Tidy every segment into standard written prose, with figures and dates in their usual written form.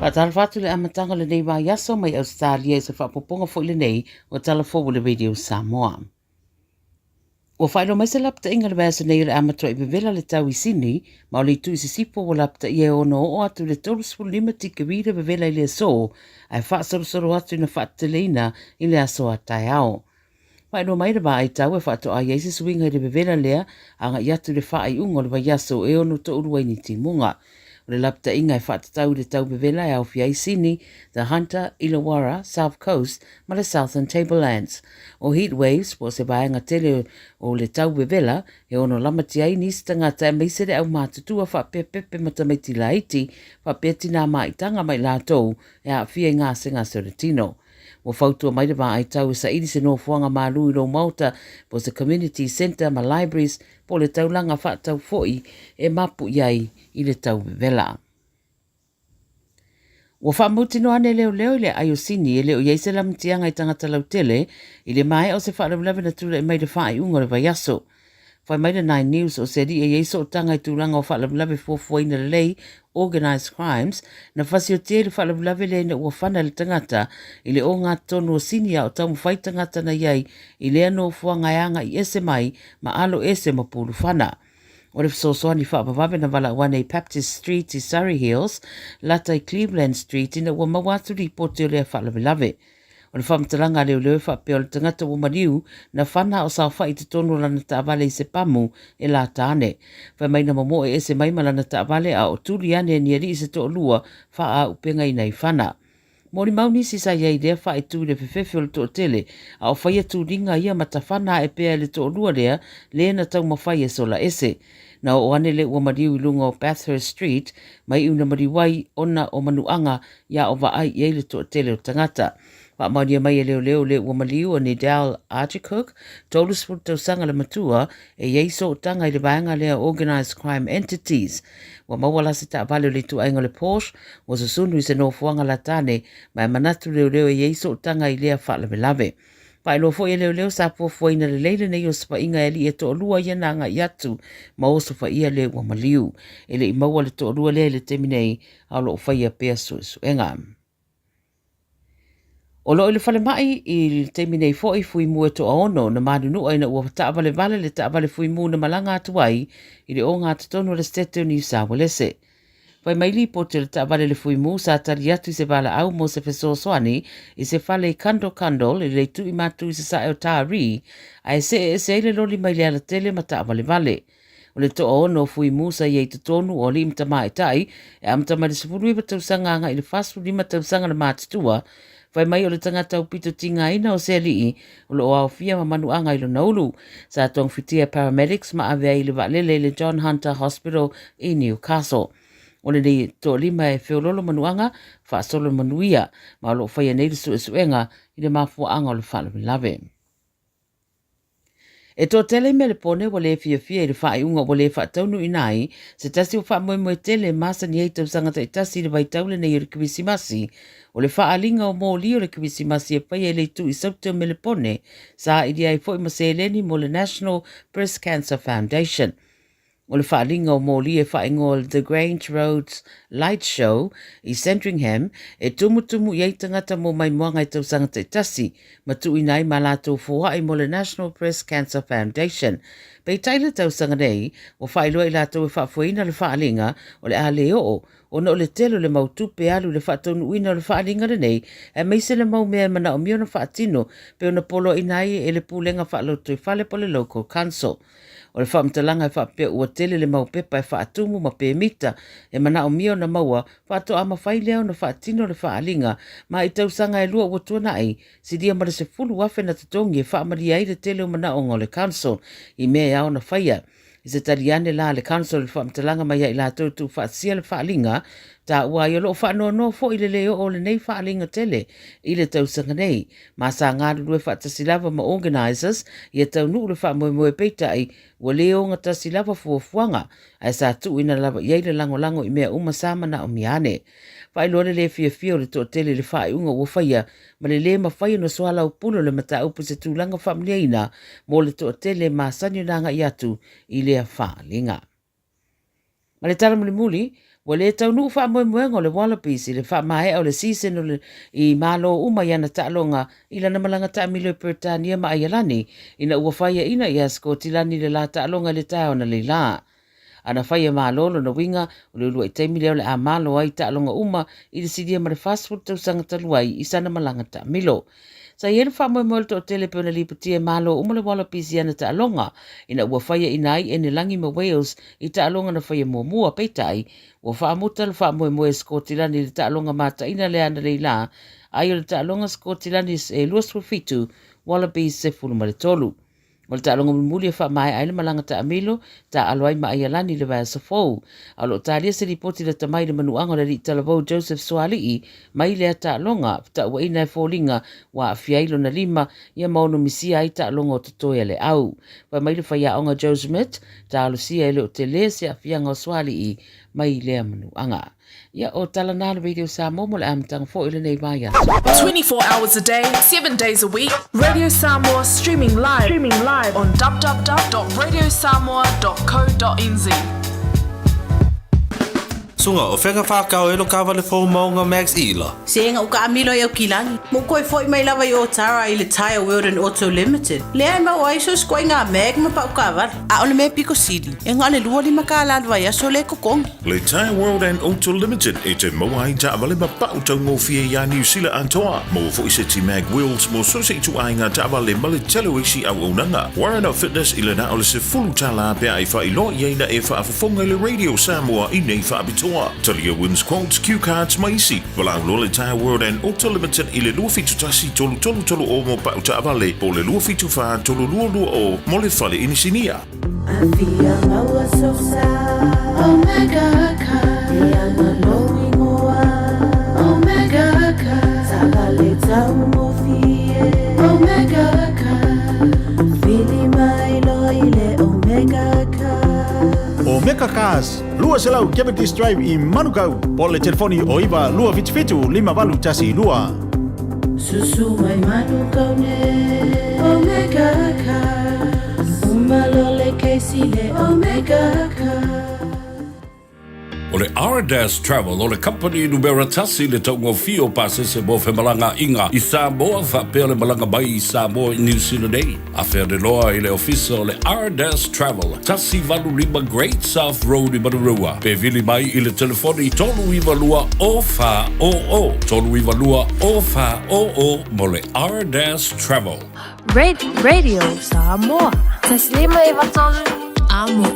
Faatalofa atu le amataga o lenei vaiaso mai Ausetalia i se faaopoopoga foi lenei o Tala Fou o le Radio Samoa. Ua faailoa mai se lapataiga i le vaiaso nei o le a matuai vevela le tau i Sydney, ma o le itu i sisifo ua lapataia e ono oo atu i le 35 tikeri le vevela i le aso, ae faasolosolo atu ina faateteleina i le aso a taeao. Faailoa mai le vaai tau e faatoa i ai se suiga i le vevela lea agai atu i le faaiuga o le vaiaso e ono toolua ai ni timuga. O le lapataiga e faatatau i le tau vevela e aofia ai Sydney, The Hunter, Illawarra, South Coast ma le Southern Tablelands. O heat waves po o se vaega tele o le tau vevela e ono lamatia ai nisi tagata aemaise le aumatutua faapea pepe ma tamaiti laiti faapea tinā maitaga ma i latou e aafia i gasegase o le tino. Ua fautua mai le vaai tau e saili se nofoaga malū i lou maota po o se community centre ma libraries po o le taulaga faatau foi e mapu i ai i le tau vevela. Ua faamautinoa ane leoleo i le aai o Sini e le o i ai se lamatiaga i tagata lautele i le maea o se faalavelave na tulai mai i le faaiuga o le vaiaso. Fai mai le Nine News o se alii e i ai sootaga i tulaga o faalavelave fuafuaina lelei, organised crimes, na fasiotia i le faalavelave lea ina ua fana le tagata i le ogatotonu o Sini a o taumafai tagata na i ai i lea nofoaga e agai ese mai ma alo ese ma pulufana. O le fesoasoani faavavave na valaau ane i Baptist Street i Surry Hills, lata i Cleveland Street ina ua maua atu lipoti o lea faalavelave. O le faamatalaga a leoleo e faapea o le tagata ua maliu na fana a o saofai i totonu o lana taavale i se pamu e lata ane. Fai mai na momoe ese mai ma lana taavale a o tuli ane e ni alii se toalua faaaupegaina i fana. Molimau nisi sa i ai i lea faaitu i le fefefe o le toatele a o faia tuliga ia ma tafana ae pea e le toalua lea le na taumafai e sola ese. Na oo ane le ua maliu i luga o Bathurst Street mai i una maliu ai ona o manuaga ia o vaai i ai le toatele o tagata. Faamaonia mai e leoleo le ua maliu o Nidal Articook, 30 tausaga le matua, e i ai sootaga i le vaega lea Organised Crime Entities. Ua maua la se taavale o le ituaiga o le Porsche, ua susunu i se nofoaga latane, ma e manatu leoleo e i ai sootaga i lea faalavelave. Faailoa foi e leoleo sa fuafuaina lelei lenei osofaiga e alii e toalua ia na agai atu ma osofaia le ua maliu. E le i maua le toalua lea i le taimi nei, a o lo o faia pea suesuega. O lo o i le falemai i le taimi nei foi Fuimu e toaono na manunua ina ua taavalevale le taavale Fuimu na malaga atu ai i le ogatotonu o le Setete o Niu Saualese. Fai mai lipoti o le taavale le Fuimu sa tali atu i se valaau mo se fesoasoani i se fale i Kando Kandol i le itu i matu i sasae o Taree ae see ese ai le loli mai le alatele ma taavalevale. O le toaono o Fuimu sa i ai i totonu o alii ma tamaitai e amata mai le 19 tausaga agai i le 45 tausaga le matutua, fai mai o le tagata aupito tigaina o se alii o lo o aofia ma manuaga i lona ulu. Sa togafitia e paramedics ma ave ai i le vaalele i le John Hunter Hospital i Newcastle. O lenei toalima e feololo manuaga, faasolo manuia, ma o lo o faia nei le suesuega i le mafuaaga o le faalavelave. E toatele i Melepone ua le fiafia i le faaiuga ua le faataunuuina ai se tasi o faamoemoe tele e masani ai tausaga taitasi i le vaitau lenei o le Kerisimasi, o le faaaliga o moli o le Kerisimasi e faia i le itu i Saute o Melepone, sailia ai foi ma seleni mo le National Breast Cancer Foundation. O le faaaliga o moli e faaigoa o le The Grange Roads Light Show i Sandringham e tumutumu i ai tagata mo maimoaga i tausaga taitasi ma tuuina ai ma latou foai mo le National Breast Cancer Foundation. Peitai le tausaga nei, ua faailoa i latou e faafoeina le faaaliga o le a le oo ona o le tele o le mau tupe alu i le faataunuuina o le faaaliga lenei aemaise le mau mea e manaomia ona faatino pei ona poloaiina ai e le Pulega Faalotoifale po o le Local Council. O le faamatalaga e faapea ua tele le mau pepa e faatumu ma pemita e manaomia ona maua faatoa mafai lea ona faatino le faaaliga ma i tausaga e lua ua tuanai, silia ma le 10,000 na totogi e faamalie ai le tele o manaoga o le Council i mea e ao ona faia. I se tali ane la a le Council i le faamatalaga mai ia i latou e tuufaatasia le faaaliga, taua ai o lo o faanoanoa foi le le oo o lenei faaaliga tele i le tausaga nei ma sa galulue faatasi lava ma organisers ia taunuu le faamoemoe peitai ua le ogatasi lava fuafuaga ae sa tuuina lava i ai le lagolago i mea uma sa manaomia ane. Faailoa le le fiafia o le toatele i le faaiuga ua faia ma le le mafai ona soalaupule o le mataupu i se tulaga faamalieina mo le toatele e masani ona agai atu i lea faaaliga. Ma le tala mulimuli, Ua le taunuu faamoemoega o le Wallabies i le faamaea o le season o le i malo uma i ana taaloga i lana malaga taamilo i Peretania ma Aialani ina ua faiaina ia Sikotilani i le la taaloga i le taeao analeila. Ana fai e malo lona uiga o le uluai taimi lea o le a malo ai taaloga uma i le silia ma le 40 tausaga talu ai i sana malaga taamilo. Sa i ai le faamoemoe o le toatele e pei ona lipotia e malo uma le Wallabies i ana taaloga ina ua faiaina ai Enelagi ma Wales i taaloga na faia muamua, peitai, ua faamuta le faamoemoe e Sikotilani i le taaloga mataina lea analeila, ai o le taaloga Sikotilani e 27, Wallabies 13. O le taaloga mulimuli e faamaea ai le malaga taamilo, taaalo ai ma Aialani i le vaiaso fou. A o lo o talia se lipoti lata mai i le manuaga o le alii talavou Joseph Suaalii mai lea taaloga, fetauaiina e foliga ua aafia ai lona lima ia ma ono misia ai taaloga o totoe a le au. Fai mai le faiaoga Joe Schmidt, talosia e le o tele se aafiaga o Suaalii mai lea manuaga. Ia, o tala nā le Radio Samoa mo le amataga foi o lenei vaiaso. 24 hours a day, 7 days a week, Radio Samoa streaming live, streaming live on www.radiosamoa.co.nz. Sunga o fega whakao e lo kawale fou maunga Max Ila. Sega u kaamilo i Aukilani, ma u koe foi mai lava i Otara i le Tyre World and Auto Limited, lea e maua ai so sikoaiga mag ma pau kaavale. A o le mea piko sili, e na o le 25 kālā le vaiaso lea e totogi. Le Tyre World and Auto Limited e te maua ai taavale ma pau taugofie iā Niu Sila atoa. Maua foi seti mag wheels mo so se ituaiga taavale ma le tele o isi auaunaga. Warren Fitness i le na o le $10 pe a e faailoa i ai na e faafofoga i le Radio Samoa i nei faapitoa. Talia Wins Quotes, Cue Cards ma isi. Valaau loa le Tyre World and Auto Limited i le 271 3330 mo pau taavale po o le 274 3220 mo le fale inisinia. Afia maua sosa Omega Car E ana lou ingoa Omega Car Taavale taugofie Omega Car Vili mai loa i le Omega Car Omega Cars, 200 Cavendish Drive i Manukau, po o le telefoni o 9 277 5812. Susu mai Manukau nei Omega Cars Uma loa le kesi le Omega Cars. O le Ardas Travel o le kamupani numera tasi i le taugofie o pasese mo femalagaaiga i Samoa faapea le malaga mai i Samoa i Niu Sila nei. Afe ane loa i le ofisa o le Ardas Travel, 185 Great South Road i Manurewa, pe vili mai i le telefoni 392 0400, 392 0400 mo le Ardas Travel. Radio Samoa. Taslima e vatolu. Amo.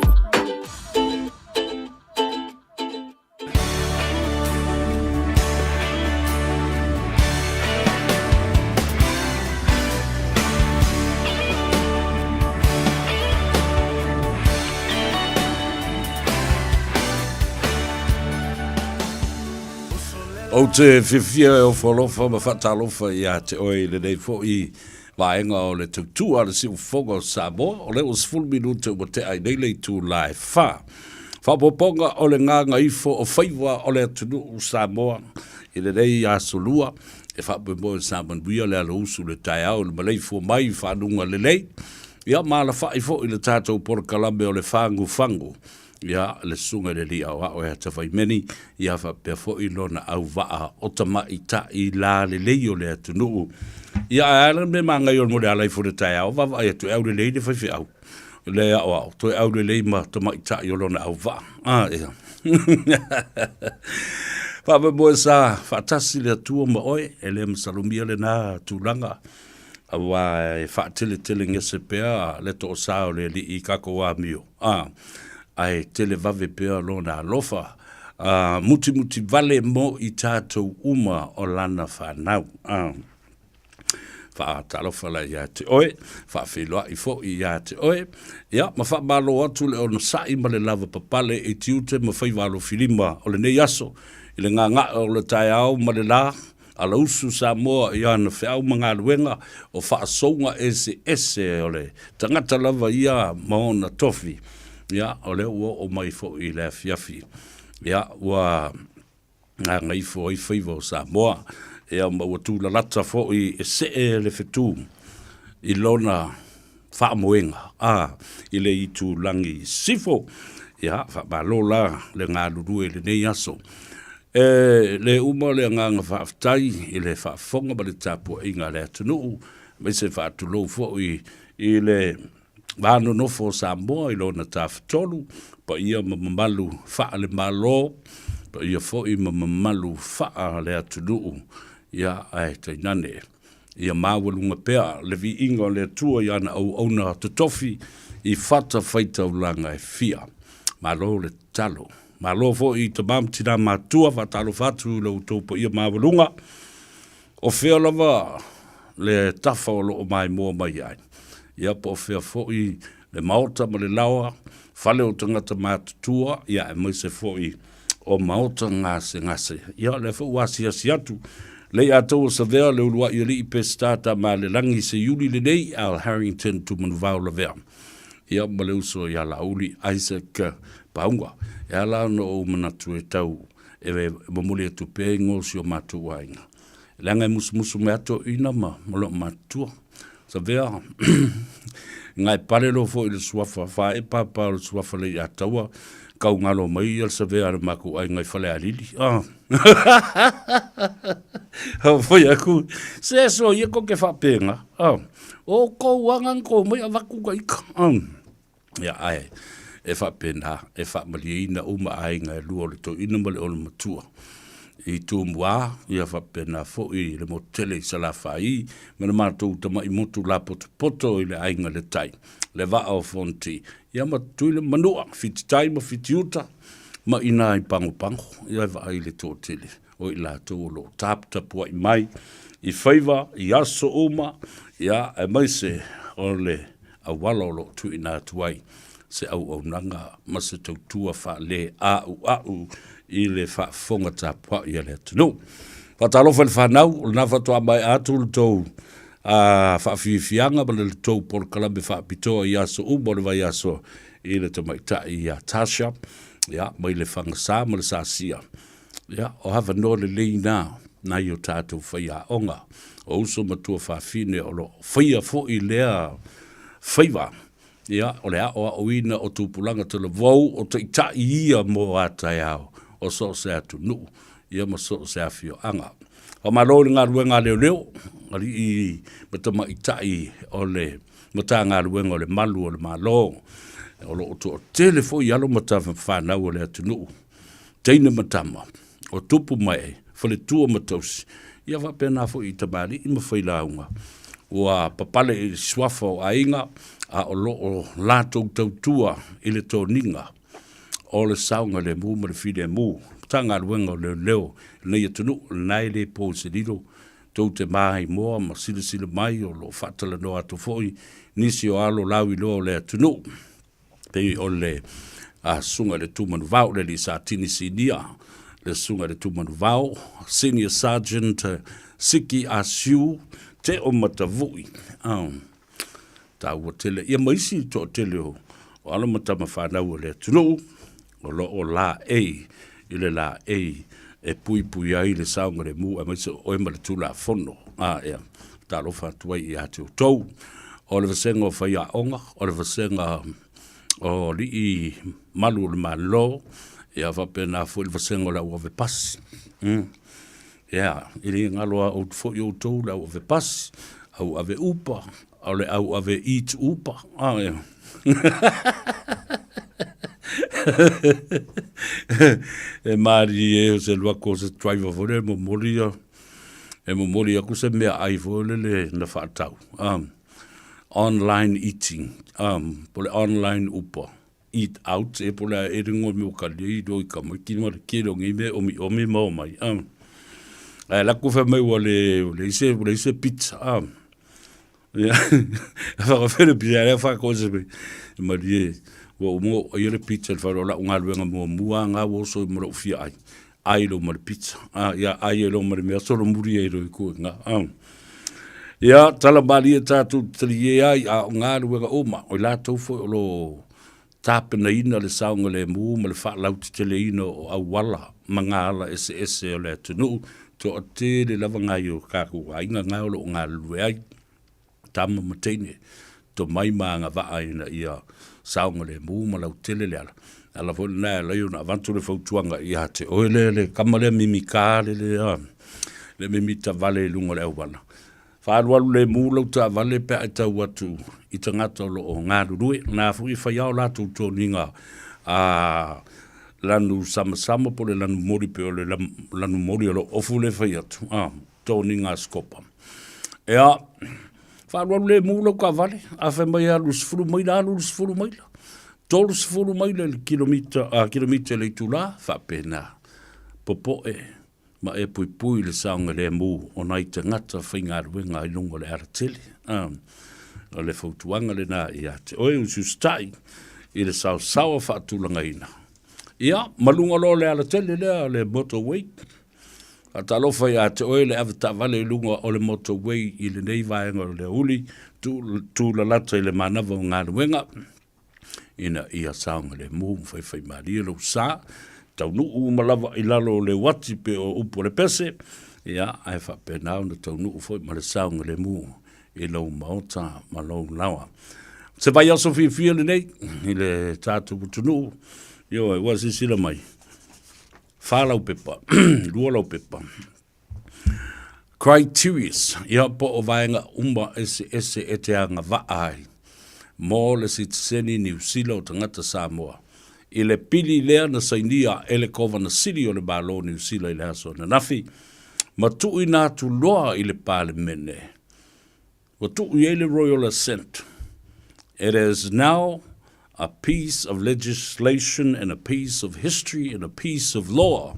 Ou te fiafia e ofo alofa ma faatalofa ia te oe i lenei foi vaega o le tautua a le Siufofoga o Samoa, o lea ua 10 minute ua tea ai nei le itula e fa. Faaopoopoga o le gagaifo o faiva o le atunuu Samoa i lenei aso lua, e faamoemoe sa manuia le alausu le taeao i le maleifua mai i fanuga lelei, ia ma alafai foi le tatou polokalame o le fagufagu. Ia, le susuga i le alii aoao e Atafaimeni, ia faapea foi lona auvaa o tamaitai lalelei o le atunuu. Ia, ae a le mea manaia o le mole alaifo i le taeao, vaavaai atu e aulelei le faifeau, le aoao, toe aulelei ma tamaitai o lona auvaa. A, ia. Faamoemoe sa faatasi le Atua ma oe, e le masalomia lena tulaga, aua e faateletelegese pea le toosā o le Alii i tatou amio. A, ae tele vave pea lona alofa, a, mutimuti vale mo i tatou uma o lana fanau. A, faatalofa la ia te oe, faafeiloai foi ia te oe, ia, ma faamalo atu le onosai ma le lava papale i tiute ma faiva alofilima o lenei aso, i le gagae o le taeao ma le la, Alausu Samoa i ana feau ma galuega o faasouga eseese o le tagata lava ia ma ona tofi. Ia, o lea ua oo mai foi i le afiafi. Ia, ua gagaifo ai faiva o Samoa. Ia, ma ua tulalata foi e see le fetu i lona faamoega, a, i le itulagi sifo. Ia, faamalo la le galulue i lenei aso. E le uma le agaga faafetai i le faafofoga ma le tapuaiga a le atunuu, aemaise faatulou foi i le va nonofo o Samoa i lona tafatolu, paia ma mamalu faale-Malo, paia foi ma mamalu faale-atunuu, ia ae tainane ia maualuga pea le viiga o le Atua i ana auauna totofi i fatafaitaulaga e fia. Malo le tatalo. Malo foi i tama ma tina matua, faatalofa atu i lo outou paia maualuga. O fea lava le tafa o lo o maimoa mai ai, ia po o fea foi le maota ma le laoa, fale o tagata matutua, ia aemaise foi o maota gasegase. Ia o lea foi ua asiasi atu le Iataua Savea, le uluai alii Peseta Tamalelagi Seiuli lenei, Al Harrington Tumanuvao Lavea, ia ma le uso ia Laauli Isaac Pauga. E ala ona ou manatu e tau e momoli atu pea igoa o si o matou aiga, leaga e musumusu mai lava toeaiina ma loo matutua. Savea, Ngai pale loa foi i le suafa Faaee papa o le suafa Leiataua, kau galo mai ia le Savea a le makou aiga i Falealili. Ah. Foi aku, se so ia ko ke whaapenga. Ah. O kou anga ko mai avaku ka ika. Ah. Ia ae, e faapena, e faamalieina uma aiga e lua o le toeaina ma le olomatua. I Tumua, ia faapena foi le motu tele i Salafai, ma le matou tamai motu lapotopoto i le aiga le tai, le vaa o Fonoti, ia ma Tutuila ma Manua, Fititai ma Fitiuta, ma ina i Pagopago, ia e vaai le toatele o i latou o lo o taputapuai mai i faiva, i aso uma, ia aemaise o le auala o lo o tuuina atu ai se auaunaga ma se tautua faale-a'ua'u i le faafofoga tapuai a le atunuu. Faatalofa i le fanau, o lena faatoa maea atu le tou faafiafiaga ma le tou polokalame faapitoa i aso uma o le vaiaso i le tamaitai ia Tasha, ia, mai le Fagasa ma le Sasia. Ia, o avanoa lelei na nai o tatou faiaoga, o uso ma tuafafine o lo o faia foi lea faiva, ia, o le aoaoina o tupulaga talavou, o taitai ia mo a taeao o so o se atunuu, ia ma so o se afioaga. Faamalo i le galuega a leoleo, alii ma tamaitai o le Matagaluega o le Malu o le Malo, o lo o toatele foi alo ma tamafanau o le atunuu teine ma tama, o tupu ma ee, faletua ma tausi, ia faapena foi i tamalii ma failauga ua papale i suafa o aiga a o lo o latou tautua i le toniga o le saogalemu ma le filemu. Matagaluega o Leoleo i lenei atunuu, lena e le po i se lilo tou te maimoa ma silasila mai o lo o faatalanoa atu foi nisi o alo lauiloa o le atunuu. Pei o le Susuga i le Tumanuvao, le Alii Satini Sinia, le Susuga i le Tumanuvao, Senior Sergeant Siki Asiu Te o Matavui. Oh, taua tele. Ia ma isi toatele o, o alo ma tama fanau o le atunuu, o lo o laei i le laei e puipui ai le saogalemu aemaise o oe ma le Tulafono. A, ea, talofa atu ai ia te outou. O le vasega o faiaoga, o le vasega o alii malu o le Malo, ia faapena foi le vasega o le au ave pasi. Ia, e le galo a foi outou le au ave pasi, au ave upa, o le au ave eat upa. Ah, ia. e marie o se lua ko se driver foi le momoli ia e momoli aku se mea ai foi lele na faatau online eating po le online upa eat out e po le e ringo mi o ka lei do i ka mai ki ma ke lo ngi me omi omi ma o mai Ae la ku fa mai ua le le ise le ise pizza Ia, whakawhera pia rea whakose me. Marie, ua umo o ia le pizza le wharo lau galuega muamua ngā wo so i mora ufia ai. Ai lo ma le pizza. Ah, ia ai e lo ma le mea solo muri e lo i kue ngā. Ah. Ia, tala malie tātou tali e ai a o galuega uma. O i lātou foi o lo tapenaina le saogalemu ma le faalautiteleina o auala ma ngā ala eseese o le atunuu, toatele lava ngai o kākou aiga ngā o lo o galulue ai, tama ma teine, tomai ma agavaa ina ia saogalemu ma lautele le ala. Ala foi lena e alai ona avatu le fautuaga ia te oe lea le kama lea mimika le lea le mimita vale i luga o le auala. Faaalualu lemu lau taavale pe a e tau atu i tagata o lo o galulue. Na foi e fai lava o latou toniga a lanu samasama po o le lanu moli pe o le lanu moli o lo ofu le fai atu, a toniga a sikopa. Ea, faaalualu lemu lau taavale, a fai mai e alu i le 10 maila, alu i le 10 maila. 30 maila i le kilomita, a kilomita i le itula, faapena. Popoe ma e puipui i le saogalemu o nai tagata faigaluega i luga o le alatele. O le fautuaga lena ia te oe usiusitai i le saosaoa faatulagaina. Ia, ma luga loa o le alatele lea, le motorway. Faatalofa ia te oe le avetaavale i luga o le motorway i lenei vaega o le aoauli, tulalata i le manava o galuega. ina ia saogalemu ma faifaimalie lou sa, taunuu uma lava i lalo o le uati pe o upu o le pese, ia, ae faapena ona taunuu foi ma le saogalemu i lou maota ma lou laoa. Se vaiaso fiafia lenei i le tatou atunuu, ioe, ua silasila mai, fa laupepa, lua laupepa, Criterias, ia po o vaega uma eseese e te agavaa ai mo le sitiseni Niu Sila o tagata Samoa i le pili lea na sainia e le Kovana Sili o le Malo o Niu Sila i le aso ananafi ma tuuina atu loa i le Palemene. Ua tuu i ai le Royal Assent. It is now a piece of legislation and a piece of history and a piece of law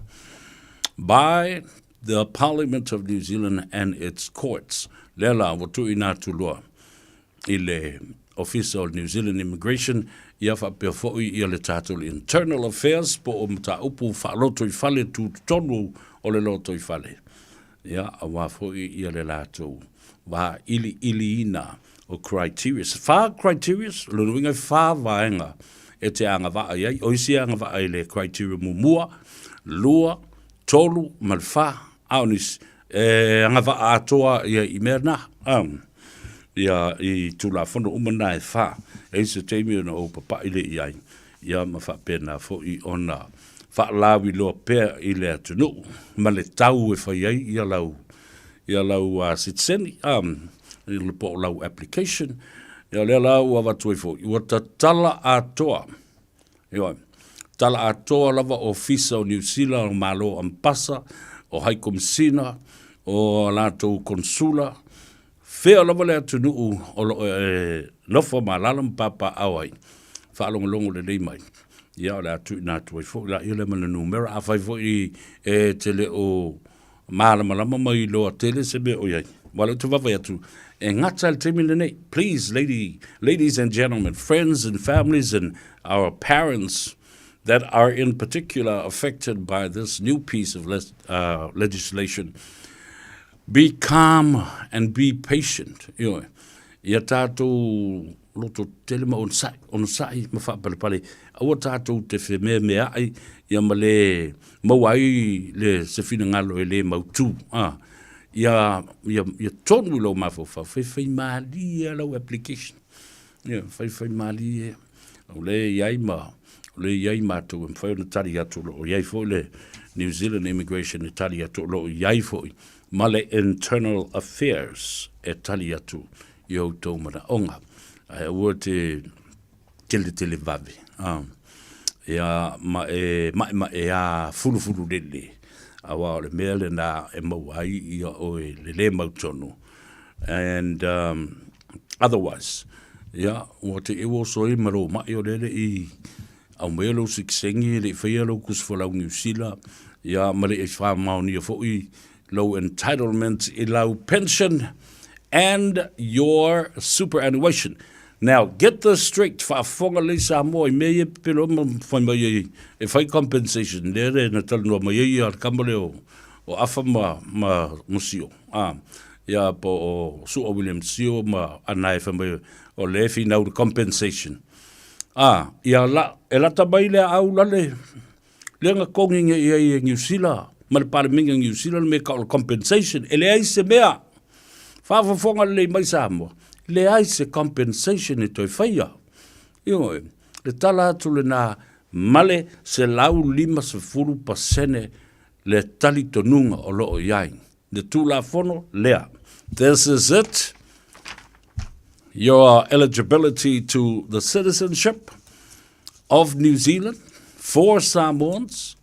by the Parliament of New Zealand and its courts. Lea la, ua tuuina atu loa i le Ofisa o New Zealand Immigration, ia faapea foi ia le tatou Internal Affairs po o mataupu faalotoifale tutotonu o le lotoifale. Ia, aua foi ia le latou vailiiliina o criterias. Fa criterias, o lona uiga e fa vaega e te agavaa i ai. O isi e agavaa i le criteria muamua, lua, tolu ma le fa. A o nisi, e agavaa atoa ia i mea na. Ia i Tulafono uma na e fa. E i ai se taimi ona ou papai lea i ai, ia ma faapena foi ona faalauiloa pea i le atunuu ma le tau e fai ai ia lau ia lau sitiseni po o lau application. Ia o lea la ua avatu ai foi, ua tatala atoa, ioe, tala atoa lava ofisa o Niu Sila, o Malo Ambasa, o Haikomisina, o latou Konsula, fea lava le atunuu o lo o e nofo ma alaala ma papaaao ai, faalogologo lelei mai. Ia o le a tuuina atu ai foi laia lea ma le numera. Afai foi e te le o malamalama ma iloa tele se mea o i ai, aua o lea ou te vaavaai atu, e gata i le taimi lenei. Please, lady, ladies and gentlemen, friends and families and our parents that are in particular affected by this new piece of legislation, be calm and be patient. Ioe, ia tātou loto tele ma onosai, onosai ma faapalepale, aua tātou te femeameaai ia ma le maua ai le se finagalo e le mautū. Ah, ia, ia, ia tonu i lou mafaufau, faifaimalie lau application. Ia, faifaimalie, o lea e i ai ma, o lea e i ai matou e mafai ona tali atu, o lo o i ai foi le New Zealand Immigration e tali atu, o lo o i ai foi ma le Internal Affairs e tali atu i outou manaoga. Ae aua te teletele vave, a, ia, ma e maemaea fulufulu lele, aua o le mea lena e maua ai ia oe le le mautonu. And um, otherwise, ia, ua te i ua oso ai ma lou mai o lea e le i aumaia lou sikisengi, e le i faia lou tusi folau Niu Sila, ia, ma le i faamaonia foi lou entitlement i lau pension and your superannuation. Now, get this straight, faafofoga lelei Samoa i mea ia e pepelo ai ma fai mai ai e fai compensation, lea le na talanoa mai ai ia le kama lea o, o Afa ma, ma, ma Sio, ah, ia po o Su'a William Sio ma Anae fai mai o lea e finau le compensation. Ah, ia la, e lata mai le aau lale, lea na togi nei i ai e Niu Sila ma le Palemene o Niu Sila le mea e tau o le compensation. E leai se mea. Faafofoga lelei mai Samoa, leai se compensation e toe faia. Ioe, le tala atu lena. ma le 150% le talitonuga o lo o i ai le Tulafono lea. This is it. Your eligibility to the citizenship of New Zealand for Samoans,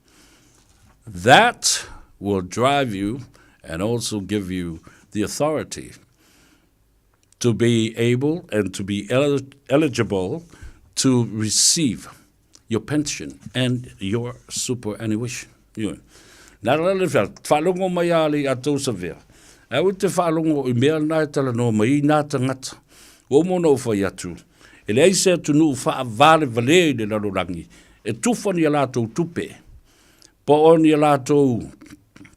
that will drive you and also give you the authority to be able and to be eligible to receive your pension and your superannuation. Ioe. Nā la le whea, whaalongo mai a le a tau sawhea. Ai o te whaalongo i mea nā e talanoa mai i nā tangata. Ua uma ona ou whai atu. E leai se atunuu whaavalevale i le lalolagi e tufa ni a latou tupe, po o ni a latou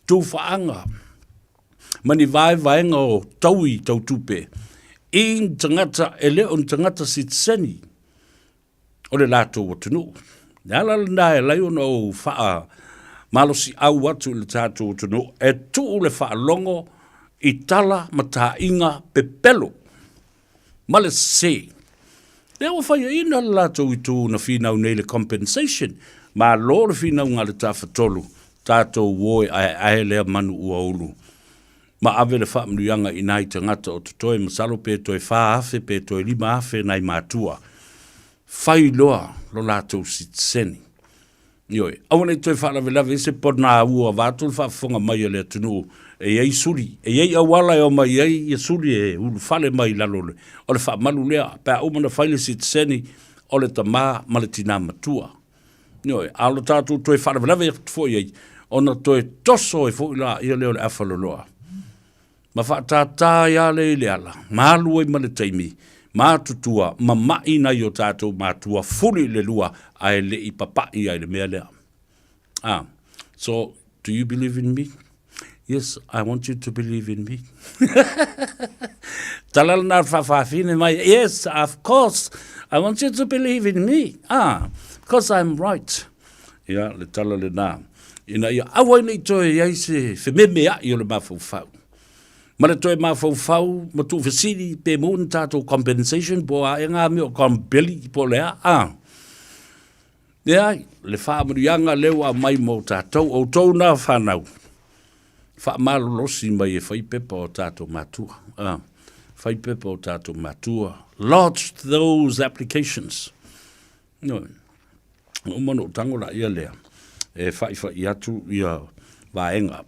tūwhaanga, ma ni vaevaega o taui tau tupe i ni tagata e le o ni tagata sitiseni o le latou atunuu. Le ala lena e alai ona ou faa malosiau atu i le tatou atunuu e tuu le faalogo i tala ma taaiga pepelo ma le sese. Lea ua faiaina le latou itu na finau nei le compensation, malo le finauga a le Tafatolu, tatou o e aeae lea manu ua ulu. Ma ave le faamanuiaga i nai tagata o totoe masalo pe toe 4,000 pe toe 5,000 nai matua. Fai loa lo latou sitiseni. Ioe, aua ne i toe faalavelave i se pona ua avatu le faafofoga mai a le atunuu e i ai suli, e i ai auala e omai ai ia suli e ulufale mai i lalo o le faamalu lea, pe a uma ona fai le sitiseni o le tama ma le tina matua. Ioe, a o le tatou toe faalavelave atu foi i ai, ona toe toso ai foi laia lea o le afaloloa. Ma faatātā ai a lea i le ala, ma alu ai ma le taimi, matutua, mama'i nai o tātou matua, fuli i le lua, ae le i papa'i ai le mea lea. Ah, so, do you believe in me? Yes, I want you to believe in me. Tala lena le faafafine mai, yes, of course, I want you to believe in me. Ah, because I'm right. Ia, le tala lena, ina ia aua ai ne i toe i ai se fememea'i o le mafaufau. Ma le toe mafaufau ma tuufesili pe maua ni tatou compensation po o a ea ngā mea o compeli po o le a, a. Leai, le faamanuiaga lea ua aumai mo tatou, outou na fanau, faamalolosi mai e fai pepa o tatou matua. A, fai pepa o tatou matua. Lodge those applications. Ioe. Uma ona ou tago laia lea e fa'ifa'i atu ia vaega.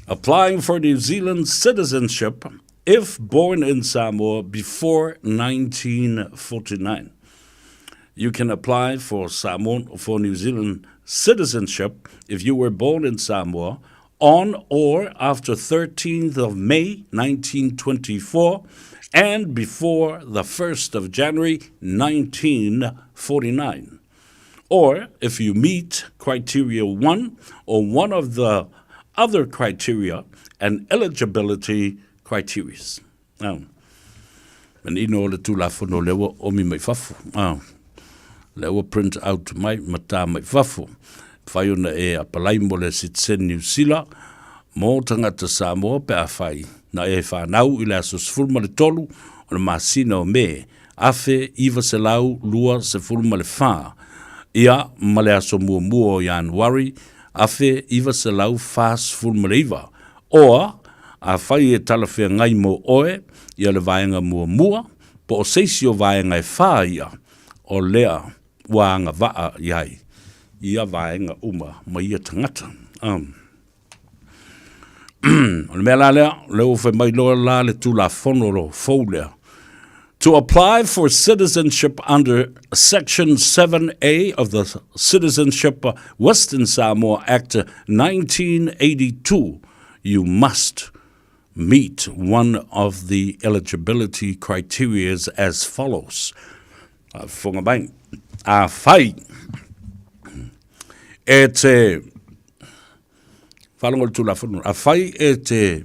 Applying for New Zealand citizenship if born in Samoa before 1949. You can apply for Samoan for New Zealand citizenship if you were born in Samoa on or after 13th of May 1924 and before the 1st of January 1949. Or if you meet criteria 1 or one of the other criteria and eligibility criterias. Ao. Manino o le Tulafono lea ua omi mai fafo. Ao. Lea ua print out mai ma tā mai fafo. Whai ona e apalai mo le citizen New Sila mō tagata Samoa pe a whai na e whanau i le aso 13 o le masina o Me 1924 ia ma le aso muamua o Ianuari 1949 Oa, afai e talafeagai mo oe ia le vaega muamua, po o se isi o vaega e whā ia, o lea ua agavaa i ai ia vaega uma ma ia tagata. Um. O le mea la lea, lea ua fai mai loa la le Tulafono lo fou lea. To apply for citizenship under Section 7A of the Citizenship Western Samoa Act 1982, you must meet one of the eligibility criteria as follows. Fonga mai, a whai, e te Wharongo le Tulafono, a whai e te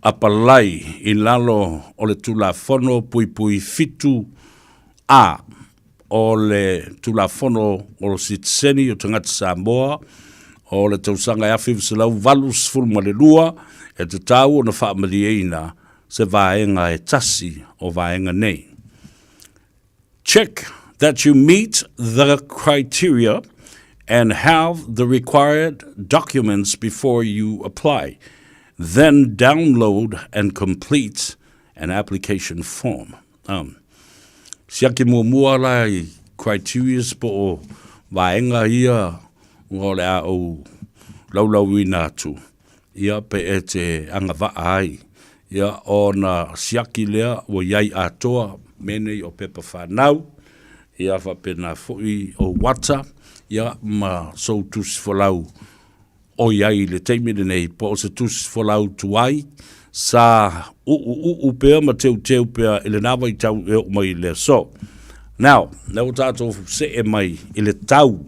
apalai i lalo o le Tulafono Puipui 7 A o le Tulafono o Sitiseni o Tagata Samoa o le tausaga e 1982 e tatau ona faamalieina se vaega e tasi o vaega nei. Check. that you meet the criteria and have the required documents before you apply. Then download and complete an application form. Um, siaki muamua la i criterias po o vaega ia ua o le a ou laulauina atu, ia pe e te agavaa ai, ia ona siaki lea ua i ai atoa mea nei o pepa fanau, ia faapena foi ou ata, ia ma sou tusi folau o i ai i le taimi lenei, po o se tusi folau tuai sa uuuu pea ma teuteu pea i lena vaitau e oo mai i le aso. Now, lea ua tatou see mai i le tau,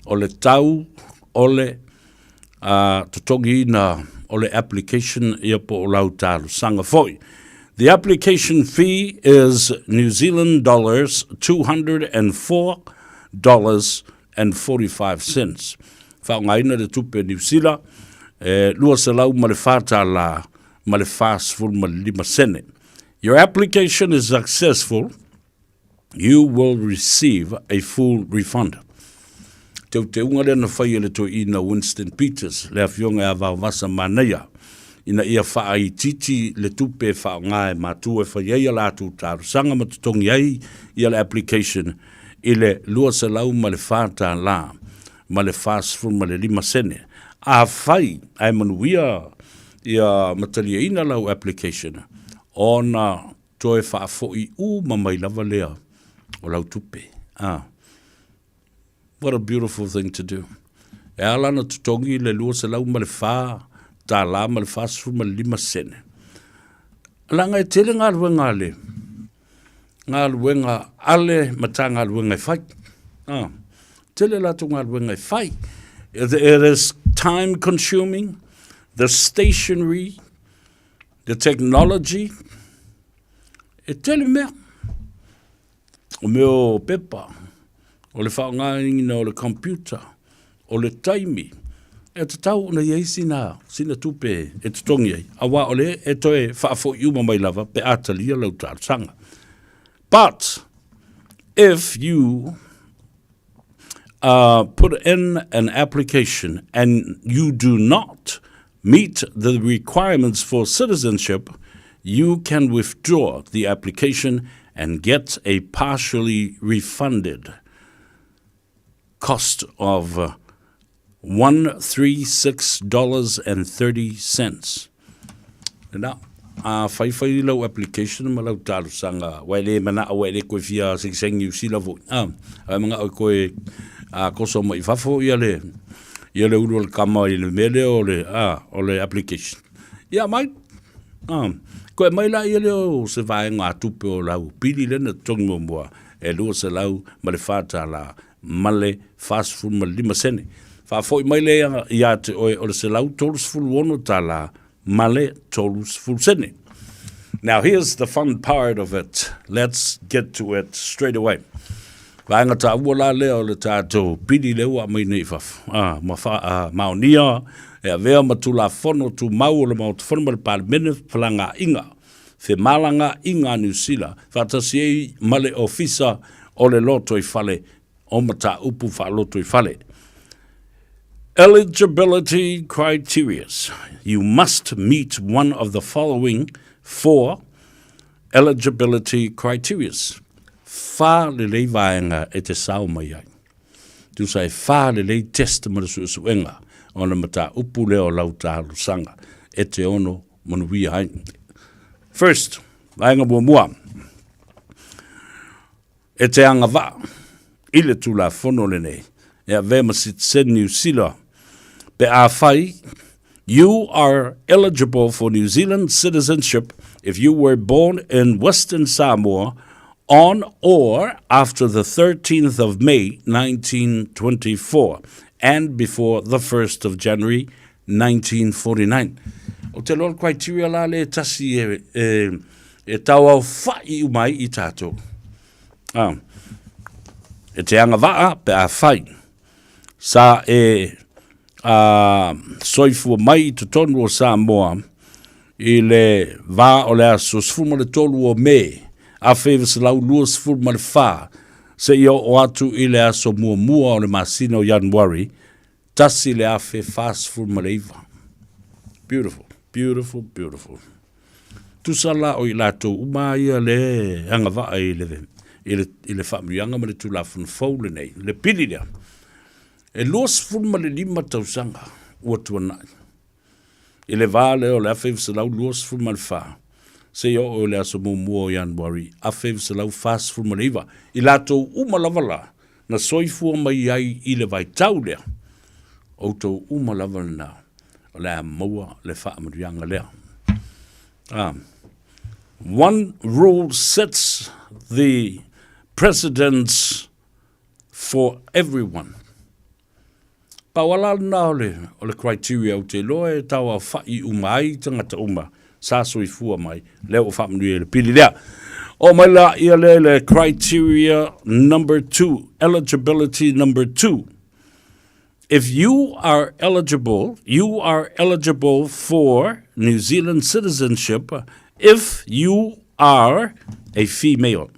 o le tau o le totogiina o le application ia po o lau talosaga foi. The application fee is New Zealand dollars $204.45. Faaaogaina le tupe Niu Sila e $204 ma le 45 sene. Your application is successful, you will receive a full refund. Teuteuga lea na fai e le toeaina Winston Peters, le afioga ia Vaovasa Manaia, ina ia faaitiiti le tupe e faaaoga e matua e fai ai a latou talosaga ma totogi ai ia le application i le $204 ma le 45 sene. Afai ae manuia ia mataliaina lau application, ona toe faafoi uma mai lava lea o lau tupe. Ah. What a beautiful thing to do. E ala ona totogi le $204 ma le 45 sene. Leaga e tele galuega a le galuega a le Matagaluega e fai. Ah, tele latou galuega e fai. It is time consuming, the stationery, the technology, e tele mea. O mea o pepa, o le faaaogaina o le computer, o le taimi, e tatau ona i ai sina, sina tupe e totogi ai, auā o lea e toe faafoi uma mai lava pe a talia lau talosaga. But, if you put in an application and you do not meet the requirements for citizenship, you can withdraw the application and get a partially refunded cost of $136.30. Lena, a faifai lau application ma lau talosaga, ua e le manao ua e le koe fia segisegi Niu Sila foi, a, a e manao e koe a koso mai i fafo ia le, ia le ulu o le kama i le mea lea o le, a, o le application. Ia mai, a, koe mai la ia lea o se vaega a tupe o lau pili lea na totogi muamua e $204 ma le 45 sene. Faafoi mai lea ia te oe o le $136 ma le 30 sene. Now here's the fun part of it. Let's get to it straight away. Vaega taua la lea o le tatou pili lea ua aumai nei i fafo. Ah, ma fa, ah, maonia e avea ma Tulafono Tumau o le Maota Fono ma le Palemene Falagaaiga, Femalagaaiga a Niu Sila, faatasi ai ma le Ofisa o le Lotoifale o Mataupu Faalotoifale. Eligibility criterias. You must meet one of the following four eligibility criterias. Whā lelei vaega e te sao mai ai. Tusa e whā lelei test ma le suesuega o le mataupu lea o lau talosaga e te ono manuia ai. First, vaega muamua. E te agavaa i le Tulafono lenei e avea ma sitiseni Niu Sila pe afai You are eligible for New Zealand citizenship if you were born in Western Samoa on or after the 13th of May 1924 and before the 1st of January 1949. O te loa le criteria la le tasi e, e, e tauaofa'i uma ai i tātou. Ah, e te agavaa pe a whai. Sa e a, soifua mai i totonu o Samoa i le vā o le aso 13 o Me 1924. seia oo atu i le aso muamua o le masina o Ianuari 1049. Beautiful, beautiful, beautiful. Tusa la o i latou uma ia le agavaa i le, i le, i le faamanuiaga ma le Tulafono fou lenei, le pili lea. E 25 tausaga ua tuanai. I le va lea o le 1924 seia oo i le aso muamua o Ianuari 1949, i latou uma lava la na soifua mai ai i le vaitau lea, outou uma lava lena o le a maua le faamanuiaga lea. One rule sets the precedence for everyone. Pau lava la lena o le, o le criteria ou te iloa e tauaofa'i uma ai tagata uma sa soifua mai, lea ua faamanuia i le pili lea. Oo mai laia lea i le criteria number two, eligibility number two. If you are eligible, you are eligible for New Zealand citizenship if you are a female.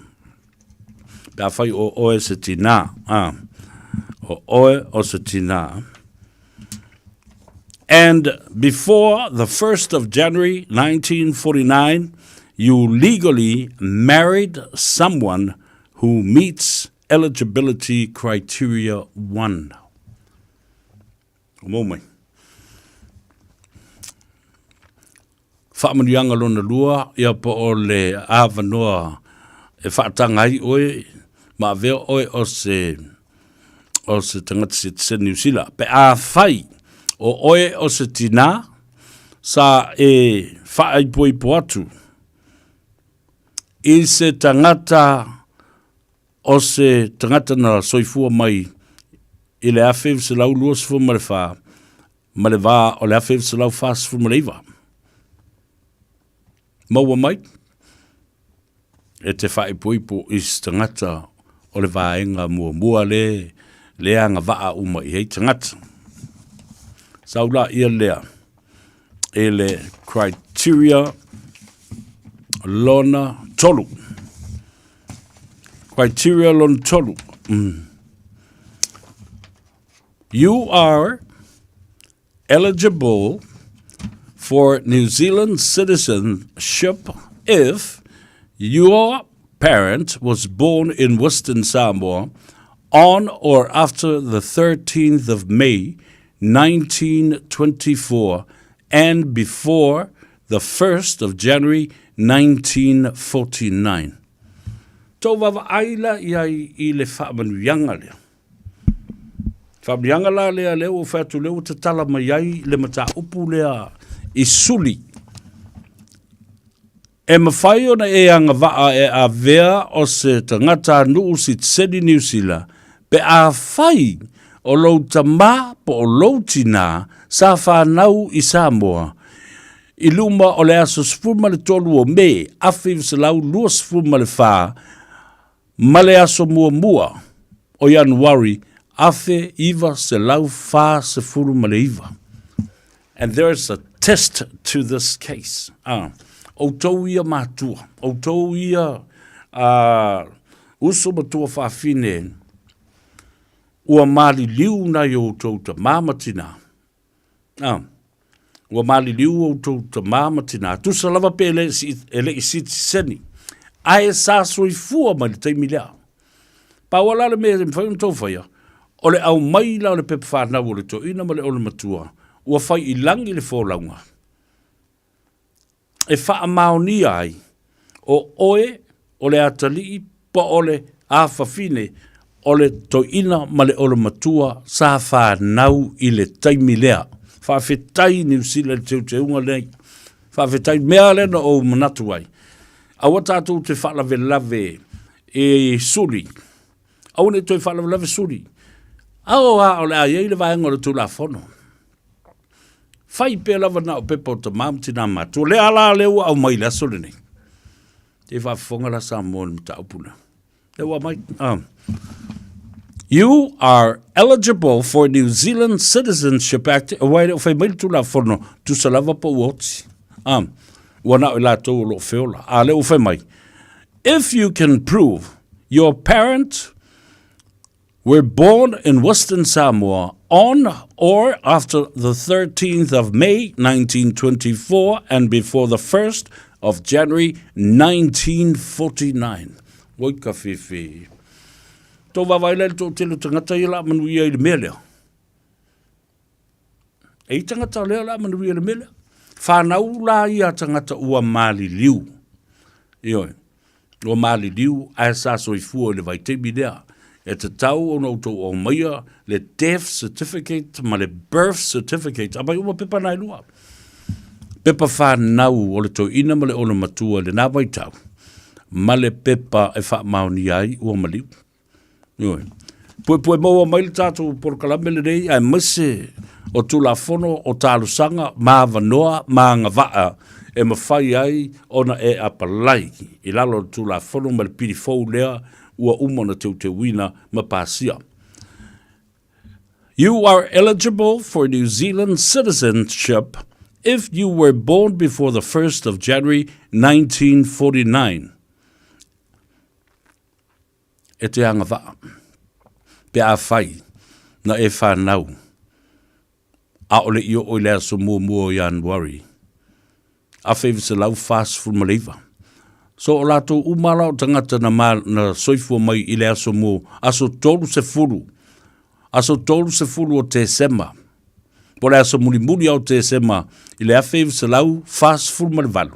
Pe afai o oe se tinā, ā, o oe o se tinā, and before the 1st of January 1949, you legally married someone who meets eligibility criteria 1. O mou mai. Faamanuiaga lona lua, ia po o le avanoa e faataga ai oe ma avea oe o se o se tagata sitiseni Niu Sila. Pe afai o oe o se tinā, sa e faaipoipo atu i se tagata o se tagata na soifua mai i le 1924 ma le va o le 1949. Maua mai e te faaipoipo i se tagata o le vaega muamua le le agavaa uma i ai tagata. Sau laia lea i le criteria lona tolu. Criteria lona tolu. You are eligible for New Zealand citizenship if your parent was born in Western Samoa on or after the 13th of May 1924 and before the 1st of January 1949. Tou vaavaai la i ai i le faamanuiaga lea. Faamanuiaga la lea lea ua fai atu lea ua tatala mai ai le mataupu lea i suli. E mafai ona e agavaa e avea o se tagatanuu sitiseni Niu Sila pe afai o lou tamā po o lou tinā sa fanau i Samoa i luma o le aso 13 o Me 1924 ma le aso muamua o Ianuari 1949. And there is a test to this case. Ah, outou ia matua, outou ia uso ma tuafafine, ua maliliu nai o outou tamā ma tinā. Ah, ua maliliu outou tamā ma tinā. Tusa lava pe le, e le i sitiseni. Ae sa soifua mai le taimi lea. Pau lava la le mea e mafai ona tou faia, o le aumai la o le pepa fanau o le toeaina ma le ole matua, ua fai i lagi le folauga e faamaonia ai o oe o le atalii po o le afafine o le toeaina ma le ole matua sa fanau i le taimi lea. Faafetai Niu Sila i le teuteuga lenei. Faafetai mea lea na ou manatu ai. Aua tatou te faalavelave e suli. Aua ne i toe faalavelave suli. Ao a o le a i ai le vaega o le Tulafono. Fai pea lava na o pepa o tamā ma tinā matua. Le a la lea ua aumai i le aso lenei. Te faafofoga la Samoa i le mataupu lea. Lea ua aumai. You are eligible for New Zealand Citizenship Act. Aua e le o fai mai le Tulafono, tusa lava po ua oti. Ua na o i latou o lo o feola. A lea ua fai mai. If you can prove your parent Were born in Western Samoa on or after the 13th of May 1924 and before the 1st of January 1949. Wai ka whiwhi. Tō wawai lai le tō tele tangata ia la manuia i le mea lea. E i tangata lea la manuia i le mea lea. Whanau la ia tangata ua maliliu. Ioe. Ua maliliu ae sa soifua i le vaitaimi lea. E tatau ona outou aumaia le death certificate ma le birth certificate, aumai uma pepa na e lua. Pepa whanau o le toeaina ma le ona matua i lena vaitau, ma le pepa e faamaonia ai ua maliu. Ioe. Puepue maua mai le tatou polokalame lenei aemaise o Tulafono o Talosaga ma avanoa ma agavaa e mafai ai ona e apalai i lalo o le Tulafono ma le pili fou lea ua uma ona teuteuina ma pasia. You are eligible for New Zealand citizenship if you were born before the 1st of January 1949. E te agavaa, pe afai na e whanau, ʻaʻole i oo i le aso muamua o Ianuari, 1949. So o latou uma la o tagata na, ma, na soifua mai i le aso mo, aso 30, aso 30 o Tesema, po le aso mulimuli o Tesema i le 1948.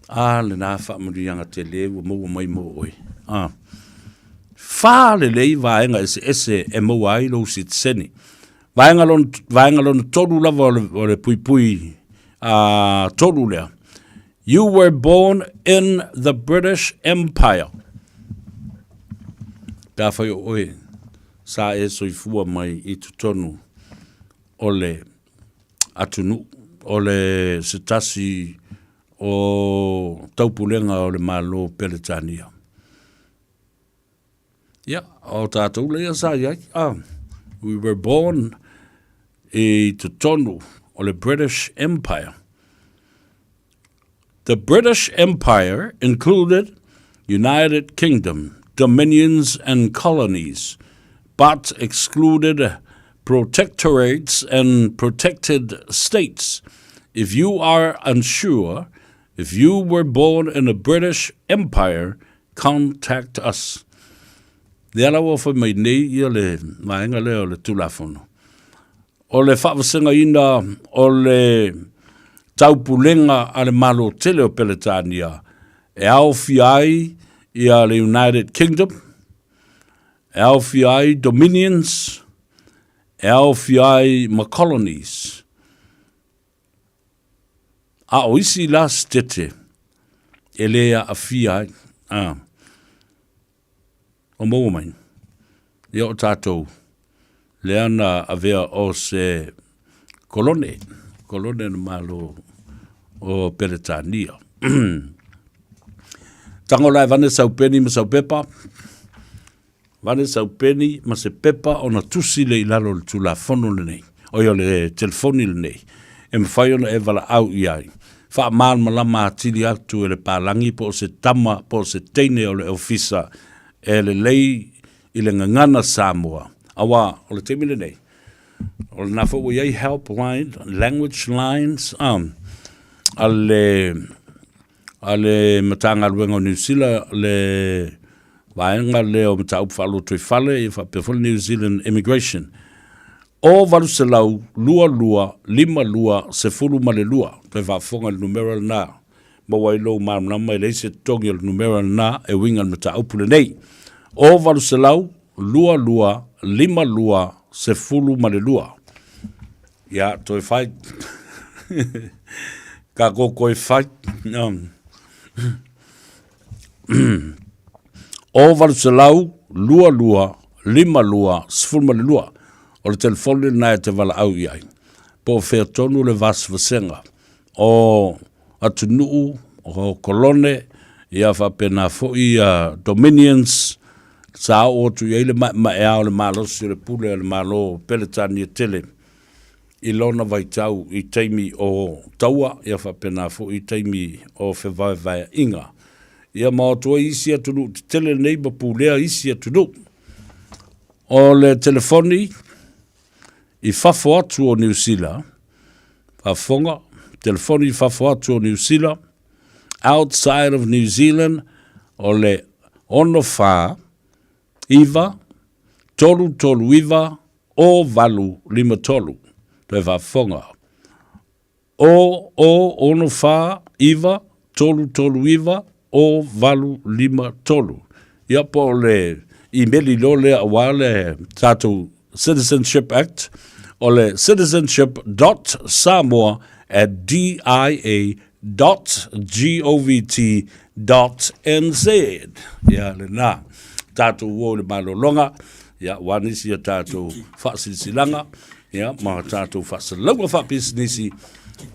A lena faamanuiaga tele ua maua mai mo oe. A. Whā lelei vaega eseese e maua ai lou sitiseni. Vaega lona, vaega lona tolu lava o le, o le puipui a tolu lea. You were born in the British Empire. Pe afai o oe, sa e soifua mai i totonu o le atunuu, o le se tasi o taupulega o le Malo Peretania. Ia, o tātou leia sa i ai. Ah, we were born i totonu o le British Empire. The British Empire included United Kingdom, dominions and colonies, but excluded protectorates and protected states. If you are unsure if you were born in the British Empire, contact us. Lea la ua fai mai nei ia le vaega lea o le Tulafono. O le faavasegaina o le taupulega a le Malo tele o Peretania e aofia ai ia le United Kingdom, e aofia ai Dominions, e aofia ai ma Colonies. A o isi la setete e lē aafia ai, a, o maua mai, ia o tatou lea na avea o se kolone, kolone na Malo o Peretania. Tango la e vane sau peni ma sau pepa, Vane sau peni ma se pepa ona tusi le i lalo o le Tulafono lenei, oi o le telefoni lenei, e mafai ona e valaau i ai. Faamalamalama atili atu e le palagi po o se tama po o se teine o le ofisa e lelei i le gagana Samoa. Auā, o le taimi lenei, o lena foi ua i ai help line, language lines, a le a le Matagaluega o Niu Sila le vaega lea o mataupu faalotoifale ia faapea foi le New Zealand Immigration. O 800 22 52 12. Toe faafofoga i le numera lena. Maua ai lou malamalama e leai se totogi o le numera lena e uiga i le mataupu lenei. O 800 22 52 12. Ia, toe fai. Ka ko koe fai. O 800 22 52 12. O le telefoni lena e te valaau i ai. Po o fea tonu le vasevasega o atunuu, o kolone, ia faapena foi ia dominions, sa oo atu i ai le maemaea o le malosi o le pule a le Malo Peretania tele i lona vaitau i taimi o taua, ia faapena foi i taimi o fevaevaeaiga. Ia ma o atu ai isi atunuu tetele nei ma pulea isi atunuu. O le telefoni i fafo atu o Niu Sila, faafofoga, telefoni i fafo atu o Niu Sila, outside of New Zealand, o le 64 9 3 3 9 o 8 5 3. Toe faafofoga. O o 6 4 9 3 3 9 o 8 5 3. Ia po o le imeli loa lea aua le tatou Citizenship Act, o le citizenship dot samoa at dia dot govt dot nz. Ia lena. Tatou o i le malologa, ia aua nisi a tatou faasilasilaga, ia ma tatou faasalauga faapisinisi,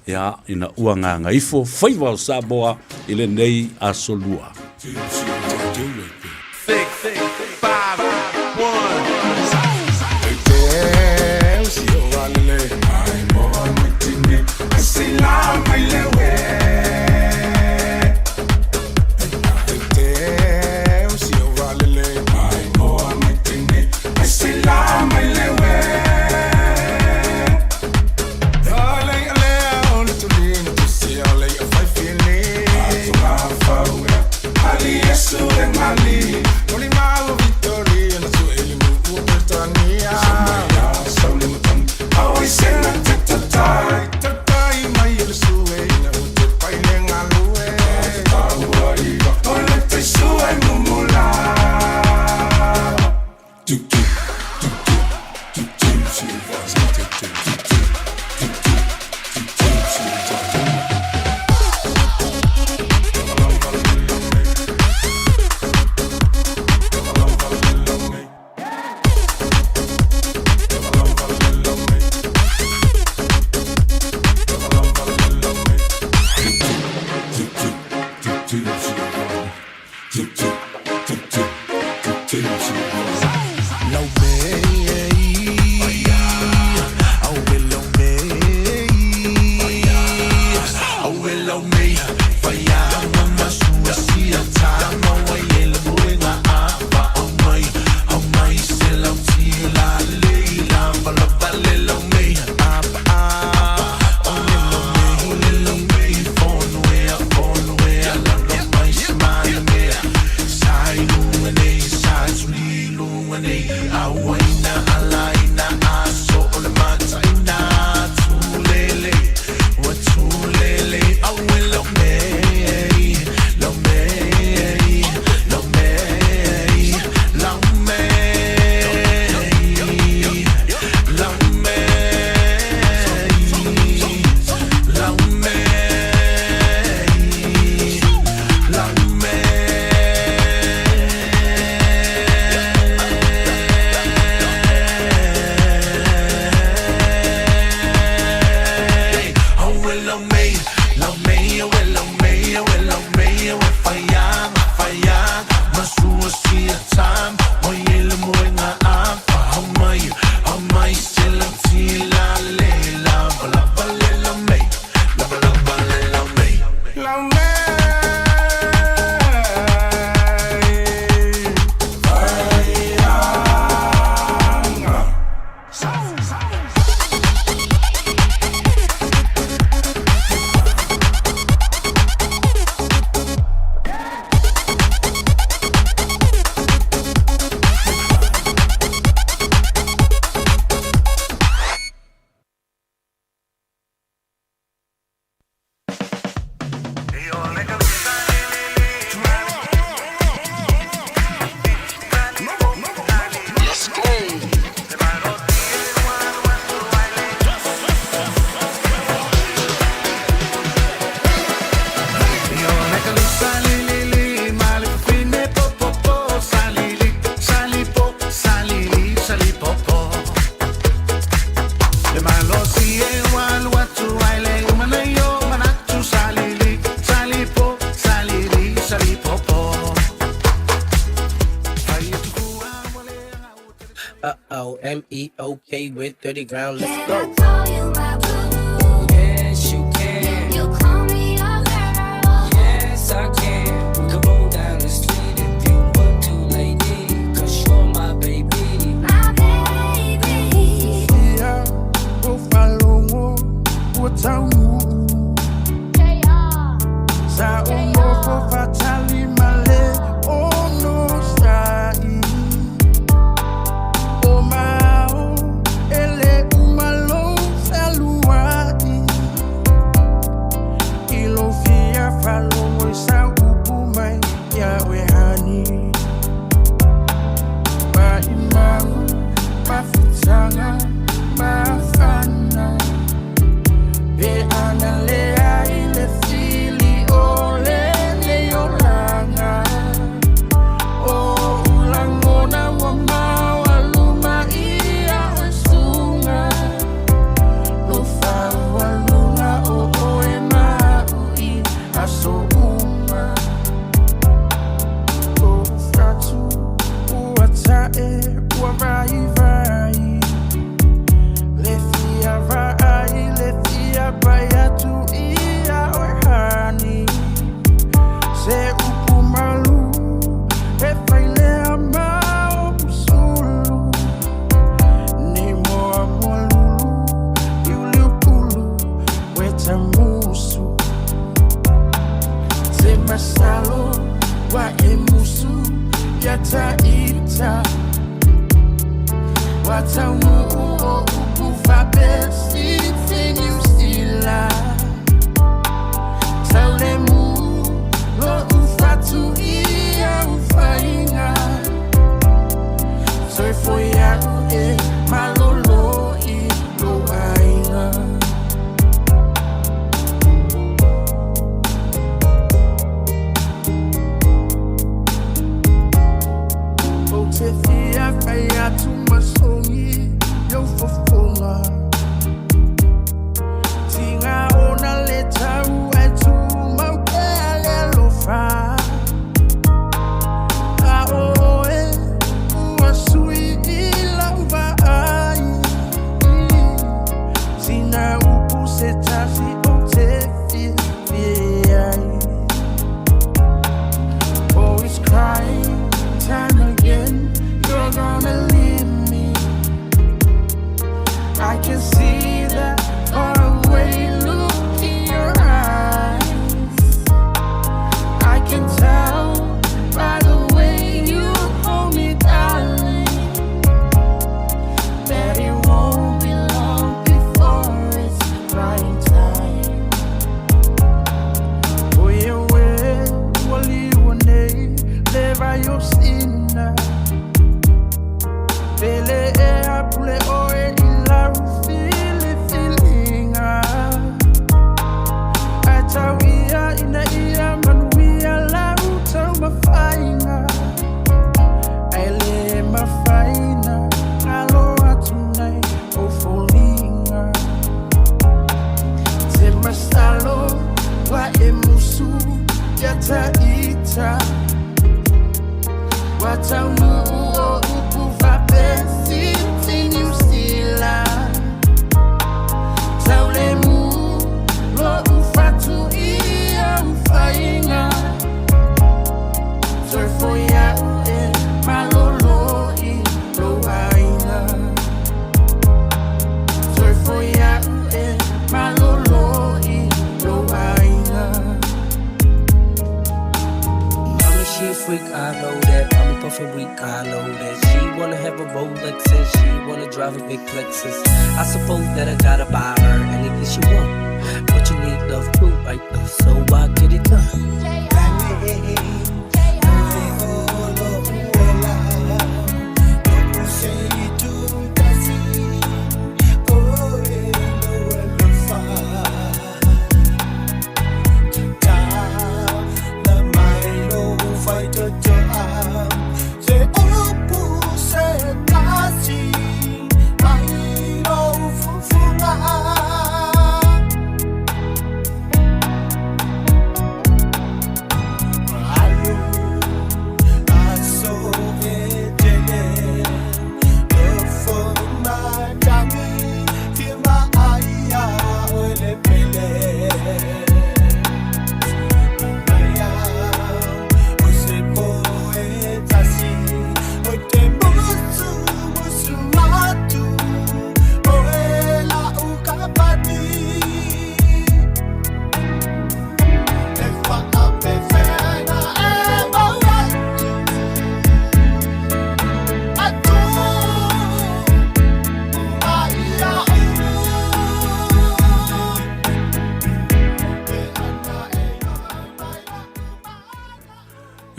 ia ina ua gagaifo faiva o Samoa i lenei aso lua. Uh-oh, M-E-O-K with 30 ground, let's go. Yes, you can. You call me a girl. Yes, I can. We can roll down the street if you want to, lady. Cause you're my baby. o upu faapesiti Niu Sila Taulemu lo'u fatu i au faiga Soifua iaʻu e malolo i lou aiga. Ou te fia fai atu ma sogi i ou fofoga Tiga ona le tau ae tumau pea le alofa A o oe ua sui i lau vaai Sina upu se tasi ou te fiafia ai Oh, it's crying time again You're gonna leave me I can see that faraway look in your eyes I can tell by the way you hold me, darling That it won't be long before it's crying time O ia oe ua liua nei le vai o Sina Pele ea pule oe i lau filifiliga Ae tau ia ina ia manuia lau taumafaiga Ae le mafai na galo atu nai ou foliga Te masalo ua e musu ia ta ita Ua taunuu o upu faapesiti Niu Sila Taulemu lo'u fatu i au faiga Soifua iaʻu e malolo i lou aiga Soifua iaʻu e malolo i lou aiga Mommy, she a freak, I know that. Mommy puffin' weak, I know that. She wanna have a Rolex and she wanna drive a big Lexus. I suppose that I gotta buy her anything she want. But you need love too, right? So I get it done.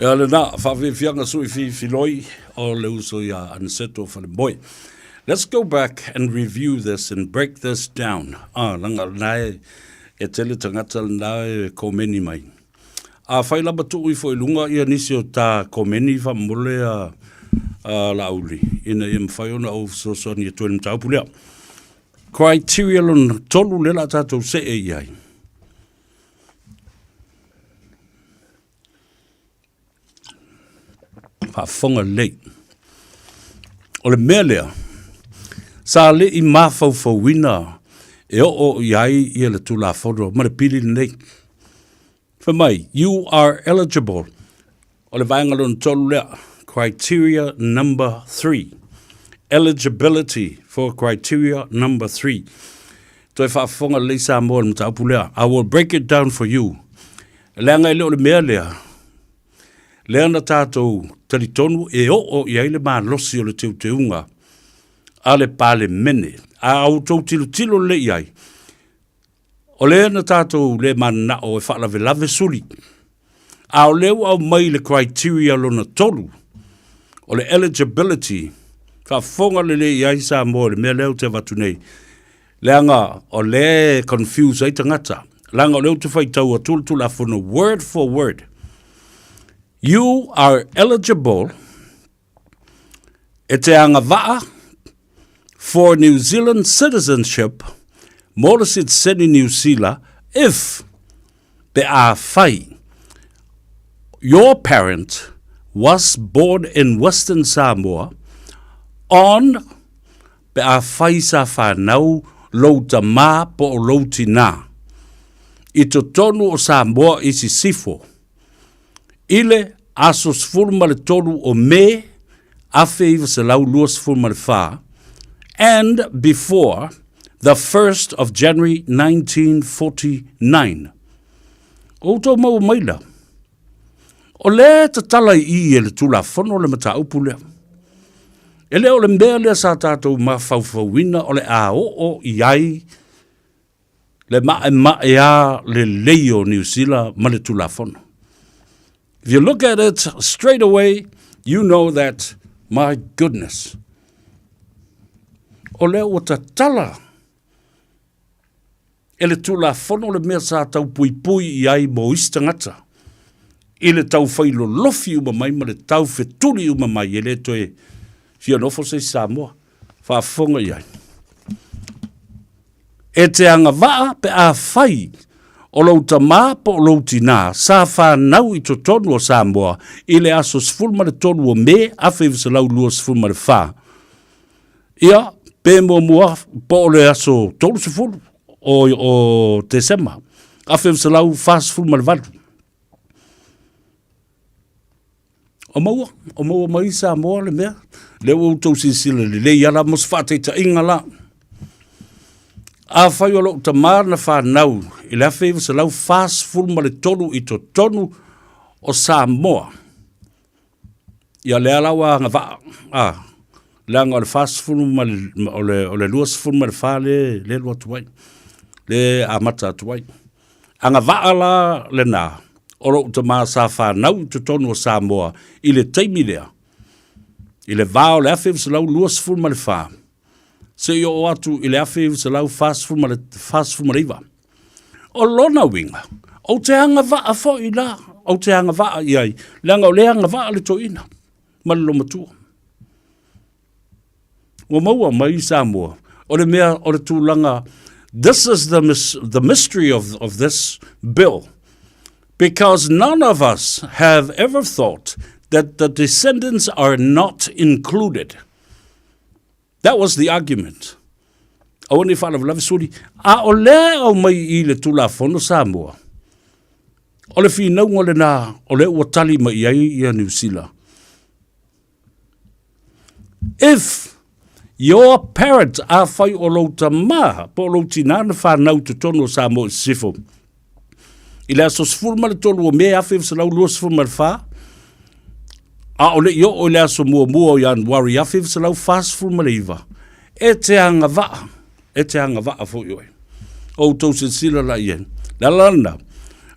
Ia lena, faafiafiaga sui filifiloi o le uso ia Aniceto Falemoe. Let's go back and review this and break this down. Ah, langa lena e, e tele tagata lena e komeni mai. A fai lava tuu ifo i luga ia nisi o ta komeni faamomole a, a Laauli, ina ia mafai ona ou fesoasoani atu ai i le mataupu lea. Criteria lona tolu lea o le a tatou see i ai. Faafofoga lelei. O le mea lea, sa le i mafaufauina e oo i ai ia le Tulafono ma le pili lenei. Fai mai, you are eligible. O le vaega lona tolu lea, criteria number 3. Eligibility for criteria number 3. Toe faafofoga lelei Samoa i le mataupu lea. I will break it down for you. Leaga e le o le mea lea, lea na tatou talitonu e oo i ai le malosi o le teuteuga. a le Palemene. A outou tilotilo lelei i ai, o lea na tatou le mananao e faalavelave suli, a o lea ua aumai le criteria lona tolu, o le eligibility, faafofoga lelei i ai Samoa i le mea lea ou te avatu nei, leaga o lea e confuse ai tagata, leaga o lea ou te faitau atu le Tulafono word for word. You are eligible E te agavaa for New Zealand citizenship mo le sitiseni Niu Sila if, pe afai, your parent was born in Western Samoa on, pe afai sa whanau lou tamā po o lou tinā i totonu o Samoa i Sisifo. I le aso 13 o Me 1924, and before the 1st of January 1949. O outou maua maila, o lea e tatala i i e le Tulafono le mataupu lea. E le o le mea lea sa tatou mafaufauina o le a oo i ai le maʻemaʻe lelei o Niu Sila ma le Tulafono. If you look at it straight away, you know that, my goodness, o lea ua tatala e le Tulafono le mea sa tau puipui i ai mo isi tagata i le tau fai lolofi uma mai ma le tau fetuli uma mai e le toe fia nofo se isi Samoa. Faafofoga i ai. E te agavaa pe afai o lou tamā po o lou tinā sa whanau i totonu o Samoa i le aso 13 o Me 1924. Ia, pe muamua po o le aso 30 o, o Tesema 1948. O maua, o maua mai Samoa le mea. Lea ua outou silasila lelei ala mo se faataitaiga la. Afai o lou tamā na whanau i le 1943 i totonu o Samoa, ia lea la ua agavaa, a, leaga o le 40 ma le, o le, o le 24 le, le alu atu ai, le amata atu ai. Agavaa la lenā o lou tamā sa whanau i totonu o Samoa i le taimi lea, i le vā o le 1924, seia oo atu i le 1949. O lona uiga, ou te agavaa foi la, ou te agavaa i ai, leaga o lea e agavaa le toeaina ma le lomatua. Ua maua mai i Samoa, o le mea o le tulaga, this is the, the mystery of, of this bill, because none of us have ever thought that the descendants are not included. That was the argument. Aua ne i faalavelave suli. A o lea e aumai i le Tulafono Samoa, o le finauga lenā o lea ua tali mai i ai ia Niu Sila. If your parent, afai o lou tamā po o lou tinā na whanau totonu o Samoa i Sisifo, i le aso 13 o Me 1924, a o le i oo i le aso muamua o Ianuari 1949, e te agavaa, e te agavaa foi oe. O outou silasila la i ai. Le ala lena,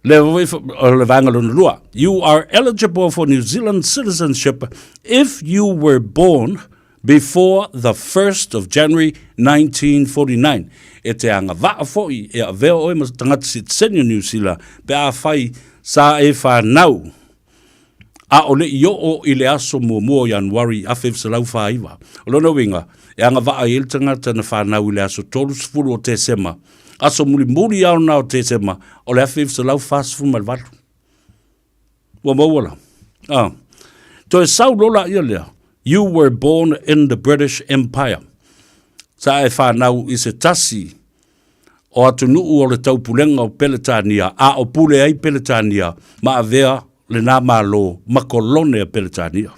le, o le vaega lona lua, you are eligible for New Zealand citizenship if you were born before the 1st of January 1949. E te agavaa foi e avea oe ma tagata sitiseni o Niu Sila pe afai sa e whanau a o le i oo i le aso muamua o Ianuari 1949. O lona uiga, e agavaa ai le tagata na whanau i le aso 30 o Tesema, aso mulimuli lava lena o Tesema o le 1948. Ua maua la. Ah. Toe sau loa laia lea, you were born in the British Empire. Sa e whanau i se tasi o atunuu o le taupulega o Peletania, a o pule ai Peletania ma avea lenā Malo ma kolone a Peletania.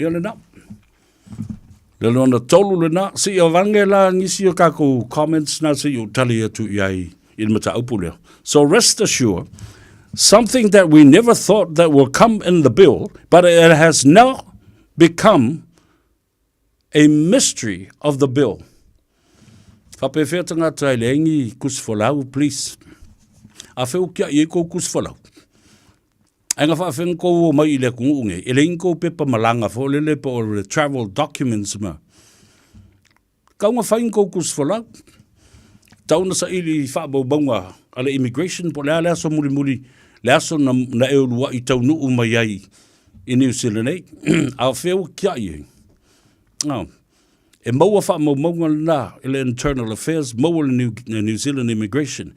Ia lenā. Le lona tolu lenā, seia vange la nisi o kakou comments na se i ou tali atu i ai i le mataupu lea. So rest assured, something that we never thought that will come in the bill, but it has now become. A mystery of the bill. Faapefea tagata e leai ni tusi folau, please. Afea ua tiai ai kou tusi folau? Ae na faafea na tou o mai i le atunuu nei, e leai ni tou pepa malaga foi lele po o le travel documents ma. Tau na fai ni tou tusi folau. Tau na saili i faamaumauga a le immigration po o le a le aso mulimuli, le aso na, na e uluai taunuu mai ai i New Zealand nei. A o fea ua tiai ai? Oh. E maua faamaumauga lena i le Internal Affairs, maua le New, New Zealand Immigration.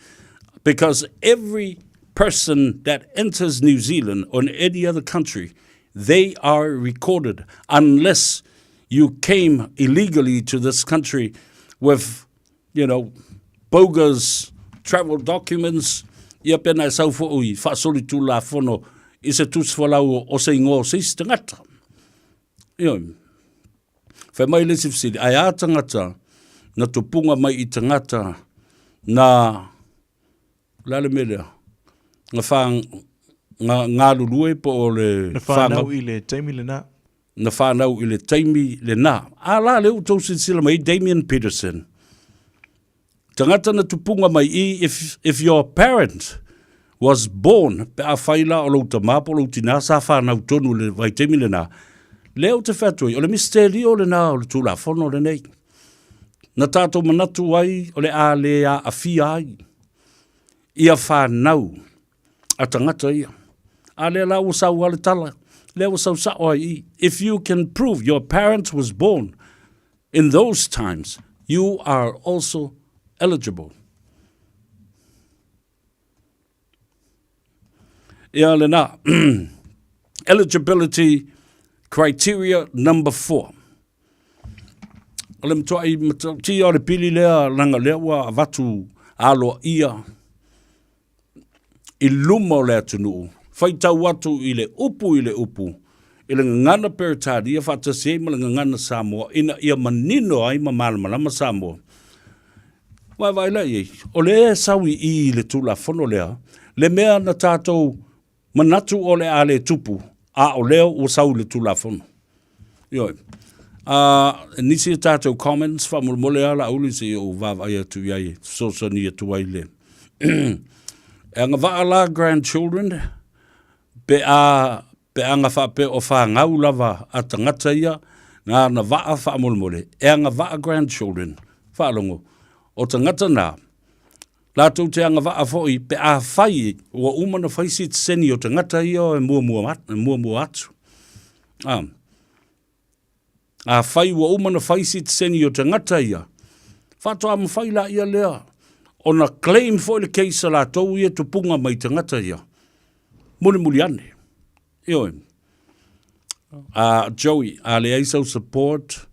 Because every person that enters New Zealand or any other country, they are recorded unless you came illegally to this country with, you know, bogus travel documents, ia pena e sau foʻi faasolitulafono i se tusi folau o se igoa o se isi tagata. Ioe. Fai mai le isi fesili, ae a tagata na tupunga mai i tagata na, o le a le mea lea, na wha, nga, galulue po o le Na whanau i le taimi lena. Na whanau i le taimi lena. A la lea ua tou silasila mai Damien Peterson. Tagata na tupunga mai i, if, if your parent was born, pe a whai la o lou tamā po o lou tinā sa whanau tonu le vaitaimi lena, lea ou te whai atu ai, o le misterio lena o le Tulafono lenei. Na tātou manatu ai o le a le aafia ai ia whanau a tagata ia. A lea la ua sau a le tala, lea ua sau sao ai i, if you can prove your parent was born in those times, you are also eligible. Ia lena, eligibility criteria number 4. O le matuai matautia o le pili lea, leaga lea ua avatu aloaia i luma o le atunuu, faitau atu i le upu i le upu, i le gagana Peretania faatasi ai ma le gagana Samoa ina ia manino ai ma malamalama Samoa. Vaavaai la i ai, o lea e sau i i i le Tulafono lea, le mea na tatou manatu o le a le tupu, a o lea ua sau i le Tulafono. Ioe. Nisi o tatou comments, faamolemole lava Laauli se i ou vaavaai atu i ai e fesoasoani atu ai le E agavaa la grandchildren pe a pe a na faapea o fanau lava a tagata ia na ana vaa faamolemole, e agavaa grandchildren, faalogo, o tagata na, latou te agavaa foi pe afai ua uma ona fai sitiseni o tagata ia e muamua, muamua atu. A, afai ua uma ona fai sitiseni o tagata ia, faatoa mafai laia lea ona claim foi le case a latou ia tupunga mai tagata ia, mulimuli ane. Ioe. Joey, a leai sau support,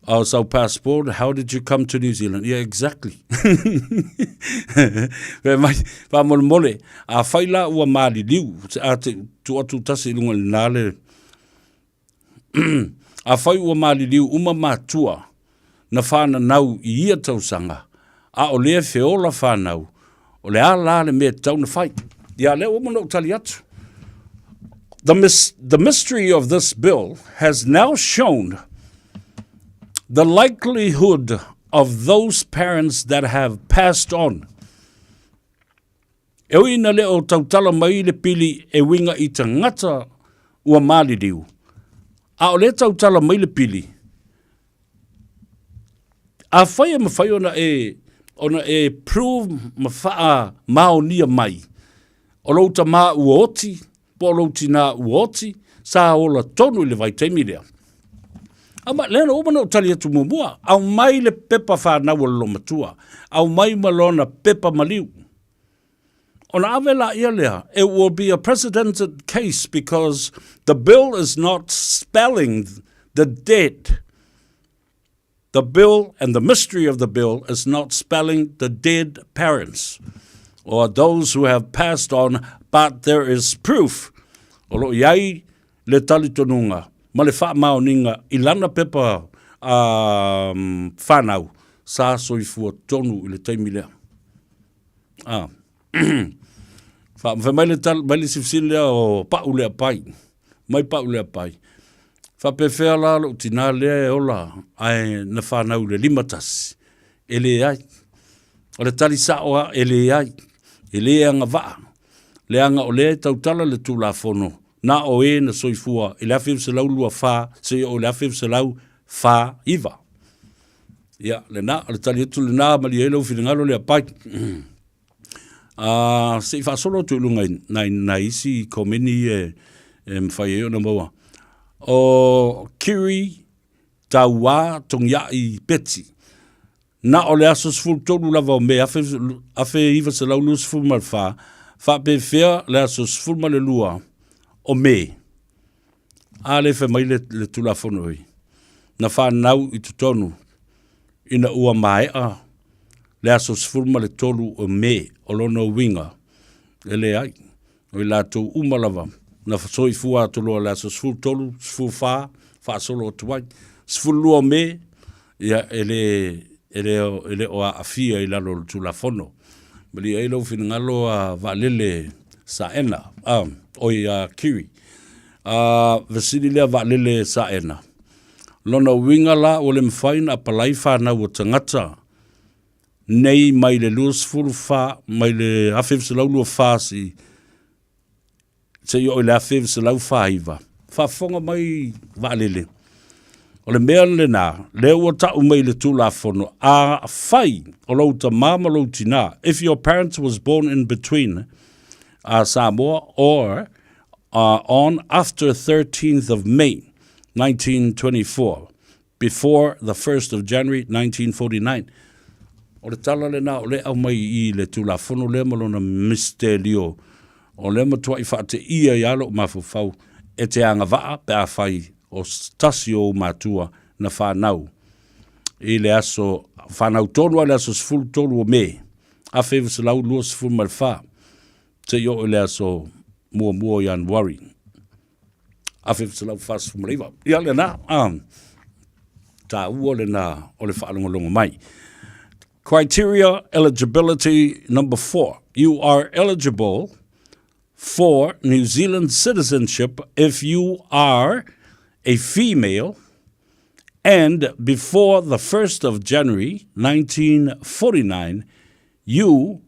o sau passport, how did you come to New Zealand? Yeah, exactly. Fai mai, faamolemole, afai la ua maliliu, a te tuu atu tasi i luga i lena le, afai ua maliliu uma matua na fananau i ia tausaga, a o lea feola fanau, o le a la le mea e tatau ona fai? Ia, lea ua uma ona ou tali atu. The, mis the mystery of this bill has now shown the likelihood of those parents that have passed on. E ui ina le o tautala mai le pili e uiga i tagata ua maliliu, a o lea tautala mai le pili, afai e mafai ona e, ona e prove ma faamaonia mai, o lou tamā ua oti, po o lou tinā ua oti, sa ola tonu i le vaitaimi lea. Aumai, lea na uma ona ou tali atu muamua, aumai le pepa fanau a le loomatua, aumai ma lona pepa maliu. Ona ave laia lea, it will be a precedented case because the bill is not spelling the dead. The bill and the mystery of the bill is not spelling the dead parents or those who have passed on, but there is proof. O lo o i ai le talitonuga ma le faamaoniga i lana pepa whanau sa soifua tonu i le taimi lea. Ah. Fai mai le, tal, mai le sifisili lea o Pau Leapai. Mai Pau Leapai. Faapefea la lou tinā lea e ola ae na fanau i le 51? E leai. O le tali sa'o a, e leai. E lē agavaa, leaga o lea e tautala le Tulafono, na o e na soifua i le 1924 seia oo i le 1949. Ia, lena, o le tali atu lena, malie ai lou finagalo Leapai. A, se i faasolo atu i luga i nai, nai isi komeni ia e, e mafai ai ona maua. O Kiri Tauā Togia'i Beti. Na o le aso 13 lava o Me 1924, faapefea le aso 12 o Me? A lea e fai mai le, le Tulafono oi, na fanau i totonu ina ua maea le aso 13 o Me, o lona uiga, e leai, o i latou uma lava na soifua atu loa i le aso 13, 14, faasolo atu ai. 12 o Me, ia, e le, e le, e le o aafia i lalo o le Tulafono. Malie ai lou finagalo a Vaalele Saena, a, oi a Kiri. A, fesili lea Vaalele Saena. Lona uiga la ua le mafai ona apalai fanau a tagata nei mai le 24 mai le 1924 si seia oo i le 1949. Faafofoga mai Vaalele, o le mea lena, lea ua tau mai i le Tulafono, afai o lou tama ma lou tinā, if your parents was born in between uh, Samoa or uh, on after 13th of May 1924, before the 1st of January 1949. O le tala lena o lea aumai i le Tulafono lea ma lona misitelio, o lea matuai faateia ai lava lou mafaufau e te agavaa pe afai o tasi o ou matua na fanau i le aso, fanau tonu lava i le aso 13 o Me 1924 seia oo i le aso muamua o Ianuari 1949. Ia lena, a, taua lena o le faalogologo mai. Criteria eligibility number four. You are eligible for New Zealand citizenship if you are a female and before the 1st of January 1949 you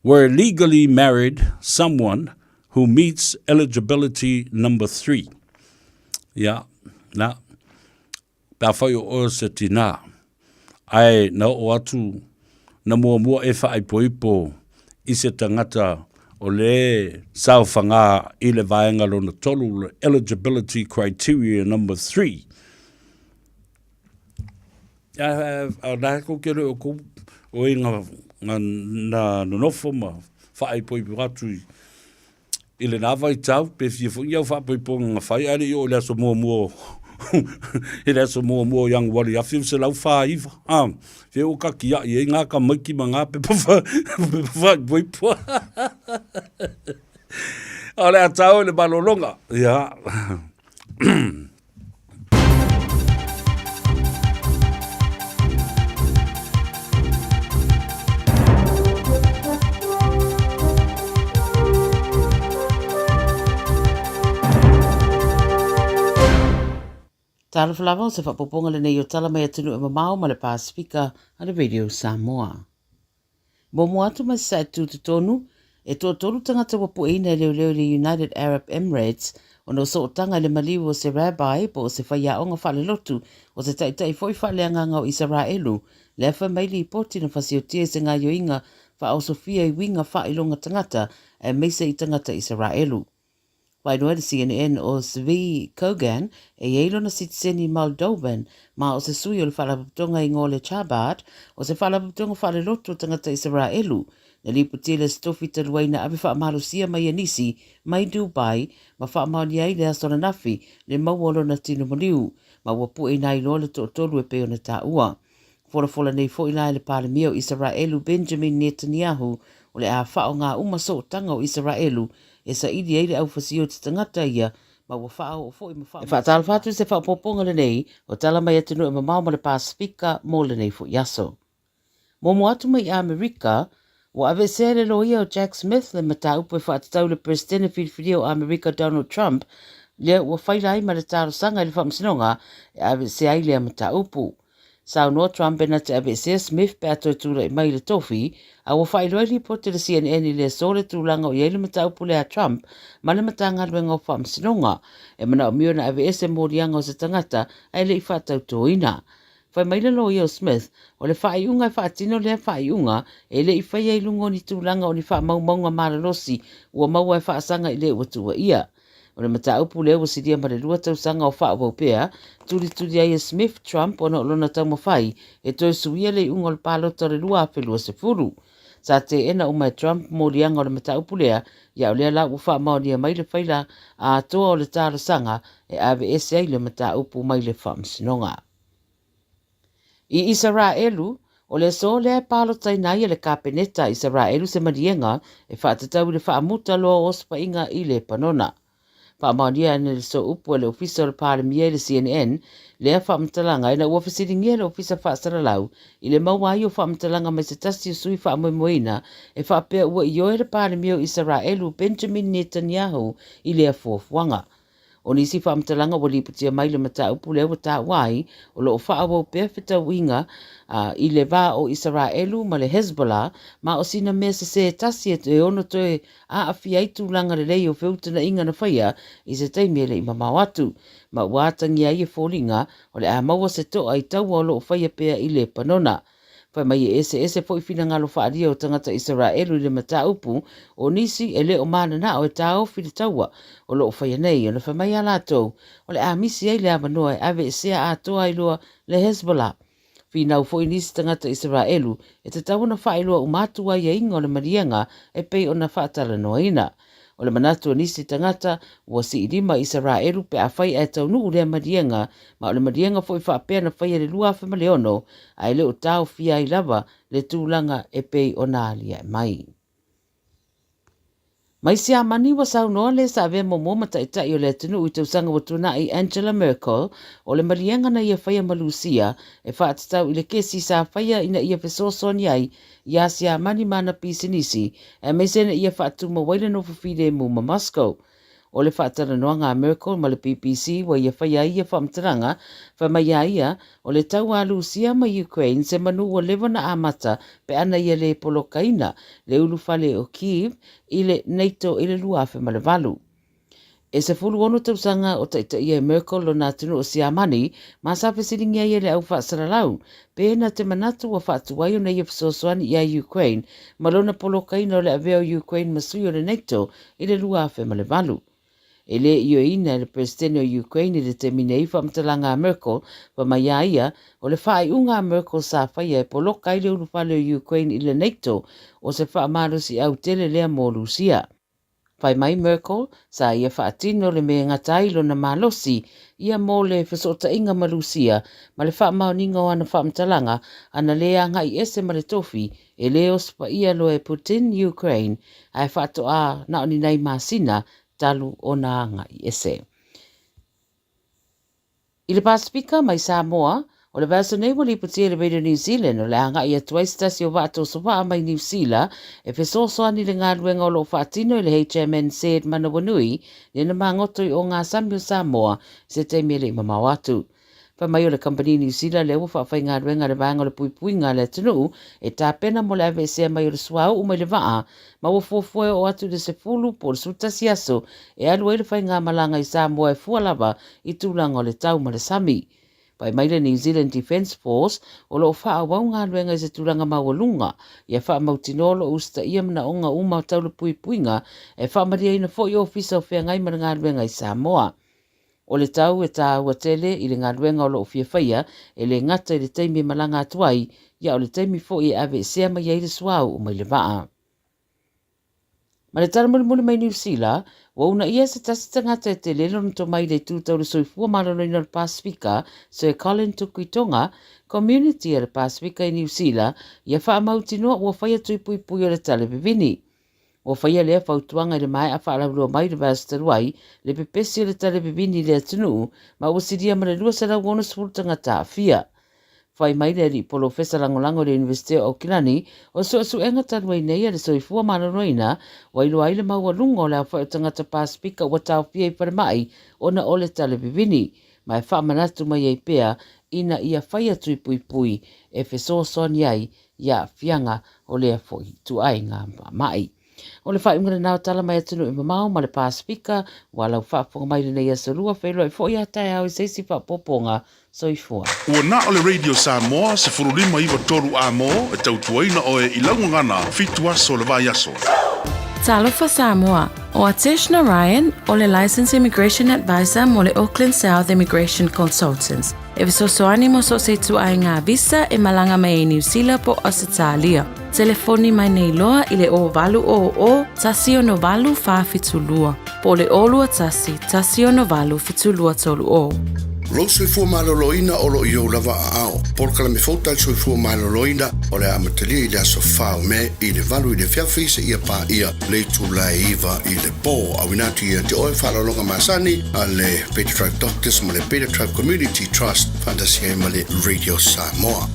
were legally married someone who meets eligibility number 3. Ia, na, pe afai o oe o se tinā, ae na oo atu, na muamua e faaipoipo i se tagata o le saofagā i le vaega lona tolu, le eligibility criteria number 3. A na kou ke leo kou o e nga, nga na nonofo ma faaipoipo atu i, i lenā vaitau, pe fia foi ni au faaipoipoga na fai, ae le i oo i le aso muamua o i le aso muamua o Ianuari 1949, a, fea ua kakiaʻi ai ngā tamaiti ma ngā pepa pepa faaipoipo. O le a tau i le malologa. Ia. Talofa lava o se faapopoga lenei o Tala Mai Atunuu e Mamao ma le Pasefika a le Radio Samoa. Muamua atu ma se tutotonu, e toatolu tagata ua pueina e leoleo i le United Arab Emirates ona o sootaga i le maliu o se rabbi po o se faiaoga faalelotu o se taitai foi faaleagaga o Isaraelu, lea fai mai lipoti na fasiotia i se gaoioiga faaosofia i uiga faailoga tagata aemaise i tagata Isaraelu. Waeroa le CNN o Zvi Kogan e i ai lona sitiseni Moldovan ma o se sui o le faalapotopotoga i ngoa le Chabad, o se faalapotopotoga faalelotu o tagata Isaraelu. Na lipotia i le Aso Tofi talu ai na ave faamalosia mai e nisi mai Dubai ma faamaonia ai le aso ananafi le maua o lona tino maliu ma ua pueina ai loa le toatolu e pei ona taua. Folafola nei foi la e le Palemia o Isaraelu Benjamin Netanyahu o le a faaaoga uma sootaga o Isaraelu e saili ai le aufasioti tagata ia ma ua faaoo foi ma E faatalofa atu i se faaopoopoga lenei o Tala Mai Atunuu e Mamao ma le Pasefika mo lenei foi aso. Muamua atu mai i Amerika, ua aveesea e le loia o Jack Smith le mataupu e faatatau i le Peresetene filifilia o Amerika Donald Trump. lea ua faila ai ma le talosaga i le Faamasinoga e aveesea ai lea mataupu. Saunoa Trump e na te aveesea Smith pe a toe tulai mai i le tofi, a ua faailoa i lipoti a le CNN i le aso le tulaga o i ai le mataupu lea a Trump ma le Matagaluega o Faamasinoga e manaomia ona aveese moliaga o se tagata ae le i faatautoina. Fai mai le loia o Smith, o le faaiuga e faatino lea faaiuga e le i faia i luga o ni tulaga o ni faamaumauga malolosi ua maua e faasaga i le ua tuuaia. O le mataupu lea ua silia ma le 2 tausaga o faaauau pea, tulituli ai e Smith Trump ona o lona taumafai e toe suia le iuga o le palota o le 2020. Sa teena uma e Trump moliaga o le mataupu lea, ia o lea la ua faamaonia mai le faila atoa o le talosaga e aveese ai le mataupu mai le faamasinoga. I Isaraelu, o le aso lea e palotaina ai e le Kapeneta a Isaraelu se maliega e faatatau i le faamuta loa o osofaiga i Lepanona. Faamaonia ana le sooupu a le Ofisa o le Palemia i le CNN lea faamatalaga ina ua fesiligia le Ofisa Faasalalau i le maua ai o faamatalaga mai se tasi o sui faamoemoeina e faapea ua ioe le Palemia o Isaraelu Benjamin Netanyahu i lea fuafuaga. O nisi faamatalaga ua lipotia mai le mataupu lea ua taua ai, o lo o faaauau pea fetauiga i le va o Isaraelu ma le Hezbollah, ma o sina mea sesē tasi e ono toe aafia ai tulaga lelei o feutagaiga na faia i se taimi e le i mamao atu, ma ua atagia ai e foliga o le a maua se to'a i taua o lo o faia pea i Lepanona. Fai mai e eseese foi finagalo faaalia o tagata Isaraelu i le mataupu, o nisi e le o mananao e taofi le taua o lo o faia nei, ona fai mai a latou, o le a misi ai le avanoa e aveesea atoa ai loa le Hezbollah. Finau foi nisi tagata Isaraelu e tatau ona faailoa uma atu aiaiga o le maliega e pei ona faatalanoaina. O le manatu o nisi tagata, ua siilima Isaraelu pe afai ae taunuu lea maliega, ma o le maliega foi faapea na faia i le 2006, ae le o taofia ai lava le tulaga e pei ona aliae mai. Mai Siamani ua saunoa le sa avea muamua ma taitai o le atunuu i tausaga ua tuanai Angela Merkel, o le maliega na ia faia ma Lusia e faatatau i le kesi sa faia ina ia fesoasoani ai iā Siamani ma ana pisinisi, aemaise ina ia faatumau ai le nofo filemu ma Moscow. O le faatalanoaga a Merkel ma le BBC ua ia faia ai ia faamatalaga, fai mai iā ia, o le taua a Lusia ma Ukraine se manu ua leva ona amata pe ana ia le polokaina le ulufale o Kyiv i le NATO i le 2008. E 16 tausaga o taitaia e Merkel lona atunuu o Siamani, ma sa fesiligia ai e le au faasalalau pe na te manatu ua faatuai ona ia fesoasoani iā Ukraine ma lona polokaina o le avea o Ukraine ma sui o le NATO i le 2008. E le ioeina e le Peresetene o Ukraine i le taimi nei faamatalaga a Merkel, fai mai iā ia, o le faaiuga a Merkel sa faia e poloka ai le ulufale o Ukraine i le NATO, o se faamalosiau tele lea mo Lusia. Fai mai Merkel, sa ia faatino le mea e gata ai lona malosi ia mo le fesootaiga ma Lusia ma le faamaoniga o ana faamatalaga ana le agai ese ma le tofi e le osofaia loa e Putin Ukraine ae faatoa na o ni nai masina talu ona agai ese. I le Pasefika mai Samoa, o le vaiaso nei ua lipotia e le Radio New Zealand o le a agai atu ai se tasi o vaa tosovaa mai Niu Sila e fesoasoani i le galuega o lo o faatino e le HMNZ Manawanui lena magoto i ogasami o Samoa i se taimi e le i mamao atu. Fai mai o le kamupani Niu Sila lea ua faafaigaluega le vaega o le puipuiga a le atunuu e tapena mo le aveesea mai o le suauu mai le vaa ma ua fuafua e oo atu i le 10 po o le 11 aso e alu ai le faigamalaga i Samoa e fua lava i tulaga o le tau ma le sami. Fai mai le New Zealand Defence Force o lo o faaauau galuega i se tulaga maualuga ia faamautinoa o lo o usitaia manaoga uma tau le puipuiga e faamalieina foi ofisa o feagai ma le galuega i Samoa. O le tau e tāua tele i le galuega o lo o fia faia, e le gata i le taimi e malaga atu ai, ia o le taimi foi e aveesea mai ai le suauu mai le vaa. Ma le tala mulimuli mai Niu Sila, ua uunaia se tasi tagata e tele lona tomai i le itu tau le soifua maloloina o le Pasefika, Sir Colin Tukuitonga, Community a le Pasefika i Niu Sila, ia faamautinoa ua faia tui puipui o le talevevini. Ua faia lea fautuaga i le maea faalauiloa mai i le vaiaso talu ai le pepesi o le talevevini i le atunuu ma ua silia ma le 260 tagata aafia. Fai mai le alii polofesa lagolago i le Iunivesite o Aukilani, o suesuega talu ai nei a le Soifua Maloloina ua iloa ai le maualuga o le aofai o tagata Pasefika ua taofia i falemai ona o le tale vivini, ma e faamanatu mai ai pea ina ia fai atu i puipui e fesoasoani ai i aafiaga o lea foi ituaiga faamai. O le faaiuga lena o tala mai atunuu e mamao ma le Pasefika, ua lau faafofoga mai lenei aso lua, feiloai foi a taeao i se isi faaopoopoga. Soifua. Ua na o le Radio Samoa 15 9 3 A-mo e tautuaina oe i lau gagana fitu aso o le vaiaso. Talofa Samoa, ʻO Atesh Narayan, ʻo le Licensed Immigration Advisor mo le Auckland South Immigration Consultants, e fesoasoani mo so o se ituaiga visa e malaga mai ai Niu Sila po o Ausetalia. Telefoni mai nei loa i le 0800 168 472 po o le 021 168 7230. Lou soifua maloloina o lo o i ou lava aao. Polokalame fou tali soifua maloloina o le a amatalia i le aso 4 o Me i le 8 i le afiafi seia paia le itula e 9 i le po. Auina atu ia te oe faaaloaloga masani a le Beta Tribe Doctors ma le Beta Tribe Community Trust faatasi ai ma le Radio Samoa.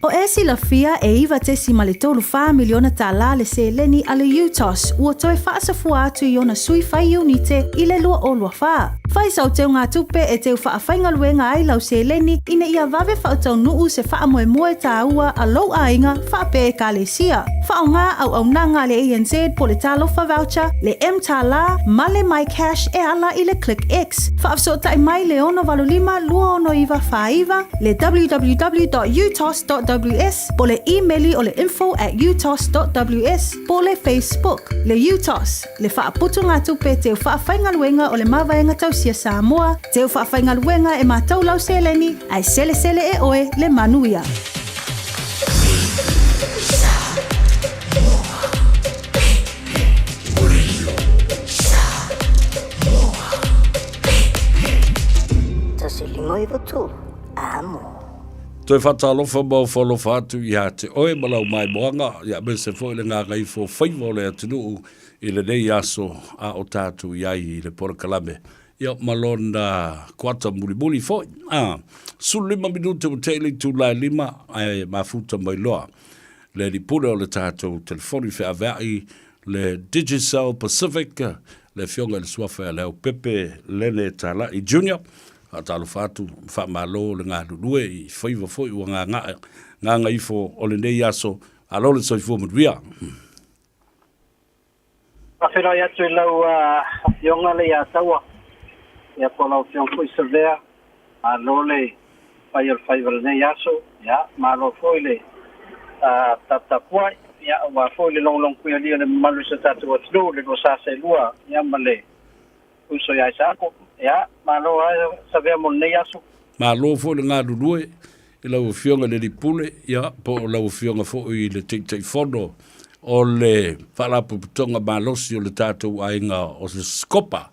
O e silafia e 9.34 miliona tālā le seleni a le UTOS ua toe faasafua atu i ona sui fai iunite i le 2024. Fai sau teugatupe e teu faafaigaluega ai lau seleni ina ia vave faataunuu se faamoemoe tāua a lou aiga faapea Ekalesia. Faaaoga auaunaga a le ANZ po le Talofa Voucher, le mTālā ma le MyCash e ala i le ClickX. Faafesootai mai le 685 269 49, le www.utos.ws po le imeli o le info@utos.ws po le Facebook. Le UTOS, le faaputugatupe teu faafaigaluega o le Mavaega Tausia Samoa, teu faafaigaluega e matou lau seleni, ae selesele e oe le manuia. Toe faatalofa ma ofoalofa atu ia te oe ma lau maimoaga, ia aemaise foi le gagaifo faiva o le atunuu i lenei aso a o tatou i ai i le polokalame, ia ma lona kuata mulimuli foi. A, 15 minute ua tea i le itula e 5, ae mafuta mai loa le alii pule o le tatou telefoni feaveai, le Digicel Pacific, le Afioga i le Suafa ia Leaupepe Lele Talai Junior. Faatalofa atu ma faamalo le galulue i faiva foi ua gagae, gagaifo o lenei aso. Malo le soifua manuia. Faafeiloai atu i lau Afioga le ia Taua, ia po o lau Afioga foi Savea, malo le fai o le faiva i lenei aso, ia malo foi le taputapuai, ia aua foi le logologopuialia o le mamalu o si o tatou atunuu, le 242, ia ma le uso ia Isaako, ia malo lava Savea mo lenei aso. Malo foi le galulue i lau Afioga i le Alii Pule, ia, po o lau Afioga foi i le Taitaifono o le Faalapotopotoga Malosi o le tatou aiga o le Scopa.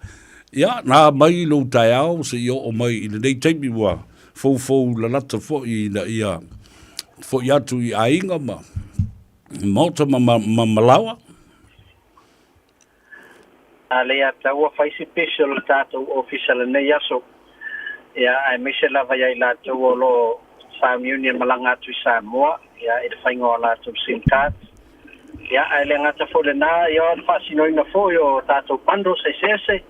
Ia, na mai lou taeao seia oo mai i lenei taimi ua foufou lalata foi ina ia foi atu i aiga ma maota ma, ma, ma malaoa. A le ia taua fai se pese o le tatou ofisa lenei aso, ia, aemaise lava ia i latou o lo o sauniuni e malaga atu i Samoa, ia, i le faiga o a latou sim cards. Ia, ae le gata foi i lena, ia, o le faasinoina foi o tatou bundles eseese,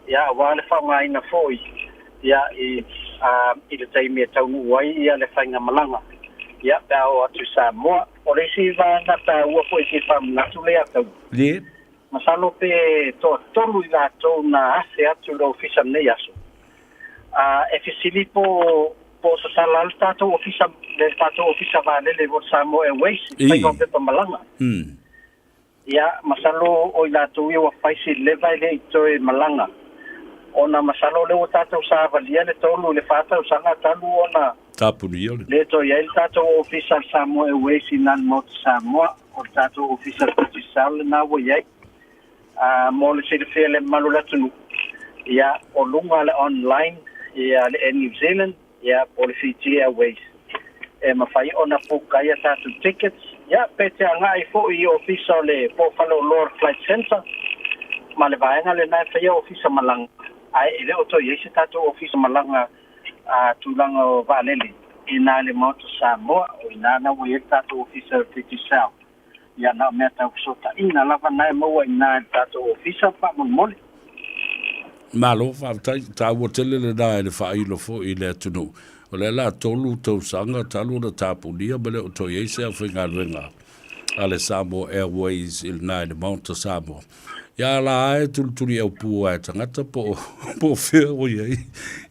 ia, aua le faaaogaina foi, ia, i, a, i le taimi e taunuu ai, ia, le faigamalaga, ia, pe a oo atu i Samoa. O le isi vaega taua foi e fia faamanatu lea tau. Ie. Masalo pe toatolu i latou na afe atu i le ofisa lenei aso. A e fesili po po o tatala le tatou ofisa le tatou ofisa vaalele mo le Samoa Airways i faiga o pepa malaga. Ia, masalo o i latou ia ua fai si leva e le i toe malaga ona masalo o lea ua tatou savalia le tolu i le fa tausaga talu ona Tapunia le. Le toe i ai le tatou ofisa o le Samoa Airways i ina i le Maota Samoa. O le tatou ofisa o le Digicel lena ua i ai. A, mo le silafia e le mamalu o le atunuu, ia, o luga le online ia le Air New Zealand, ia, po o le Fiji Airways, e mafai ona book ai a tatou tickets. Ia, pe te agai foi i ofisa o le po o faleoloa o le Flight Centre, ma le vaega lena e faia ofisa malaga, ae e le o toe i ai se tatou ofisa malaga a tulaga o vaalele. i ina i le Maota Samoa, o i ina na ua i ai le tatou Ofisa o le Digicel. Ia, na o mea tau fesootaiga lava na e maua i ina i le tatou Ofisa faamolemole. Malo faafetai, taua tele lena i le faailo foi i le atunuu. O lea la 3 tausaga talu ona tapunia ma le o toe i ai se aufaigaluega a le Samoa Airways i lena i le Maota Samoa. Ia la e tulituli aupu a e tagata po o fea ua i ai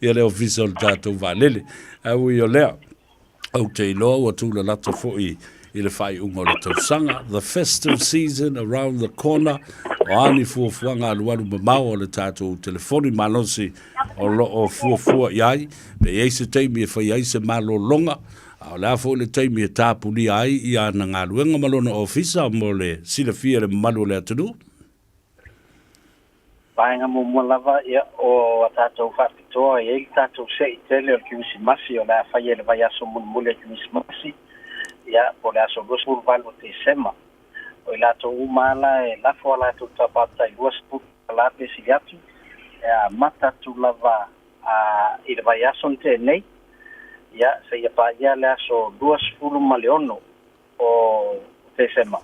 ia le ofisa o le tatou vaalele. Ae ui o lea, ou te iloa ua tūlalata foi i le faaiuga o le tausaga, the festive season around the corner, o a ni fuafuaga alualu mamao o le tatou telefoni malosi o lo o fuafua i ai, pe i ai se taimi e fai ai se malologa, a o le a foi le taimi e tapunia ai i ana galuega ma lona ofisa mo le silafia e le mamalu o le atunuu? Vaega muamua lava, ia, o a tatou faapitoa, e i ai le tatou se'i tele o le Kerisimasi o le a faia i le vaiaso mulimuli o le Kerisimasi, ia, po o le aso 28 o Tesema. O i latou uma lava la e lafo a latou top-up tai $20 pe sili atu, e amata atu lava a i le vaiaso na tea nei, ia, seia paia le aso 26 o Tesema,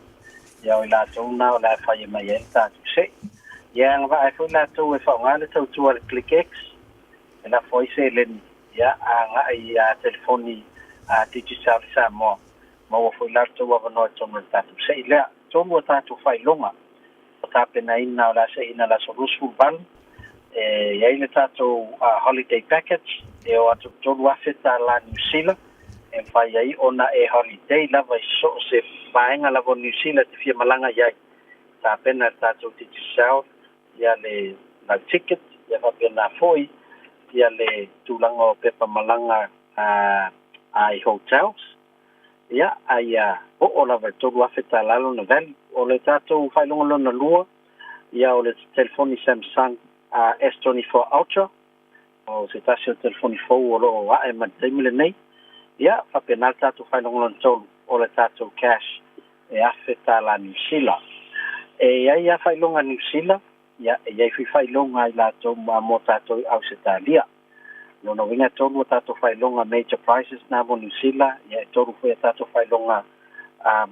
ia o i latou na o le a fai mai ai le tatou se'i. Ia e agavaa ai foi latou e faaaoga le tautua a le ClickX e lafo ai seleni, ia, agai i telefoni a Digicel i Samoa, maua foi la le tou avanoa i totonu o le tatou se'i lea. Tolu a tatou faailoga o tapenaina o le a se'ina i le aso 28, e i ai le tatou holiday package e oo atu i le $3,000 Niu Sila e mafai ai ona e holiday lava i so o se vaega lava o Niu Sila e te fia malaga i ai. Tapena e le tatou Digicel ia le lau ticket, ia faapena foi ia le tulaga o pepa malaga i hotels. Ia, a ia oo lava i le $3,000 lona value. O le tatou faailoga lona lua, ia o le telefoni Samsung S24 Ultra, o se tasi o telefoni fou o lo o ae mai le taimi lenei. Ia, faapena le tatou faailoga lona tolu, o le tatou cash e $1,000 Niu Sila. E i ai lava faailoga Niu Sila, ia, e i ai foi faailoga a i latou mo tatou i Ausetalia. Lona uiga e tolu a tatou faailoga major prizes na mo Niu Sila, ia e tolu foi a tatou faailoga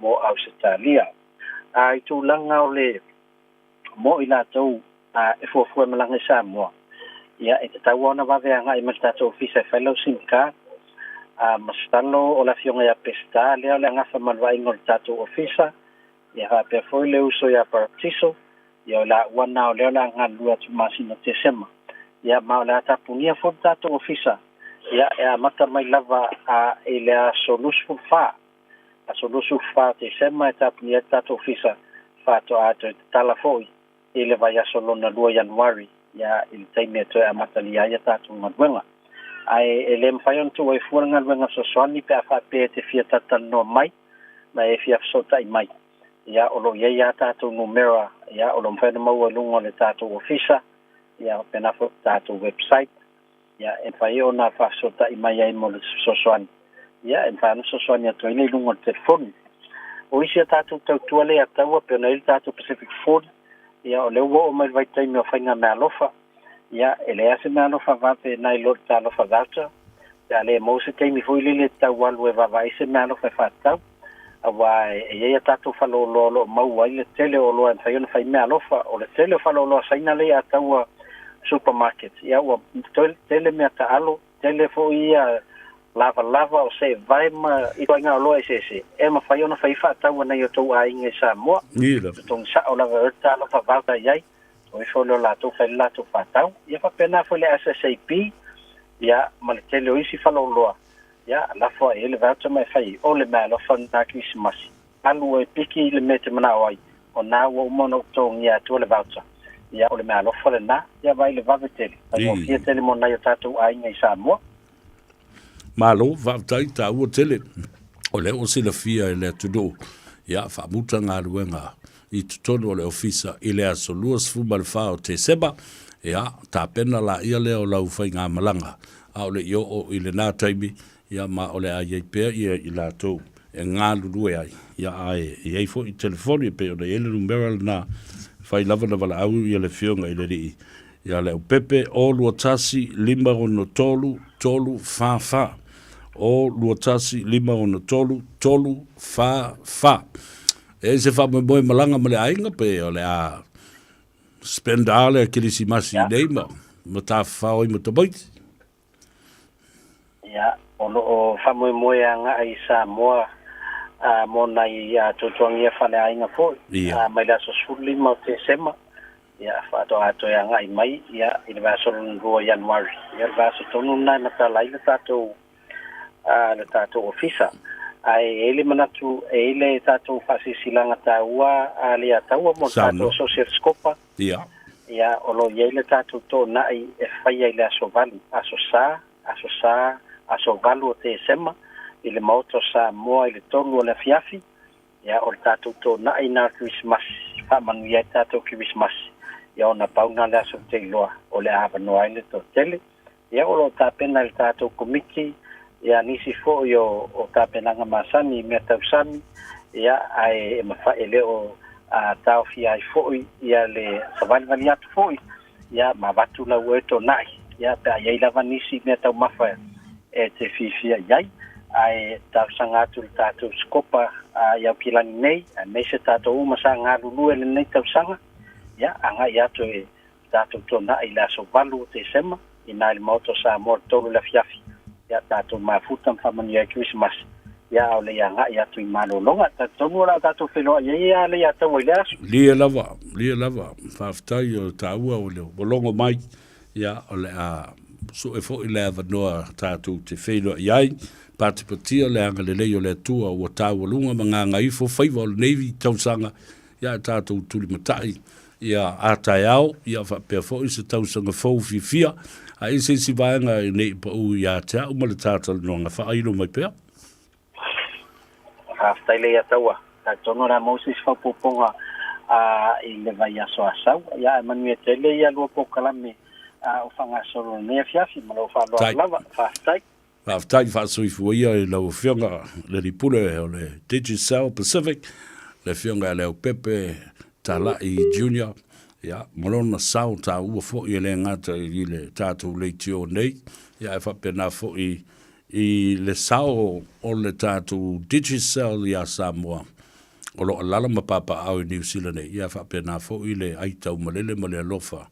mo Ausetalia. A i tulaga o le mo i latou e fuafua e malaga i Samoa, ia e tatau lava ona vave agai mai le tatou ofisa e fai lau sim card. A masalo o le afioga ia Peseta lea o le a gafa ma le vaaiga o le tatou ofisa, Ia faapea foi le uso ia Paratiso, ia o laua na o lea o le a galulue atu i le masina o Tesema. Ia ma o le a tapunia foi le tatou ofisa, ia e amata mai lava a i le aso 24, aso 24 o Tesema e tapunia ai le tatou ofisa, faatoa toe tatala foi i le vaiaso lona lua Ianuari, ia i le taimi e toe amatalia ai a tatou galuega. Ae e le mafai ona tuu ai fua le galuega fesoasoani pe a faapea e te fia talatalanoa mai, ma e fia fesootai mai, ia, o lo o i ai lava tatou numera, ia, o lo o mafai ona maua i luga o le tatou ofisa, ia, faapena foi le tatou website, ia, e mafai ona faafesootai mai ai mo le fesoasoani, ia, e mafai ona fesoasoani atu ai lea i luga o le telefoni. O isi a tatou tautua lea taua, pei ona i ai le tatou Pacific 40, ia, o lea ua oo mai le vaitaimi o faiga meaalofa, Ia, e leai lava se meaalofa vave nai lo le talofa voucher, pe a le maua se taimi foi lele e tau alu e vaavaai se meaalofa e faatatau, aua e i ai a tatou faleoloa o lo o maua ai le tele o oloa e mafai ona fai meaalofa. O le tele o faleoloa Saina lea i Ataua supermarkets, ia ua tele mea taalo, tele foi ia lavalava o seevae ma ituaiga oloa eseese e mafai ona fai faatau e nai o tou aiga i Samoa. Totogi sao lava e oe le talofa voucher i ai. O ifo lea o latou fai le latou faatau. Ia faapena foi le SSAB, ia, ma le tele o isi faleoloa, ia, lafo ae i ai le voucher ma e fai ai. O le meaalofa lena Kerisimasi. Alu oe e piki i le mea e te manao ai, o na ua uma ona ou totogia atua le voucher. Ia, o le meaalofa lena. Ia, vaai i le vave tele, faigofie tele mo nai o tatou aiga i Samoa. Malo, faafetai, taua tele. O lea ua silafia e le atunuu, ia, faamuta galuega i totonu o le ofisa i le aso 24 o Tesema, ia, tapena laia lea o lau faigamalaga, a o le i oo i lena taimi, ia, ma o le a i ai pea ia i latou e galulue ai, ia, ae i ai foi telefoni e pei ona i ai le numera lena, fai lava na valaau ia le Afioga i le Alii ia Leaupepe, 0 2 1 5 6 3 3 4 4. o 21 563 3 4 4. E ai se faamoemoe malaga ma le aiga pe o le a spend a le Kerisimasi i nei ma ma tafafao ai ma tamaiti. Ia, o lo o faamoemoe agai i Samoa a mo nai tuatuagia faaleaiga foi mai le aso 15 o Tesema, ia, faatoa toe agai mai ia i le vaiaso lona lua o Ianuari. Ia, o le vaiaso tonu lena e matala ai le tatou le tatou ofisa. Ae e i ai le manatu e i ai le tatou faasilasilaga taua a le Ataua mo le tatou Associate Scopa. Ia, o lo o i ai le tatou toonai e faia i le aso 8, aso Sa, aso Sa, aso 8 o Tesema i le Maota o Samoa i le 3 o le afiafi. Ia, o le tatou toonai na o le Kerisimasi, faamanuia ai le tatou Kerisimasi. Ia, ona pau na o le aso ou te iloa o le a avanoa ai le toatele. Ia, o lo o tapena e le tatou Komiti, ia, nisi foi o, o tapenaga masani i mea tau sami, ia, ae e mafai, e le o a, taofia ai foi ia le savalivali atu foi, ia, ma avatu lau oe toonai, ia, pe a i ai lava nisi mea taumafa e te fiafia i ai. Ae talosaga atu i le tatou sikopa a, i Aukilani nei, aemaise tatou uma sa galulue i lenei tausaga, ia, agai atu e tatou tuanai i le aso 8 o Tesema i na i le Maota o Samoa i le 3 i le afiafi, ia tatou mafuta ma faamanuia ai Kerisimasi, ia a o le i agai atu i malologa. Talitonu o le a tatou feiloai ai a le i ataua i lea aso. Lia lava, lia lava, faafetai o taua o le ua logo mai, ia o le a sue foi le avanoa tatou te feiloai ai, patipatia le agalelei o le Atua ua taualuga ma gagaifo faiva o lenei tausaga, ia a tatou tulimatai ia a taeao, ia faapea foi se tausaga fou fiafia, a i se isi vaega e nei pau ia te au ma le tātalanoaga, faailo mai pea. Faafetai le ia taua. Talitonu o le a maua se isi faaopoopoga i le vaiaso a sau. Ia ae manuia tele ia lua polokalame o faagasolo i lenei afiafi ma lou faaaloalo lava. Faafetai. Faafetai faasoifua ia i lau Afioga le Alii Pule o le Digicel Pacific, le Afioga ia Leaupepe Talai Junior, ia, ma lona sao taua foi e le gata i le tatou leitio nei, ia ae faapena foi i le sao o le tatou Digicel ia Samoa o lo o alaala ma papaaao i Niu Sila nei, ia faapena foi le aitaumalele ma le alofa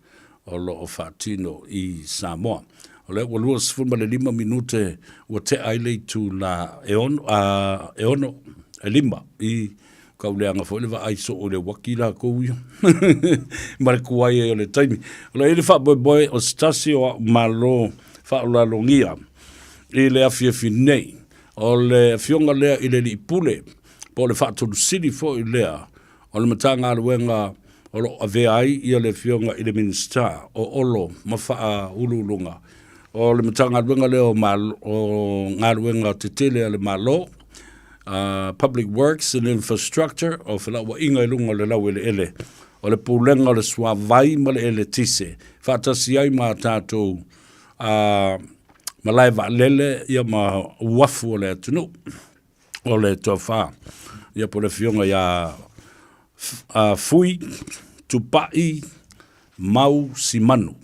o lo o faatino i Samoa. O lea ua 25 minute ua tea ai le itula e ono, a, e ono, e lima i kauleaga foi le vaai soo i le uaki lakou ia ma le kuai ai o le taimi. O le i le faamoemoe o se tasi o au malo faaulalogia i le afiafi nei, o le afioga lea i le Alii Pule, po o le Faatonu Sili foi lea o le Matagaluega o lo o avea ai ia le Afioga i le Minisita o Olo ma Faauluuluga o le Matagaluega lea o, Malo, o Galuega Tetele a le Malo, Public Works and Infrastructure, o felauaiga i luga o le laueleele o le Pulega o le Suavai ma le Eletise, faatasi ai ma a tatou malae vaalele ia ma uafu o le atunuu. O le tofa ia po o le afioga ia Fui Tupai Mau Simanu.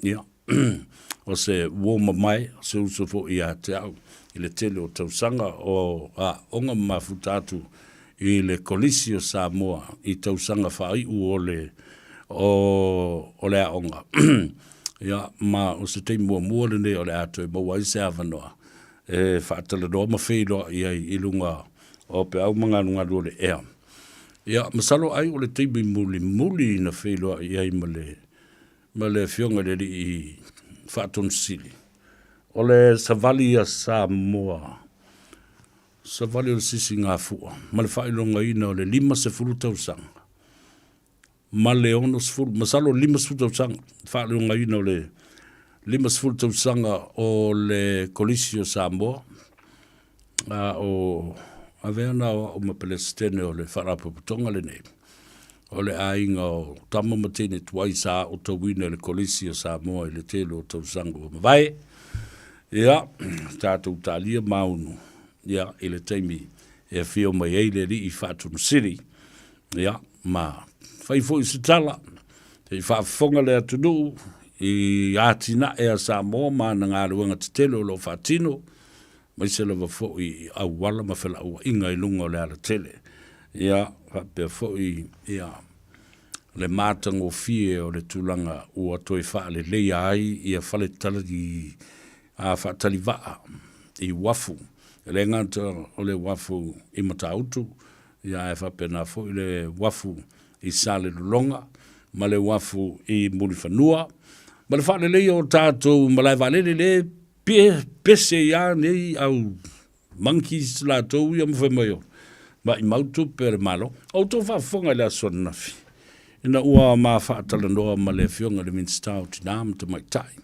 Ia, o se uo mamae, o se uso foi ia te au i le tele o tausaga o aoga ma mafuta atu i le Kolisi o Samoa i tausaga faaiu o le o le aoga. Ia, ma o se taimi muamua lenei o le a toe maua ai se avanoa e faatalanoa ma feiloai ai i luga o peau ma galugalu o le ea. Ia, masalo ai o le taimi mulimuli na feiloai ai ma le, ma le Afioga i le Alii Faatonu Sili, o le savali a Samoa, savali o le Sisigafua, ma le faailogaina o le 50 tausaga ma le 60, masalo 50 tausaga, faaleogaina o le 50 tausaga o le Kolisi o Samoa, a o avea na o au ma Pelesitene o le Faalapotopotoga lenei, o le aiga o tama ma teine tuai sa aotauina i le Kolisi o Samoa i le tele o tausaga ua mavae. Ia, tatou talia maunu, ia, i le taimi e afio mai ai le Alii Faatonu Sili, Ia, ma fai foi se tala, se i faafofoga le atunuu i atinae a Samoa ma ana galuega tetele o lo o faatino. aemaise lava foi i auala ma felauaiga i luga o le alatele. Ia, faapea foi, ia, le matagofie o le tulaga ua toe faaleleia ai ia fale tali a faatali vaa i uafu. E le gata o le uafu i Matautu, ia ae faapena foi le uafu i Salelologa ma le uafu i Mulifanua, ma le faaleleia o tatou malae vaalele le pese ai lava nei au monkeys latou ia ma fai mai o maimau tupe a le Malo. O outou faafofoga i le aso ananafi, ina ua ma faatalanoa ma le Afioga i le Minisita o Tina ma Tamaitai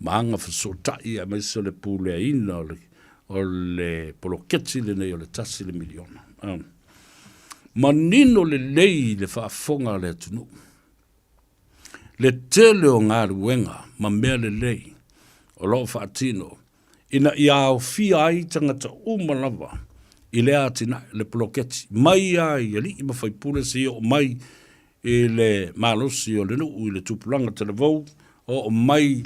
ma Agafesootai aemaise o le puleaina o le poloketi lenei o le $1 miliona. Manino lelei le faafofoga a le atunuu le tele o galuega ma mea lelei o lo o faatino ina ia aofia ai tagata uma lava i lea atinae, le poloketi, mai lava i alii ma faipule seia oo mai i le malosi o le nuu i le tupulaga talavou, oo mai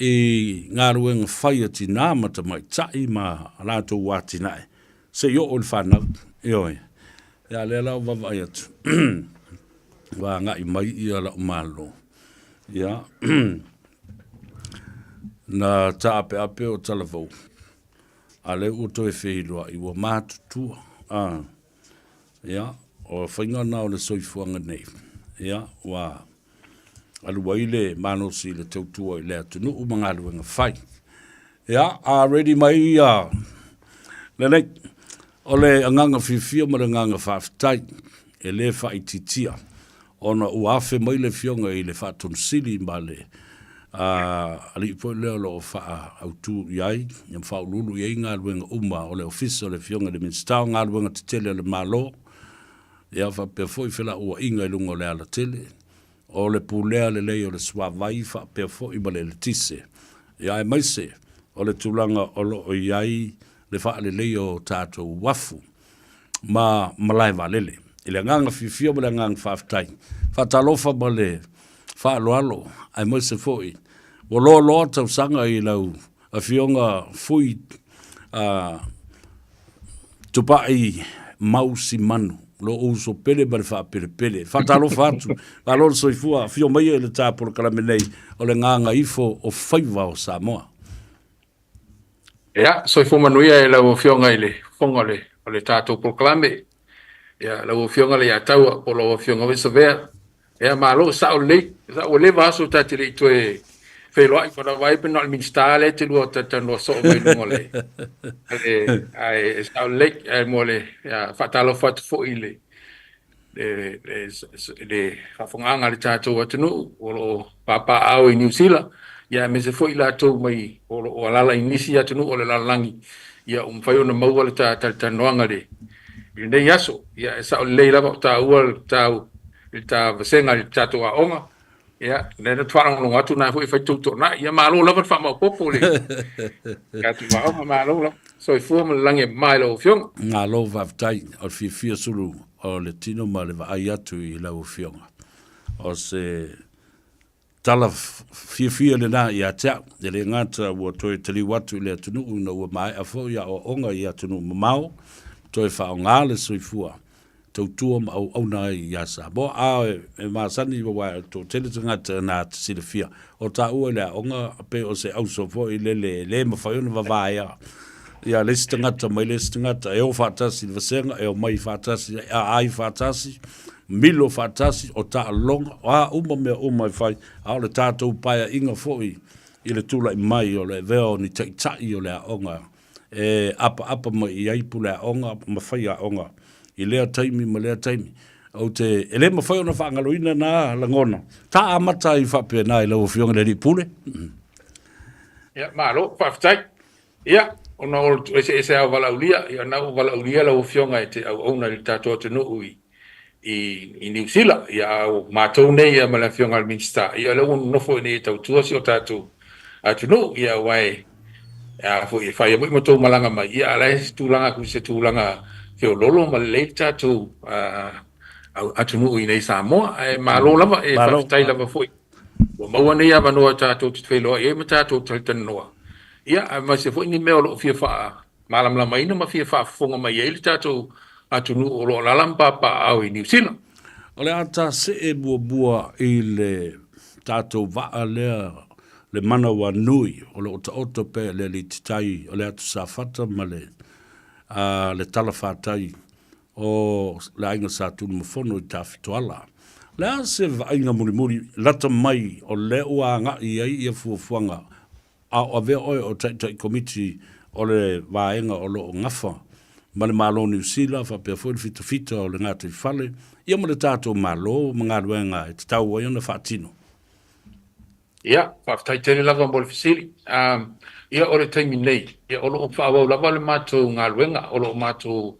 i galuega fai a tina ma tamaitai ma a latou atinae, seia oo i le fanau. Ioe. Ia lea la ua vaavaai atu, ua agai mai ia la'u Malo. Ia, na taapeape o Talavou, a lea ua toe feiloai, ua matutua. A, ia, o faiga na o le soifuaga nei, ia, ua alu ai le malosi i le tautua i le atunuu ma galuega fai. Ia, a ready mai ia lelei. O le agaga fiafia ma le agaga faafetai e le faaitiitia ona ua afe mai le Afioga i le Faatonusili ma le alii foi lea o lo o faaautu i ai ma faauluulu i ai galuega uma o le Ofisa o le Afioga i le Minisita o Galuega Tetele a le Malo, ia faapea foi felauaiga i luga o le alatele, o le pulea lelei o le suavai faapea foi ma le eletise, ia aemaise o le tulaga o lo o i ai le faaleleia o tatou uafu ma malae vaalele. I le agaga fiafia ma le agaga faafetai, faatalofa ma le faaaloalo aemaise foi ua loaloa tausaga i lau Afioga Fui Tupai Mau Simanu, lou uso pele ma le faapelepele. Faatalofa atu, malo le soifua, afio maia i le ta polokalame nei o le Gagaifo o Faiva o Samoa. Ia, soifua manuia i lau Afioga i le Fofoga o le, o le tatou polokalame. Ia, lau Afioga Leiataua po o lau Afioga foi Savea. Ia, malo, sao lelei. Sa ua leva aso ta te le i toe feiloai, ona vaai pe na o le Minisita lea e te lua talatalanoa soo mai luga o le, le ae sao lelei. Ae mo le, ia, faatalofa atu foi i le, le, le, le faafofogaaga a le tatou atunuu o lo o papaaao i Niu Sila, ia aemaise foi i latou mai o lo o alaala i nisi atunuu o le lalolagi, ia ua mafai ona maua le ta talatalanoaga i le, i lenei aso. Ia e sao lelei lava o taua le tau i le ta vasega i le tatou aoga. Ia, lea na faalogologo atu na foi e fai tou toonai. Ia malo lava le faamaopoopo le tatou aoga, malo lava. Soifua ma le lagi e mama i lau Afioga. Malo faafetai. O le fiafia sulu o le tino ma le vaai atu i lau Afioga. O se tala fiafia lena ia te au. E le gata ua toe taliu atu i le atunuu ina ua maea foi aoaoga i atunuu mamao, toe faaaoga le soifua tautua ma auauna ai ia Samoa. A e masani aua e toatele tagata na te silafia, o taua i le aoga pei o se auso foi lele e le mafai ona vavaea ia le isi tagata mai le isi tagata, e o faatasi i le vasega, e omai faatasi, e aai faatasi, milo faatasi, o taaloga, o a uma mea uma e fai, a o le tatou paeaiga foi i le tulai mai o le avea o ni taitai o le aoga e apaapa mai i ai puleaoga ma faiaoga i lea taimi ma lea taimi. Ou te, e le mafai ona faagaloina na lagona. Ta amata ai faapena i lau Afioga i le Alii Pule. Ia, malo, faafetai. Ia, ona o le eseese lava o valaaulia, ia na ua valaaulia lau Afioga e te auauna i le tatou atunuu i i Niu Sila. Ia, a o matou nei ia ma le Afioga i le Minisita, ia o lea ua nonofo i inei e tautua si o tatou atunuu, ia aua e a foi e fai ai foi ma tou malaga mai, ia a o la e tulaga atu i se tulaga feoloolo ma lelei le tatou atunuu i inei i Samoa. Ae malo lava, e faafetai lava foi ua maua nei avanoa tatou te feiloai ai ma tatou talatalanoa, ia aemaise foi ni mea o lo o fia faa. malamalamaina ma fia faafofoga mai ai le tatou atunuu o lo o alaala ma papaaao i Niu Sila. O le a ta see muamua i le tatou vaa lea le manawanui o lo o taoto pea i le alititai o le Atu Safata ma le le talafatai o le aiga Sa Tunumafono i Tafitoala. O le a se vaaiga mulimuli lata mai o lea ua agai i ai ia fuafuaga a o avea oe o Taitai Komiti o le vaega o lo o gafa ma le Malo o Niu Sila faapea foi le fitafita o le gataifale ia ma le tatou Malo ma galuega e tatau ai ona faatino? Ia, faafetai tele lava mo le fesili. Ia, o le taimi nei, ia, o lo o faaauau lava le matou galuega, o lo o matou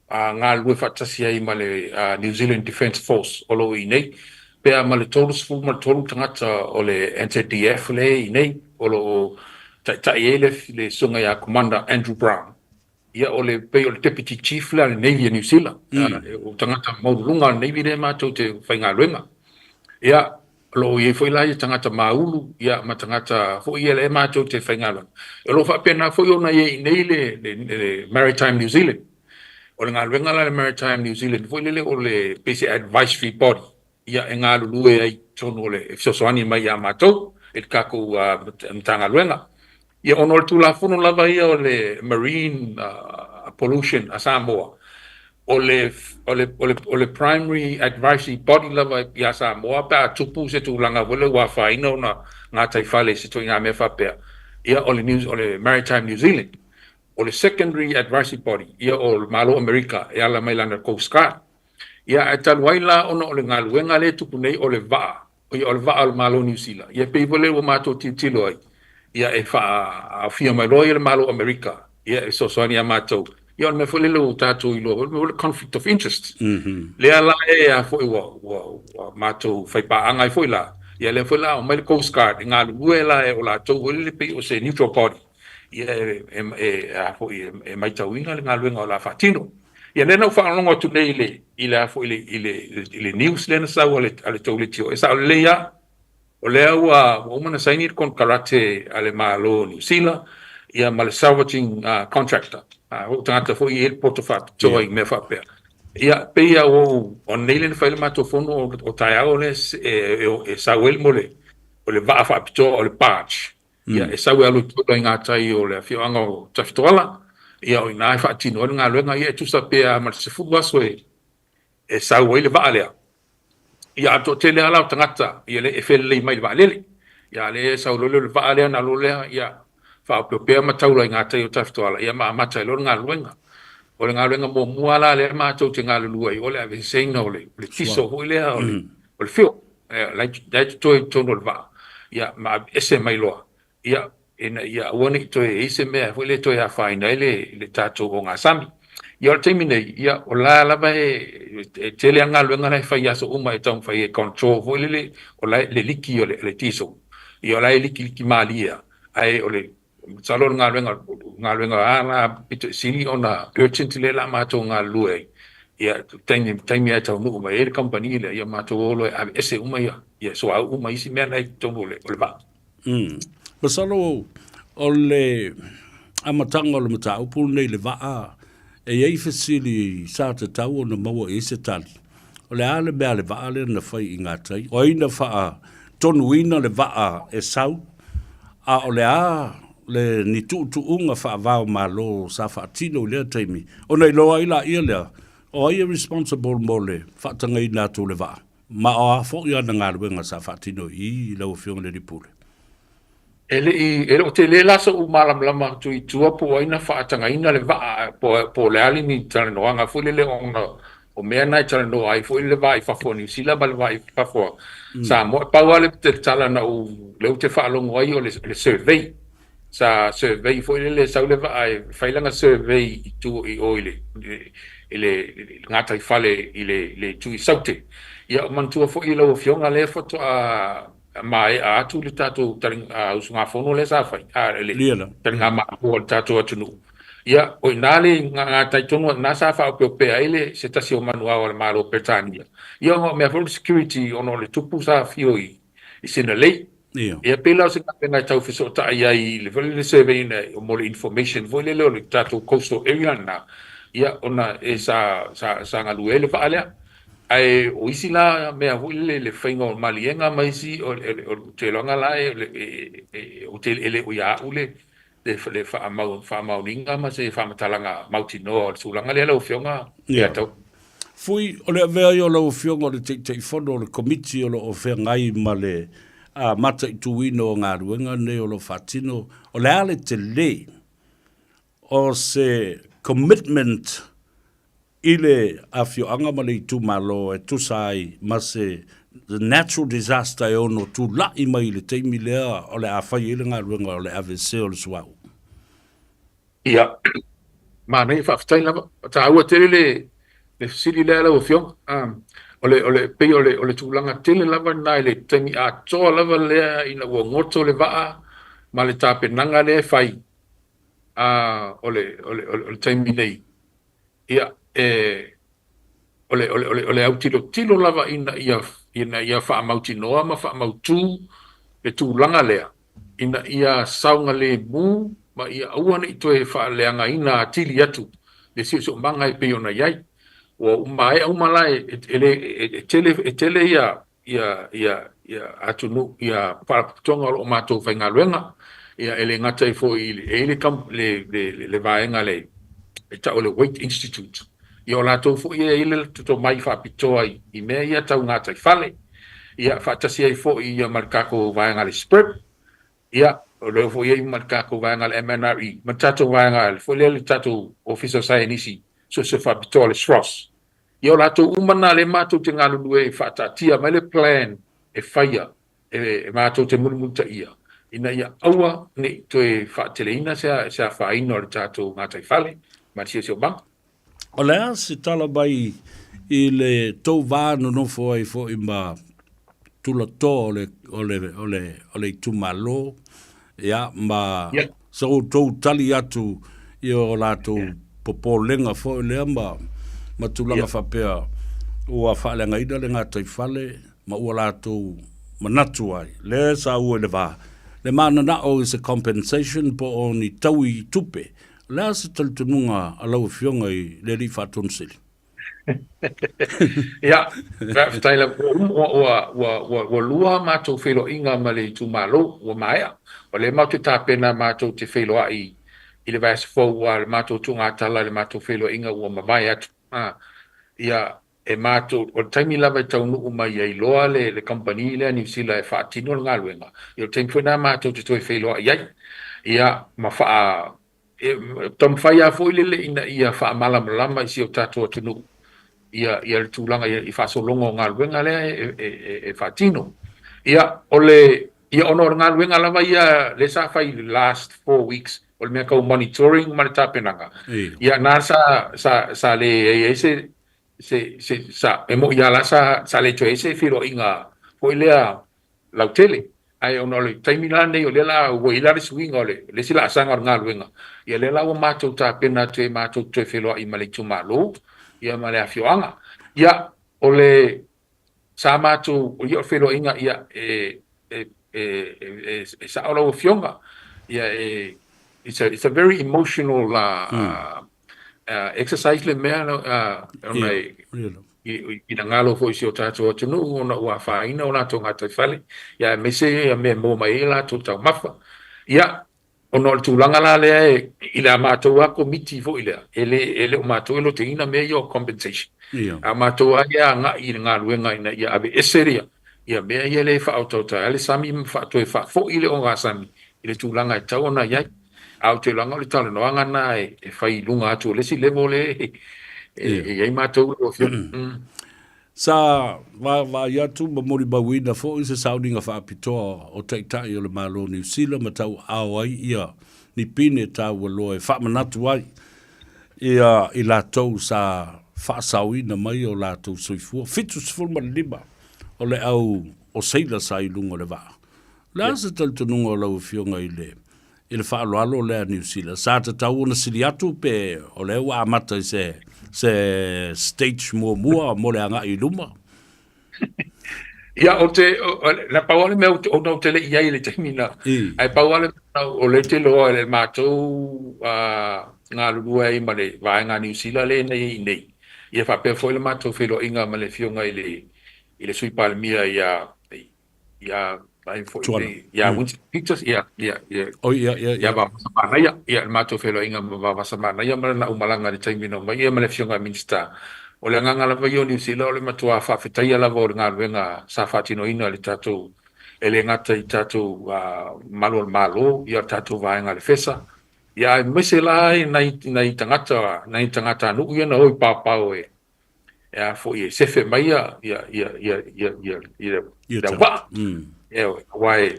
galulue faatasi ai ma le New Zealand Defence Force o lo o i inei, pe a ma le 33 tagata o le NZDF lea e i inei, o lo o taitai ai le Susuga ia Commander Andrew Brown. Ia, o le, pei o le Deputy Chief lea a le Navy a Niu Sila. O tagata maualuluga a le Navy lea matou te faigaluega. Ia, o lo o i ai foi la ia tagata maulu, ia, ma tagata foi ia lea matou te faigaluega. O lo o faapena foi ona i ai i inei le, le, le Maritime New Zealand. O le galuega la a le Maritime New Zealand foi lele o le, pei se advisory body, ia, e galulue ai i totonu o le, e fesoasoani mai ia matou i le tatou Matagaluega. Ia, ona o le Tulafono lava ia o le Marine Pollution a Samoa, o le, o le, o le, o le primary advisory body lava ia Samoa pe a tupu se tulaga foi lea ua afaina ona gataifale i se ituaiga mea faapea, ia, o le New, o le Maritime New Zealand. O le secondary advisory body, ia, o le Malo o Amerika e ala mai lana Coast Guard. Ia, ae talu ai la ona o le galuega lea e tupu nei o le vaa, ia o le vaa o le Malo o Niu Sila, ia e pei foi lea ua matou tilotilo ai, ia e faaaofia mai loa ia le Malo o Amerika, ia e fesoasoani ia matou. Ia o le mea foi lele ua tatou iloa foi, o le mea foi lele conflict of interest. Lea la e a foi ua, ua, ua matou faipaaga ai foi la, ia lea foi la aumai le Coast Guard e galulue la e o latou foi lele pei o se neutral body, ia e, e, e, a foi e, e maitauina le galuega o le a faatino. Ia lea na ou faalogologo atu nei i le i le a foi i le i le i le news lea na sau a le a le tou leitio e sao lelei lava o lea ua ua uma ona saini le konekarate a le Malo o Niu Sila ia ma le salvaging contractor a o tagata foi e i ai le poto faapitoa i mea faapea. Ia pei lava ua ou o nei lea na fai le matou fono o taeao lea e e sau ai mo le o le vaa faapitoa o le barge. Ia, e sau e alu i tua i gatai o le afioaga o Tafitoala, ia o i ina e faatino ai le galuega, ia e tusa pe a ma le 10 aso e e sau ai le vaa lea. Ia a o le toatele lava la o tagata ia lea e felelei mai i le vaalele. Ia a lea e sau loa lea o le vaa lea ona alu loa lea, ia faaopeopea ma taula i gatai o Tafitoala, ia ma amata ai loa le galuega. O le galuega muamua la lea matou te galulue ai, o le aveeseina o le tiso foi lea o le o le fuel. La e totoe i totonu o le vaa, ia, ma aveese mai loa, ia, ina ia aua ne i toe i ai se mea foi lea e toe afaina ai le, le tatou ogasami. Ia, o le taimi nei, ia, o la lava e, e tele lava galuega la e fai i aso uma e taumafai e control foi lele, o la e, le liki o le, le diesel. Ia, o la e likiliki malie lava, ae o le, Masalo o le galuega, galuega a la pito i sili ona urgent lea la matou galulue ai. Ia, taimi, taimi e taunuu mai ai le kamupani lea, ia matou o loa e aveese uma ia, ia suauu ma isi mea la e i totonu o le, o le vaa. Masalo o le amataga o le mataupu lenei i le vaa, e i ai fesili sa tatau ona maua i ai se tali. O le a le mea a le vaa lea na fai i gatai? O ai na faatonuina le vaa e sau? A o le a le ni tuutuuga faava-o-Malo sa faatino i lea taimi ona iloa ai laia lea o ai e responsible mo le faatagaina atu o le vaa ma o a foi ana galuega sa faatino i i lau Afioga i le Alii Pule? E le i, e le o tele la soʻu malamalama atu i tua po o ai na faatagaina le vaa, po, po o le a le ni talanoaga foi lele ona o mea na e talanoa ai foi le va i fafo o Niu Sila ma le va i fafo o Samoa. E pau lava le tala na ou, lea ou te faalogo ai o le, le survey. Sa survey foi lele, sau le vaa e fai lana survey i tua i o i le, i le, i le gataifale i le, le itu i Saute. Ia, manatua foi lau Afioga lea faatoa maea atu le tatou usugafono lea sa fai, le taligamalo a le tatou atunuu. Ia, o i ina le gatai tonu, o i ina sa faaopeopea ai le se tasi o manuao a le Malo o Peretania. Ia, ona o mea foi o le security, ona o le tupu sa afio i Sinalei. Ia. Ia pei la o se galuega e tau fesootai ai i le foi lele survey ina mo le information foi lele o le tatou coastal area lena, ia ona e sa sa sa galue ai le vaa lea. Ae o isi la mea foi lele le faiga o maliega ma isi o le o te iloaga la e e ou te e le o ia au le le faamau faamaoniga ma se faamatalaga mautinoa o le tulaga lea lau Afioga Ia. Tau. Fui, o le avea ai o lau Afioga o le Taitaifono o le Komiti o lo o feagai ma le mataituina o galuega nei o lo o faatino, o le a le tele o se commitment i le afioaga ma le itumalo e tusa ai ma se natural disaster e ono tulai mai i le taimi lea o le a fai ai le galuega o le aveesea o le suauu. Ia, manaia, faafetai lava. E taua tele le le fesili lea lau Afioga. O le o le pei o le o le tulaga tele lava lena i le taimi atoa lava lea ina ua goto le vaa ma le tapenaga lea e fai o le o le o le taimi nei. Ia, e, o le, o le, o le, o le autilotilo lava ina ia, ina ia faamautinoa ma faamautu le tulaga lea, ina ia saogalemu ma ia aua ne i toe faaleagaina atili atu le siosiomaga e pei ona i ai. Ua maea uma la e, e, e, e, e tele, e tele ia, ia, ia, ia atunuu, ia faalapotopotoga o lo o matou faigaluega, ia e le gata ai foi i le, e i ai le, le, le, le, le vaega le, e tau o le Waitt Institute. Ia o latou foi e i ai le tomai faapitoa i, i mea ia tau gataifale, ia faatasi ai foi ia ma le tatou vaega le SPREP, ia o lea foi i ai ma le tatou vaega le MNRE, ma le tatou vaega foi lea le tatou Ofisa o Saienisi Suesue Faapitoa le SROS. Ia o latou uma na lea matou te galulue e faataatia mai le plan e faia e matou te mulimulitaia ina ia aua ne i toe faateleina se afaina o le tatou gataifale ma le siosiomaga. O le a se tala mai i le tou va nonofo ai foi ma tulatoa o le, o le, o le, o le itumalo, ia, ma yeah. sa outou tali atu i o latou yeah. popolega foi lea ma, ma tulaga yeah. faapea ua faaleagaina le gataifale ma ua latou manatu ai. Lea sa ua i le va, le mananao i se compensation po o ni taui tupe. O le a se talitonuga a lau Afioga i le Alii Faatonu Sili? Ia, faafetai lava. Ua, ua, ua, ua, ua lua a matou feiloaiga ma le itumalo, ua maea. O lea matou te tapena matou te feiloai i le vaiaso fou, aua o le matou tuugatala i le matou feiloaiga ua mavae atu. Ia, e matou, o le taimi lava e taunuu mai ai loa le, le kamupani lea a Niu Sila e faatino le galuega, ia o le taimi foi lena matou te toe feiloai ai. Ia, ma faa, E taumafai lava foi lele ina ia faamalamalama i si o tatou atunuu ia ia le tulaga i faasologa o galuega lea e, e, e, e faatino. Ia, o le, ia ona o le galuega lava ia lea sa fai i le last 4 weeks, o le mea tau monitoring ma le tapenaga. Ia, na sa, sa, sa leai ai se, se, se, sa, e mo'i lava la sa, sa le toe ai se feiloaiga foi lea lautele. Ae ona o le taimi la lenei o lea la ua i ai la le suiga o le le isi laasaga o le galuega, ia lea la ua matou tapena atu ai matou te toe feiloai ma le itumalo, ia ma le afioaga. Ia, o le sa matou, ia o le feiloaiga, ia e e e e e sao lau Afioga, ia e it's a it's a very emotional exercise le mea ona e i finagalo foi i si o tatou atunuu ona ua afaina o latou gataifale, ia aemaise ia mea e maua mai ai a latou taumafa. Ia, ona o le tulaga la lea e, i le a matou lava komiti foi lea, e le, e le o matou e loteina mea ia o compensation. A o matou lava ia e agai i le galuega ina ia aveese ia, ia mea ia lea e faaotaota ai le sami ma toe faafoi le ogasami i le tulaga e tatau ona i ai. Ae ou te iloaga o le talanoaga lena e fai i luga atu o le isi level lea e i ai matou lau Afioga. Sa vaavaai atu ma molimauina foi se sauniga faapitoa o Taitai o le Malo o Niu Sila ma tauaao ai ia ni pine taua loa e faamanatu ai ia i latou sa faasaoina mai o latou soifua. 75 o le au o seila sa i luga o le vaa. O le a se talitonuga o lau Afioga i le i le faaaloalo lea a Niu Sila? Sa tatau ona sili atu pe o lea ua amata i se se stage muamua mo le agai i luma? Ia, o te, na pau lava le mea ona ou te le i ai i le taimi na, ae pau lava le mea o lea te iloa e le matou galulue ai ma le vaega a Niu Sila lea na i ai nei, ia faapea foi le matou feiloaiga ma le afioga i le i le Sui Palemia ia ia ai foi ia Winston Peters, ia ia ia Oi, ia, ia, ia Vaovasa Manaia, ia le matou feiloaiga ma Vaovasa Manaia ma lana aumalaga i le taimi na omai ia ma le afioga i le Minisita. O le agaga lava ia o Niu Sila o le matua faafetaia lava o le galuega sa faatinoina e le tatou, e le gata i tatou malu o le Malo, ia o le tatou vaega a le FESA, ia aemaise la i nai, nai tagata, nai tagatanuu ia na o i paopao e, e a foi e sefe mai ia, ia, ia, ia, ia, ia, ia, ia le auvaa. Ia, aua e,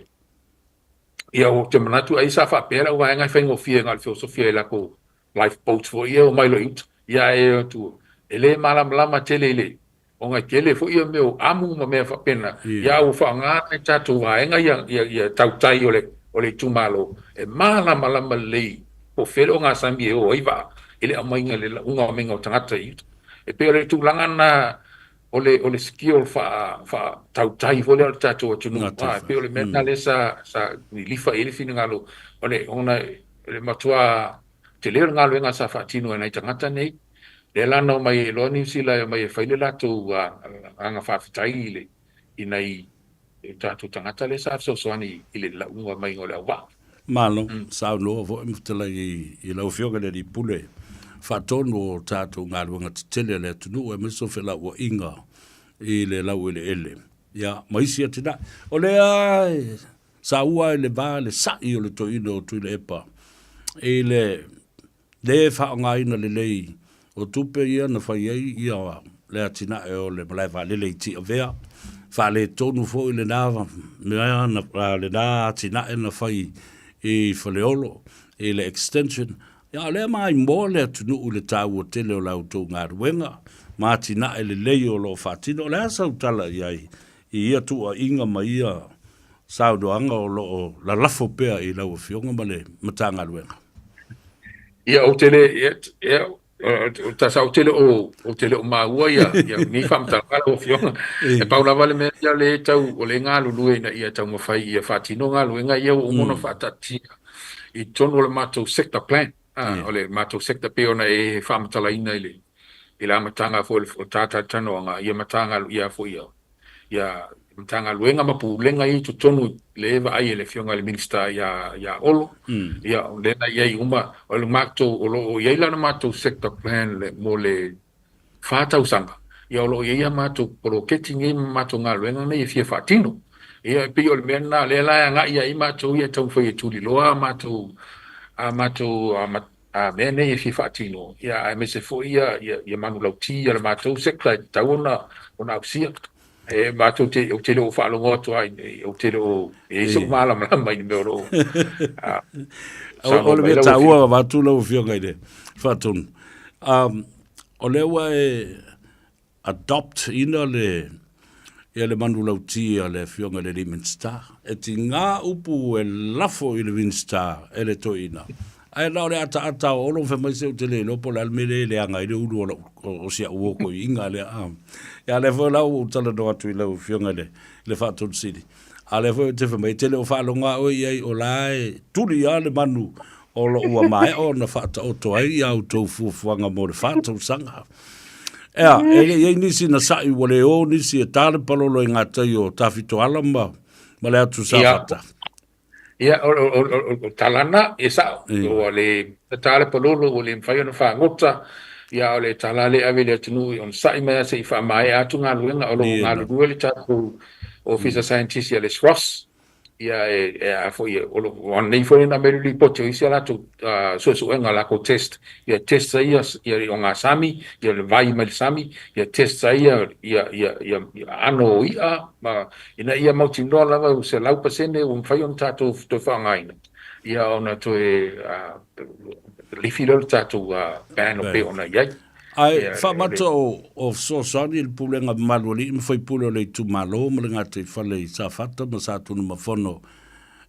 ia ou te manatu ai sa faapea lau vaega e faigofie na o le feosofia i lakou life boats foi ia omai loa i uta. Ia ae atu e le malamalama tele i le ona e tele foi ia mea o amu ma mea faapena. Ia ua faaaoga nai tatou vaega ia ia ia tautai o le o le itumalo e malamalama lelei po o fea le ogasami e o ai vaa i le aumaiga le lauga maiga o tagata i uta. E pei o le tulaga lena o le o le skill faa faa tautai foi lea o le tatou atunuu. A e pei o le mea lena lea sa sa lilifa i ai le finagalo o le ona le matua tele o le galuega sa faatino e nai tagata nei. Lea la na omai ai loa Niu Sila e omai e fai le latou agaga faafetai i le i nai tatou tagata lea sa fesoasoani i le lauga maiga o le auvaa. Malo, saunoa foi ma fetalai i lau Afioga i le Alii Pule Faatonu o tatou galuega tetele a le atunuu aemaise o felauaiga i le laueleele, ia, ma isi atinae. O lea e saua ai le va le sa'i o le toeaina o Tuilaepa i le lē faaaogaina lelei o tupe ia na fai ai ia le atinae o le malae vaalele i Tiavea, faaletonu foi lena mea na, lena atinae na fai i Faleolo i le extension. Ia, o lea maimoa le atunuu i le taua tele o la outou galuega ma atinae lelei o lo o faatino. O le a sau tala i ai i ia tuuaiga ma ia saunoaga o lo o lalafo pea i lau Afioga ma le Matagaluega? Ia, ou te le, ia, ia, ta sa ou te le o, ou te le o maua ia, ia nei faamatalaga lau Afioga. E pau lava le mea ia le tau, o le galulue ina ia taumafai ia faatino galuega ia ua uma ona faataatia i totonu o le matou sector plan. Ah, o le matou sector pei ona e faamatalaina i le, i le amataga foi o le tātaitalanoaga, ia Matagalu, ia foi ia, ia Matagaluega ma Pulega ia i totonu le vaai e le Afioga i le Minisita ia, ia Olo, ia, o lea na i ai uma, o le matou, o lo o i ai la le matou sector plan le, mo le 4 tausaga, ia o lo o i ai a matou poloketi nei ma matou galuega nei e fia faatino. Ia, e pei o le mea lena, lea la e agai ai matou ia e taumafai e tuliloa a matou, a matou a mea nei e fia faatino, ia, aemaise foi ia, ia, ia manulauti a le matou sector e tatau ona, ona ausia. E matou te, ou te le o faalogo atu ai, ou te le o, e i ai so'u malamalama i le mea o lo o O le mea taua avatu lau Afioga i le Faatonu, o lea ua e adopt ina le ia le manulauti a le Afioga i le alii Minisita. E tiga upu e lafo i le Minisita e le toeaina, ae na o le ataata o Olo fai mai se ou te le iloa po o le a le mea lea e leaga ai le ulu o lau o si au uo toeaina lea. Ia lea foi la ua ou talanoa atu i lau Afioga i le i le Faatonu Sili, a o lea foi ou te fai mai e te le o faalogo lava oe i ai o la e tuli lava le manu o lo o ua maea ona faataoto ai a outou fuafuaga mo le 4 tausaga. Ea, e le i ai nisi na sa'i ua le o nisi e ta le palolo i gatai o Tafitoala ma, ma le atu Safata. Ia, o, o, o, o, o tala na, e sa'o, ua le ta le palolo, ua le mafai ona fagota, ia o le tala lea e ave i le atunuu i onosai mai lava se i faamaea atu galuega, o lo o galulue le tatou Ofisa Scientist ia Les Ross, ia e, e a foi, o lo o nei foi na aumai le lipoti o isi a latou suesuega, latou test, ia test ai ia, ia ogasami, ia le vai mai le sami, ia test ai ia, ia, ia, ia, ia aano o i'a, ma ina ia mautinoa lava ua 100% ua mafai ona tatou toe faaaogaina, ia ona toe lifi lea o le tatou ban o pei ona i ai. Ae faamata o fesoasoani i le pulega mamalu a alii ma faipule o le itumalo ma le gataifale i Safata ma Satunumafono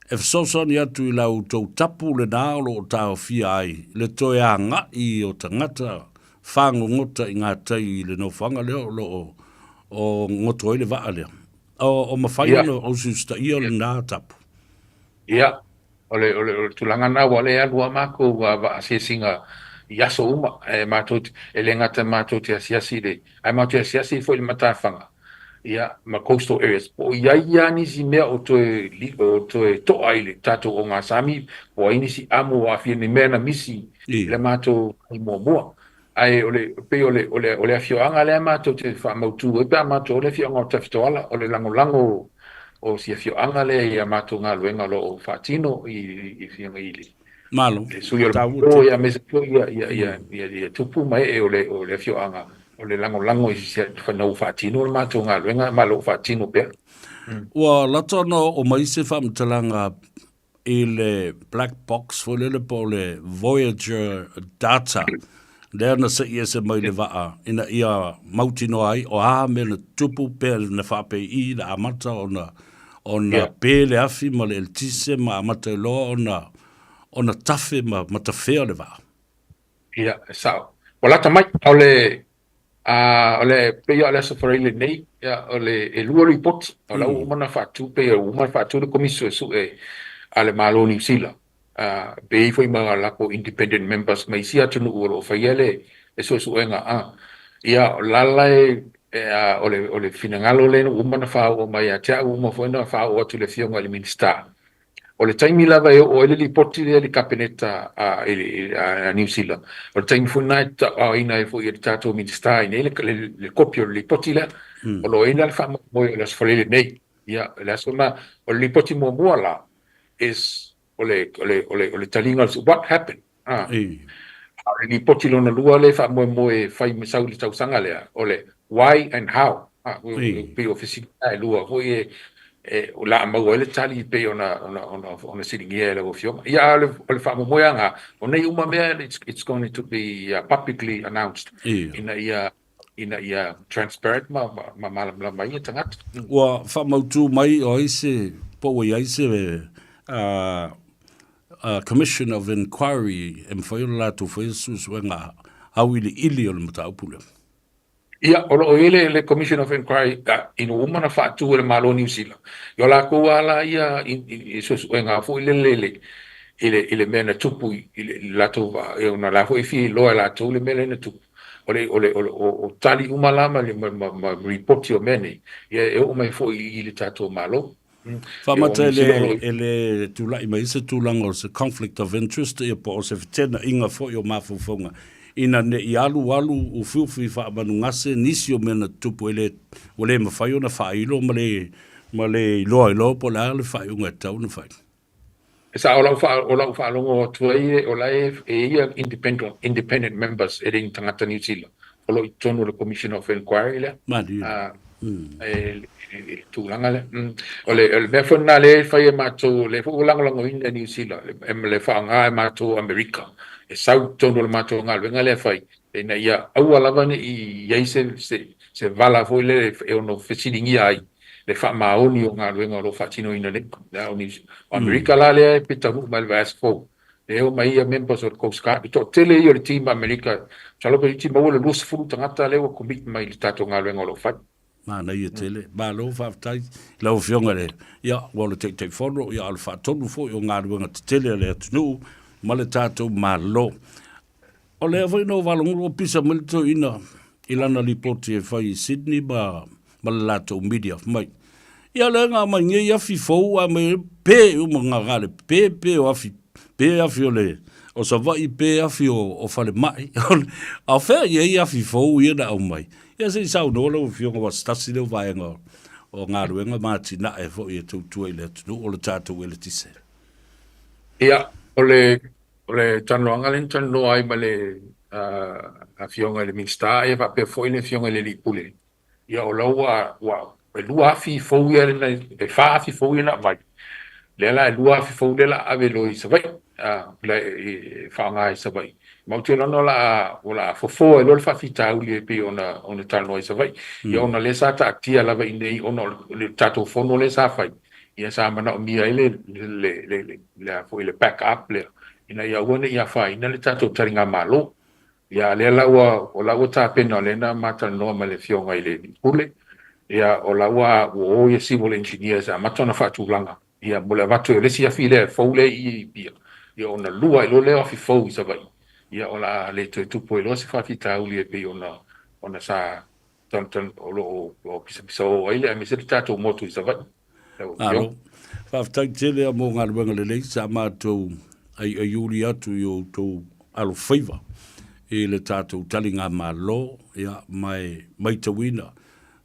e fesoasoani atu i la outou tapu lena o lo o taofia ai le toe agai o tagata fagogota i gatai i le nofoaga lea o lo o goto ai le vaa lea. O mafai ona usitaia lena tapu. Ia, o le, o le, o le tulaga lena aua o lea e alu lava matou vaa asiasiga i aso uma, e matou te, e le gata matou te asiasi i le, ae matou te asiasi foi i le matafaga, ia, ma coastal areas, po o i ai lava nisi mea o toe, o toe to'a i le tatou ogasami, po o ai nisi amo o aafia i ni mea na misi i le matou ai muamua. Ae o le, pei o le, o le, o le afioaga lea matou te faamautu ai pe a matou o le afioaga o Tafitoala, o le lagolago o si afioaga lea i a matou galuega o lo o faatino i, i, i le, Malo. le sui o le Malo, ia, aemaise foi ia, ia, ia, ia, ia tupu ma ee o le, o le afioaga, o le lagolago i si ina ua faatino le matou galuega ma o lo o faatino pea. Ua lata ona oo mai se faamatalaga i le black box foi lele po o le Voyager data lea na se'i ese mai le vaa ina ia mautinoa ai o a mea na tutupu pe na faapei na amata ona ona yeah. pe le afi ma le eletise ma amata ai loa ona ona tafe ma, ma tafea le vaa. Ia, e sao. Ua lata mai, o le, a, o le, pei o le Aso Faraile nei, ia, o le, e lua lipoti, o la ua uma ona faatu, pei ua uma ona faatu le Komisi Suesue a le Malo o Niu Sila, a, pe i ai foi ma latou independent members mai isi atunuu o lo o faia le, le suesuega, a. Ia, o la la e, e, a, o le, o le finagalo lea ua uma ona faaoo mai ia te au, ua uma foi ona faaoo atu i le Afioga i le Minisita, O le taimi lava e oo ai le lipoti lea i le Kapeneta a, a Niu Sila, o le taimi foi lena e tauaoina ai foi e le tatou Minisita i inei le, le, le kopi o le lipoti lea. O lo o i ai la le faamoemoe o le Aso Faraile nei. Ia, o le aso lena, o le lipoti muamua la, is, o le, o le, o le, o le taliga o le, what happened? A. A o le lipoti lona lua lea e faamoemoe e fai ma sau i le tausaga lea, o le why and how. A, pei o fesili na e lua foi e, e, o le a maua ai le tali e pei ona, ona, ona, ona siligia e lau Afioga. Ia, a o le, o le faamoemoeaga, o nei uma mea, it's, it's going to be publicly announced ina ia, ina ia transparent ma, ma, ma malamalama ai ia tagata. Ua faamautu mai o ai se, po ua i ai se Commission of Inquiry e mafai ona latou faia suesuega auiliili o le mataupu lea. Ia, o lo o i ai le, le Commission of Inquiry ina ua uma ona faatu e le Malo o Niu Sila. Ia o latou lava la ia i, i, i suesuega foi lele i le, i le, i le mea na tupu i, i le, i le latou vaa, ia ona o la foi e fia iloa e latou le mea lea na tupu. O le, o le, o le, o, o tali uma la ma, ma, ma, ma ripoti o mea nei, ia e oo mai foi i le tatou Malo. Faamata e le, e le tulai mai se tulaga o se conflict of interest ia po o se fetenaiga foi o mafaufauga ina ne i alu alu ufiufi faamanugase nisi o mea na tutupu e le, ua le mafai ona faailo ma le, ma le iloa iloa po o le a le faaiuga e tatau ona fai. E sao, o lau, o lau faalogo atu ai, o la e, e i ai independent, independent members e le ni tagata Niu Sila o lo o i totonu o le Commission of Inquiry lea. Malie. E, i le tulaga lea. O le, o le mea foi lena lea e fai e matou, lea foi ua lagolagoina e Niu Sila, le, le faaaoga e matou Amerika, e sau i totonu o le matou galuega lea e fai, ina ia aua lava ne i i ai se, se, se vala foi lea e ono fesiligia ai le faamaoni o galuega o lo o faatinoina nei. O Amerika la lea pe taunuu mai le vaiaso fou, e o mai ia members o le Coast Guard. E toatele ia o le team Amerika, masalo pe iti maua le 20 tagata lea ua commit mai i le tatou galuega o lo o fai. Manaia tele. Malo faafetai i lau Afioga i le, ia, ua o le Taitaifono, ia, o le faatonu foi o galuega tetele a le atunuu ma le tatou Malo. O lea foi na ou faalogologo ua pisa mai le toeaina i lana lipoti e fai i Sydney ma, ma le latou media mai. Ia lea na aumai nei afi fou a mai pe uma nga nga le pe pe o afi pe afi o le o Savaii pe afi o, o falemai. A o fea i ai afi fou ia na aumai. Ia se i saunoa lau Afioga aua se tasi lea o vaega o, o galuega ma atinae foi e tautua i le atunuu o le tatou eletise. Ia, o le O le talanoaga lea na talanoa ai ma le Afioga i le Minisita ia faapea foi le Afioga i le Alii Pule, ia o la ua, ua, e lua afi fou ia na, e fa afi fou ia na aumai, lea la e lua afi fou lea la a ave loa i Savaii, la e faaaoga i Savaii. Ma ou te iloa o le a, o le a fofo ai loa le faafitauli e pei ona, ona talanoa i Savaii. Ia ona lea sa taatia lava i inei ona o le tatou fono lea sa fai, ia sa manaomia ai le, le, le, le, le a foi le back up lea ina ia aua ne i afaina le tatou taligamalo. Ia a lea la ua, o la ua tapena, o lea na ma talanoa ma le Afioga i le Pule, Ia, o la ua ua o ia civil engineers e amata ona faatulaga, ia, mo le avatu ai o le isi afi lea e fou lea i i Apia, ia, ona lua ai loa lea o afi fou i Savaii, ia, o le a le toe tupu ai loa se faafitauli e pei ona ona sa o lo o pisapisao ai le aemaise le tatou motu i Savaii. Lau Afioga. Malo. Faafetai tele lava mo galuega lelei sa matou aiaiuli atu i o outou alofaiva i le tatou taligamalo, ia, ma e maitauina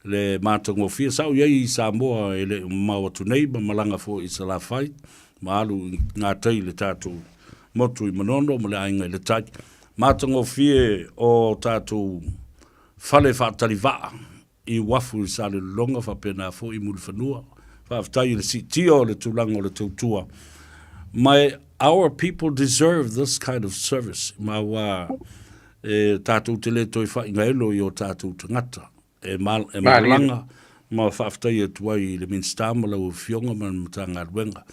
le matagofie. Sa ou i ai i Samoa e le i mamao atu nei ma malaga foi i Salafai ma alu i gatai i le tatou motu i Manono ma le Aiga i le Tai. Matagofie o tatou fale faatali vaa i uafu i Salelologa faapena foi i Mulifanua. Faafetai i le siitia o le tulaga o le tautua. Ma e our people deserve this kind of service ma ua e tatou te le toe faaigaelo i o tatou tagata e, ma, e malaga ma faafetai atu ai i le Minisita ma lau Afioga ma le Matagaluega.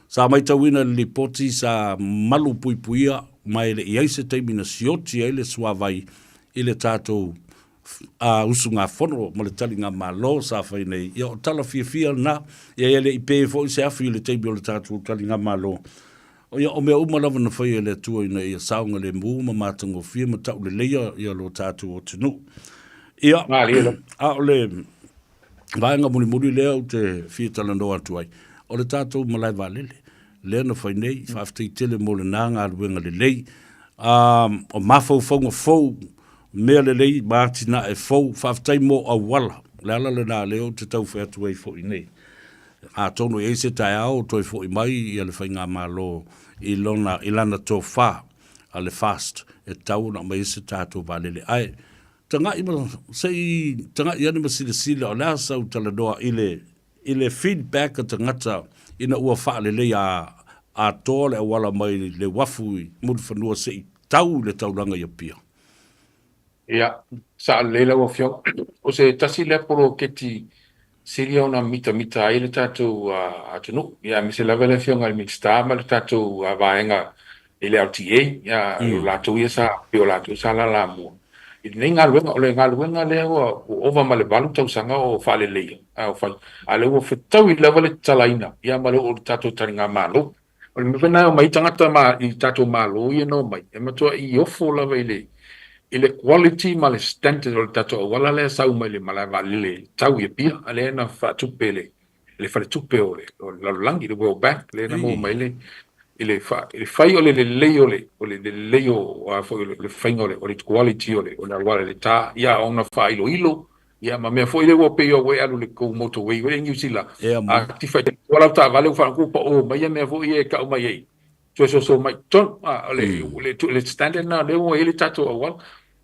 Sa maitauina i le lipoti sa malu puipuia ma e le i ai se taimi na sioti ai le suavai i le tatou a usugafono ma le taligamalo sa fai nei, ia o tala fiafia lena, ia e le i pe foi se afi i le taimi o le tatou taligamalo. Ia o mea uma lava na faia e le Atua ina ia saogalemu ma matagofie ma tauleleia ia lo tatou atunuu. Ia, a o le vaega mulimuli lea ou te fia talanoa atu ai, o le tatou malae vaalele lea na fai nei, faafetai tele mo lena galuega lelei. O mafaufauga fou Mea lelei ma atinae fou, faafetai mo auala. O le ala lena lea ou te tau fai atu ai foi nei. Atonu e i ai se taeao o toe foi mai ia le Faigamalo i lona, i lana tofa a le FAST e tatau ona aumai ai se tatou vaalele. Ae tagai ma, se i tagai ane ma silasila o le a sau talanoa i le, i le feedback a tagata ina ua faaleleia atoa le auala mai le uafu i Mulifanua se i tau i le taulaga i Apia. Ia, sao lelei lau Afioga. O se tasi lea poloketi sili ona mitamita ai le tatou atunuu, ia aemaise lava le Afioga i le Minisita ma le tatou vaega i le LTA, ia o latou ia sa, pei o latou sa lalamua i lenei galuega. O le galuega lea ua ova ma le 8 tausaga o faaleleia, a o fai, a o lea ua fetaui lava le tatalaina, ia ma le oo i le tatou taligamalo. O le mea foi lena e omai ai tagata ma i tatou Malo ia na omai, e matuai ofo lava i le i le quality ma le standard o le tatou auala lea e sau mai le malae vaalele e tau i Apia, a lea na faatupe e le le faletupe o le o le lalolagi, le World Bank, lea na maua mai le i le fa, i le fai o le lelei o le o le lelei o a foi o le faiga o le o le quality o le o le auala i le ta, ia ona faailoilo Ia ma mea foi lea ua pei ua e alu i le tou motorway foi lea i Niu Sila, a tifa i tua lau taavale ua faalogo ua pao mai ia mea foi ia e tau mai ai, toe soso mai i totonu. A, o le, o le standard lena lea ua i ai le tatou auala.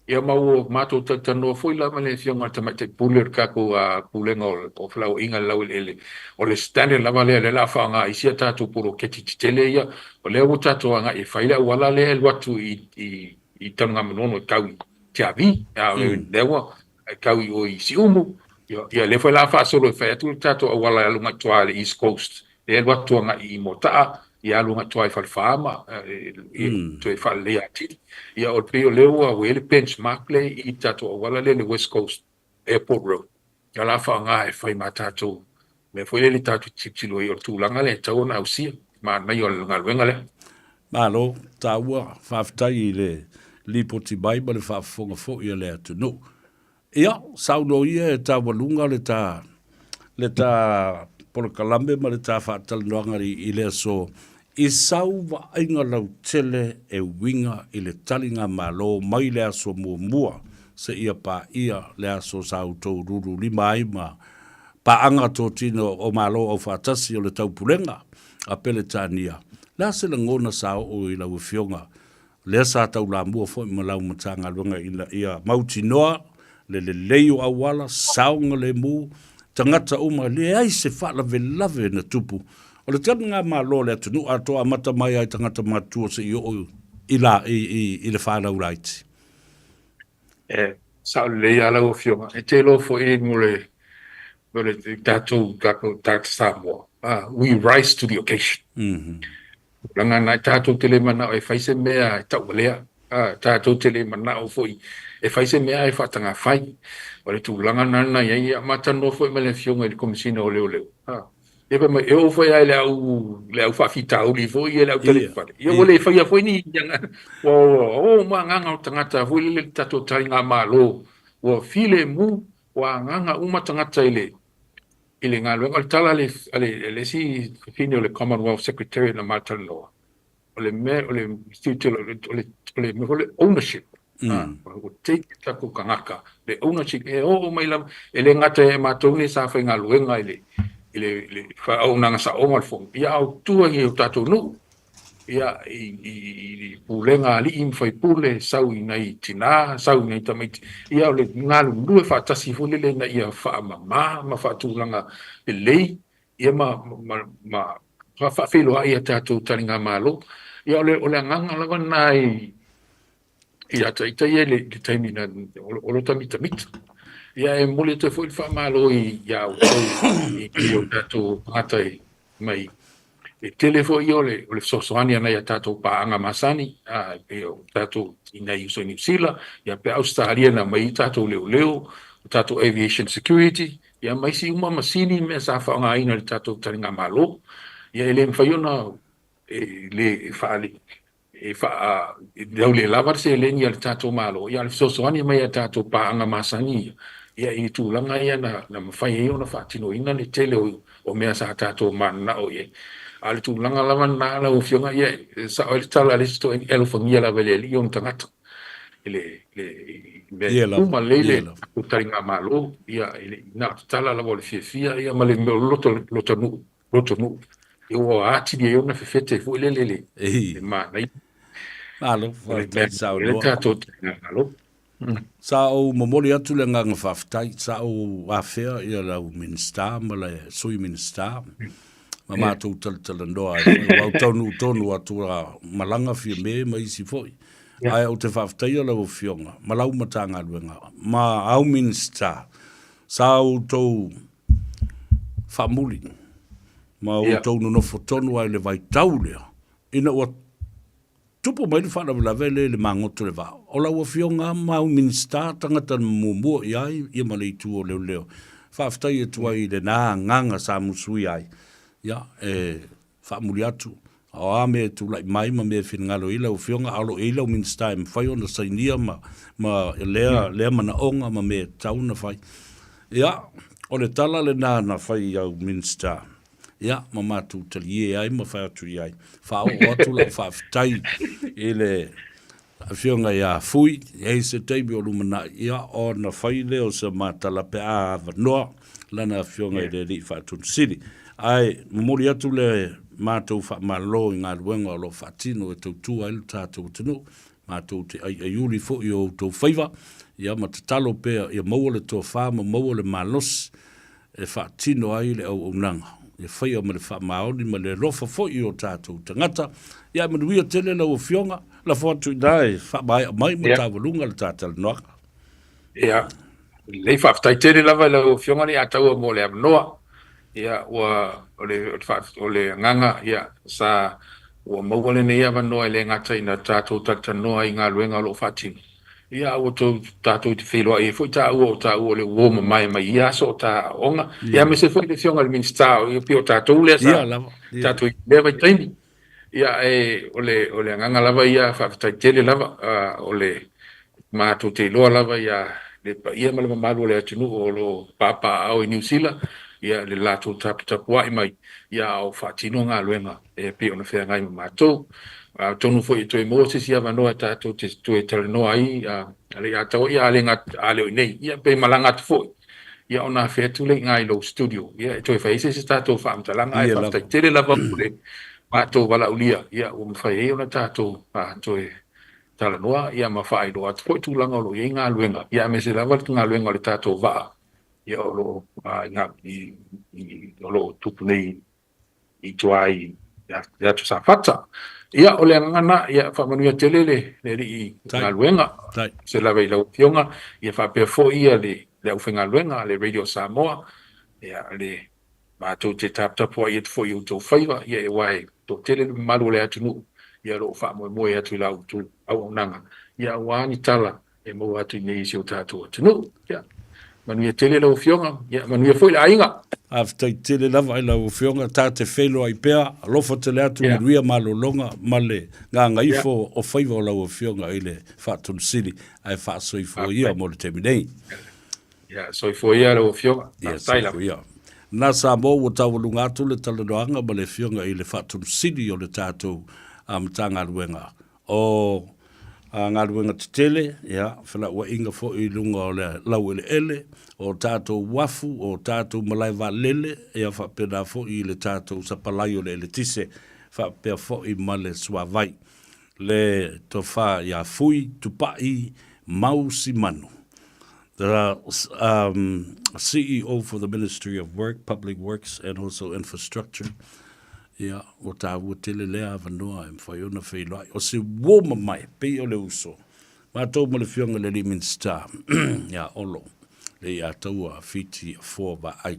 Ia ma ua matou talatalanoa foi la ma le Afioga i le Tamaitai Pule o le tatou Pulega o Felauaiga i le Laueleele, o le standard lava lea o lea o le a faaaoga i isi a tatou poloketi tetele ia, o lea ua tatou agai e fai le auala lea e alu atu i i Tanugamanono e tau i Tiavi, a o lea ua e tau i o i Siumu, ia lea foi o le a faasolo e fai atu le tatou auala e alu agai tua i le East Coast, lea e alu atu agai i Moataa, ia alu agai tua i Falefa ma toe faaleleia atili. Ia o pei o lea ua i ai le benchmark lea i le tatou auala lea i le West Coast Airport Road, ia o le a faaaoga e fai ma tatou mea foi lele tatou te tilotilo ai, o le tulaga lea e tatau ona ausia, manaia o le galuega lea. Malo, taua, faafetai i le lipoti mai ma le faafofoga foi a le atunuu. Ia, saunoa ia e taualuga le ta, le ta polokalame ma le ta faatalanoaga i le aso i sau vaaiga lautele e uiga i le taligamalo mai le aso muamua seia paia le aso sa outou lululima ai ma paaga totino o Malo Aufaatasi o le Taupulega a Peretania. Le a se lagona sa oo i lau Afioga, lea sa taulamua foi ma lau Matagaluega ina ia mautinoa le lelei o auala, saogalemu, tagata uma, leai se faalavelave na tupu. O le taligamalo a le atunuu atoa amata mai lava i tagata matutua seia oo i la, i, i, i le fanau laiti. E sao lelei lava lau Afioga. E te iloa foi mo le, mo le tatou, tatou tagata Samoa, we rise to the occasion. Tulaga na, tatou te le manao e fai se mea e tauvalea, tatou te le manao foi e fai se mea e faatagafai. O le tulaga lena na i ai, ia, ma talanoa foi ma le Afioga i le Komesina o Leoleo, a, ia fai mai, e oo foi lava i le au, le au faafitauli foi ia, le au talifale, ia ua le faia foi ni, ua o uma agaga o tagata foi lele i le tatou taligamalo, ua filemu, ua agaga uma tagata i le, i le galuega. O le tala a le, a le isi fafine o le Commonwealth Secretariat na ma talanoa, o le mea, o le tilotilo, o le, o le mea foi le ownership, ua take e tatou tagata le ownership, e oo mai lava, e le gata ia matou nei sa faigaluega i le, i le, i le faauaunaga saoga o le Fono, ia a o tua i o tatou nuu, ia, i, i, i pulega a alii ma faipule, sau i nai tinā, sau i nai tamaiti, ia o le galulue faatasi foi lele ina ia faamama ma faatulaga lelei ia ma, ma, ma faafeiloai a tatou taligamalo. Ia o le, o le agaga lava lena i, i a ita ia i le, le taimi na, o lo mitamita. Ia e momoli atu ai foi le faamalo i, ia outou, i, i o tatou tagata i, mai, e tele foi ia o le, o le fesoasoani a nai a tatou paaga masani, a, e o tatou i nai uso i Niu Sila, ia pe Ausetalia na aumai ai tatou leoleo, o tatou aviation security, Ia ma isi uma masini ma mea sa faaaogaina i le tatou taligamalo, ia e le mafai ona e le e faa e faa e lava le seleni a le tatou Malo, ia a o le fesoasoani mai a tatou paaga masani ia, ia i tulaga ia na na mafai ai ona faatinoina le tele o o mea sa tatou mananao i ai. A o le tulaga lava lena lau Afioga, ia e sao ai le tala a le isi toeaina, e alofagia lava e le Alii ona tagata. I le le mea e tupu ma lelei le tatou taligamalo, ia e le i na o tatala lava o le fiafia ia ma le mea o le loto loto nuu loto nuu ia ua atili ai ona fefete foi lele le le manaia. Malo, O le mea faafetai le saunoa. tatou taligamalo. Sa ou momoli atu le agaga faafetai, sa ou afea ia lau Minisita ma le Sui Minisita ma matou talatalanoa ai foi, ua ou taunuu tonu atu a malaga Fiame ma isi foi. Ae ou te faafetaia lau Afioga ma lau Matagaluega ma au Minisita sa outou faamuli ma outou nonofo tonu ai i le vaitau lea ina ua Tupu mai le faalavelave lea i le magoto o le vaa, o lau Afioga ma au Minisita tagata na muamua i ai ia ma le itu o leoleo. Faafetai atu ai i lena agaga sa musuia ai. Ia, e faamuli atu, o a mea e tulai mai ma mea e finagalo i ai lau Afioga, a o lo o i ai lau Minisita e mafai ona sainia ma, ma lea, lea manaoga ma mea e tatau ona fai. Ia, o le tala lena na fai i au Minisita. Ia, ma matou talie ai ma fai atu i ai. Faaoo atu lau faafetai i le Afioga ia Fui, e i ai se taimi o lumanai, ia, ona fai lea o se matala pe a avanoa lana Afioga i le Alii Faatonu Sili. Ae momoli atu le matou faamalo i galuega o lo o faatino e tautua ai lo tatou atunuu, matou te aiaiuli foi i o outou faiva, ia ma tatalo pea ia maua le tofa ma maua le malosi e faatino ai le auaunaga, e faia ma le faamaoni ma le alofa foi i o tatou tagata. Ia manuia tele lau Afioga, lafo atu i ina e faamaea mai ma taualuga le ta talanoaga. Ia, lelei, faafetai tele lava i lau Afioga Leiataua mo le avanoa. Ia, ua, o le, o le agaga, ia, sa, ua maua lenei avanoa e le gata ina tatou talatalanoa i galuega o lo o faatino, Ia, a ua tou, tatou te feiloai ai foi taua o taua o le uo mamae mai ia aso o ta aoaoga. Ia, aemaise foi le Afioga i le Minisita, o pei o tatou lea sa tatou i lea vaitaimi. Ia, e, o le, o le agaga lava ia, faafetai tele lava, o le, matou te iloa lava ia le paia ma le mamalu o le atunuu o lo o papaaao i Niu Sila, ia, le latou taputapuai mai, ia, a o faatino galuega e pei ona feagai ma matou. Atonu foi e toe maua se isi avanoa tatou te toe talanoa ai a le Ataua, ia a le a le o i nei, ia pe malaga atu foi, ia ona afe atu lea i ina i lou studio, ia e toe fai ai se isi tatou faamatalaga. Ae faafetai tele lava mo le matou valaaulia, ia ua mafai ai ona tatou toe talanoa, ia ma faailoa atu foi tulaga o lo o i ai galuega, ia aemaise lava le galuega o le tatou vaa, ia o lo o o lo o tupu nei i tua i le atu Safata. Ia, o le agaga lena, ia faamanuia tele le le Alii galuega, se lava i lau Afioga, ia faapea foi ia le le aufaigaluega a le Radio Samoa, ia le matou te taputapuai atu foi i outou faiva, ia aua e toatele le mamalu o le atunuu, ia o lo o faamoemoe atu i la outou auaunaga, ia aua ni tala e maua atu i inei i si o tatou atunuu. Ia. Manuia tele lau Afioga, ia manuia foi le aiga. Faafetai tele lava i lau Afioga, ta te feiloai pea, alofa tele atu, manuia malologa ma le gagaifo o faiva o lau Afioga i le Faatonu Sili, ae faasoifua ia mo le taimi nei. Ia, soifua ia lau Afioga. Ia, soifua ia. Na Samoa ua taualuga atu le talanoaga ma le Afioga i le Faatonu Sili o le tatou Matagaluega o galuega tetele, ia, felauaiga foi i luga o le laueleele, o tatou uafu, o tatou malae vaalele, ia faapena foi i le tatou sapalai o le eletise, faapea foi ma le suavai. Le tofa ia Fui Tupai Mau Simanu, the CEO for the Ministry of Work, Public Works and also Infrastructure, Ia, ua taua tele lea avanoa e mafai ona feiloai. O se uo mamae, pei o le uso. Matou ma le Afioga i le alii Minisita ia Olo, le ia taua Fiti Afoa Vaai.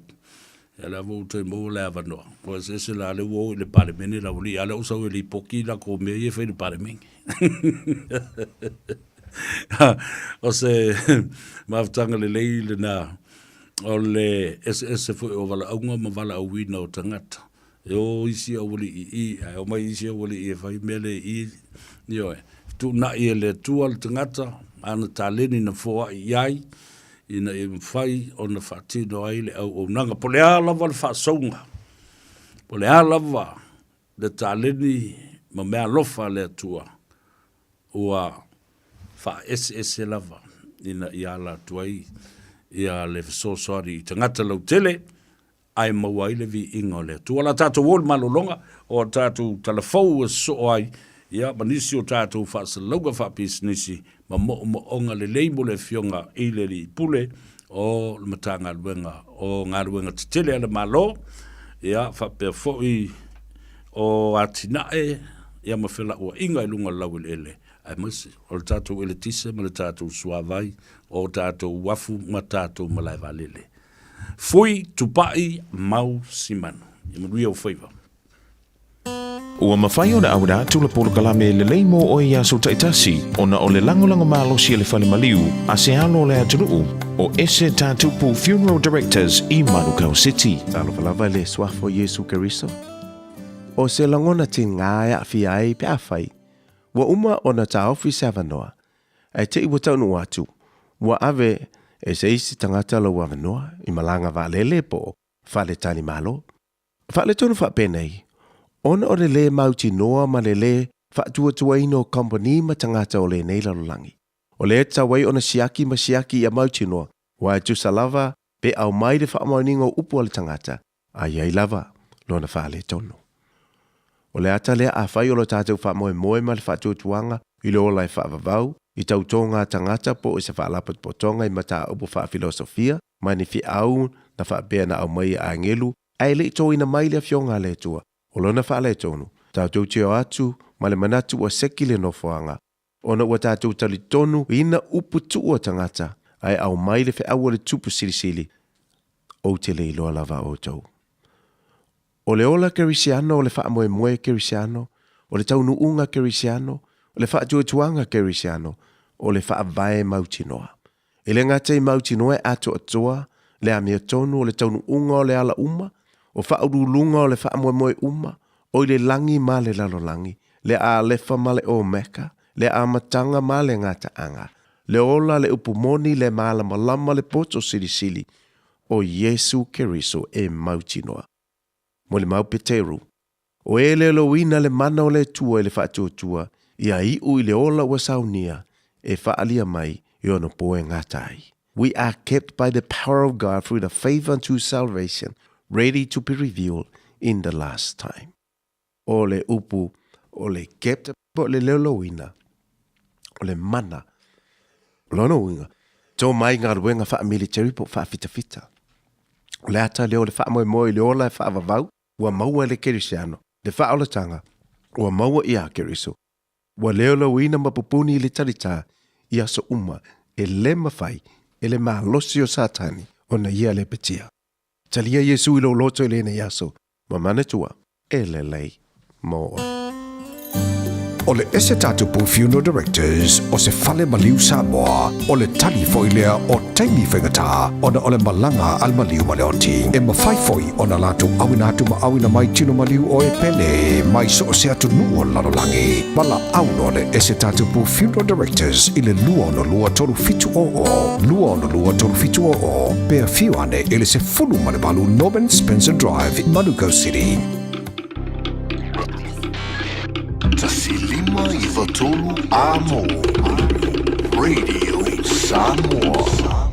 Ia lea foi ua toe maua le avanoa. Ua eseese la lea ua o i le Palemene le aualii, a o lea ua sau e lipoti latou mea ia e fai i le Palemene. O se mafutaga lelei lena o le eseese foi o valaauga ma valaauina o tagata. E o isi aualii i i, ae omai isi aualii e fai mea le i i. Ioe, fetuunai e le Atua le tagata, ana taleni na foai i ai, ina ia mafai ona faatino ai le auaunaga. Po o le a lava le faasouga, po o le a lava le taleni ma meaalofa a le Atua, ua faaeseese lava ina ia ala atu ai ia le fesoasoani i tagata lautele, ae maua ai le viiga o le Atua. O le a tatou o i le malologa o a tatou tala fou e sosoo ai, ia, ma nisi o tatou faasalalauga faapisinisi ma moomooga lelei mo le Afioga i le Alii Pule o le Matagaluega o Galuega Tetele a le Malo, ia, faapea foi o atinae, ia, ma felauaiga i luga o le laueleele, aemaise o le tatou eletise ma le tatou suavai, o tatou uafu ma tatou malae vaalele. Fui Tupai Mau Simanu. Ia manuia ou faiva. Ua mafai ona auina atu le polokalame lelei mo oe i aso taitasi ona o le lagolago malosi a le fale maliu a se alo o le atunuu o Ese Tatupu Funeral Directors i Manukau City. Talofa lava i le Suafa o Iesu Keriso. O se lagona tiga e aafia ai pe afai ua uma ona taofi se avanoa Ae te i ua taunuu atu, ua ave e se isi tagata lou avanoa i malaga vaalele po o fale talimalo. Faaletonu faapenei, ona o le lē mautinoa ma le lē faatuatuaina o kamupani ma tagata o lenei lalolagi. O lea e tatau ai ona siaki ma siaki ia mautinoa, aua e tusa lava pe aumai le faamaoniga o upu a le tagata, a i ai lava lona faaletonu. O le ata lea afai o lo tatou faamoemoe ma le faatuatuaga i le ola e faavavau i tautoga a tagata po o se faalapotopotoga i mataupu faafilosofia ma ni feau na faapea na aumai e agelu ae le i toina mai le Afioga a le Atua, o lona faaletonu, tatou te o atu ma le manatu ua seki le nofoaga, ona ua tatou talitonu ina upu tuu a tagata ae aumai le feau a le Tupu Silisili, ou te le iloa lava outou. O le ola kerisiano, o le faamoemoe kerisiano, o le taunuuga kerisiano, o le faatuatuaga kerisiano, o le faavae mautinoa. E le gata i mautinoa e atoatoa le amiotonu o le taunuuga o le ala uma, o faauluuluga o le faamoemoe uma, o i le lagi ma le lalolagi, le Alefa ma le Omeka, le amataga ma le gataaga, le ola, le upu moni, le malamalama, le poto silisili, o Iesu Keriso e mautinoa. Molimau Peteru, O e leoleoina le mana o le Atua i le faatuatua, ia iu i le ola ua saunia, e faaalia mai i ona po e gata ai. We are kept by the power of God through the faith unto salvation, ready to be revealed in the last time. O le upu o le kept po o le leoleoina, o le mana. O lona uiga, tō mai galuega faa-military po o faafitafita. O le ata lea o le faamoemoe i le ola e faavavau, ua maua e le Kerisiano le faaolataga ua maua iā Keriso, ua leoleuina ma pupuni i le talitā i aso uma e le mafai e le malosi o Satani ona ia lepetia. Talia Iesu i lou loto i lenei aso, ma manatua e lelei mo oe. O le Esetatupu Funeral Directors o se fale maliu Samoa, o le tali foi lea o taimi faigata ona o le malaga a le maliu ma le oti. E mafai foi ona latou auina atu ma auina mai tino maliu o e pele mai so o se atunuu o le lalolagi. Valaau loa le Esetatupu Funeral Directors i le 262 3700, 262 3700, pe afio ane i le 18 Norman Spencer Drive, Manukau City. 1 5 9 3 Amo. Radio Samoa.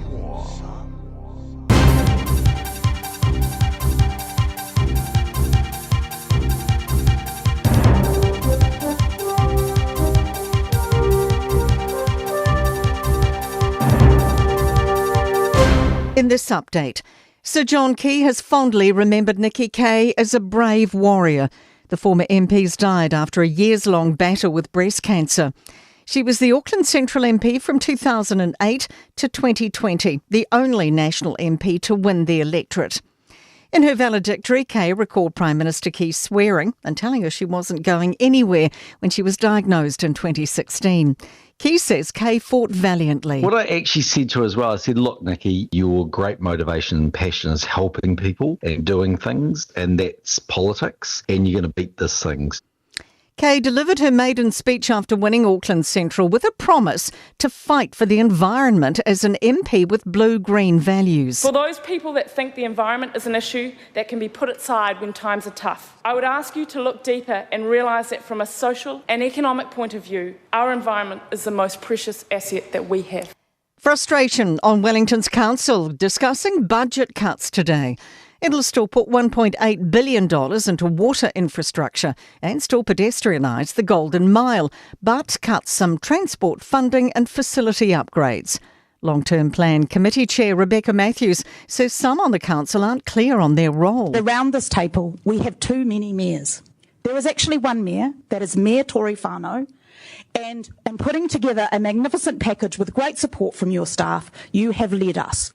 In this update, Sir John Key has fondly remembered Nikki Kaye as a brave warrior. The former MP's died after a years long battle with breast cancer. She was the Auckland Central MP from 2008 to 2020, the only national MP to win the electorate. In her valedictory, Kay recalled Prime Minister Key swearing and telling her she wasn't going anywhere when she was diagnosed in 2016. Key says Kay fought valiantly. What I actually said to her as well, I said, Look, Nikki, your great motivation and passion is helping people and doing things, and that's politics, and you're going to beat this thing. Kay delivered her maiden speech after winning Auckland Central with a promise to fight for the environment as an MP with blue green values. For those people that think the environment is an issue that can be put aside when times are tough, I would ask you to look deeper and realise that from a social and economic point of view, our environment is the most precious asset that we have. Frustration on Wellington's council discussing budget cuts today. It'll still put $1.8 billion into water infrastructure and still pedestrianise the Golden Mile, but cut some transport funding and facility upgrades. Long term plan committee chair Rebecca Matthews says some on the council aren't clear on their role. Around this table, we have too many mayors. There is actually one mayor, that is Mayor Tory Whanau, and in putting together a magnificent package with great support from your staff, you have led us.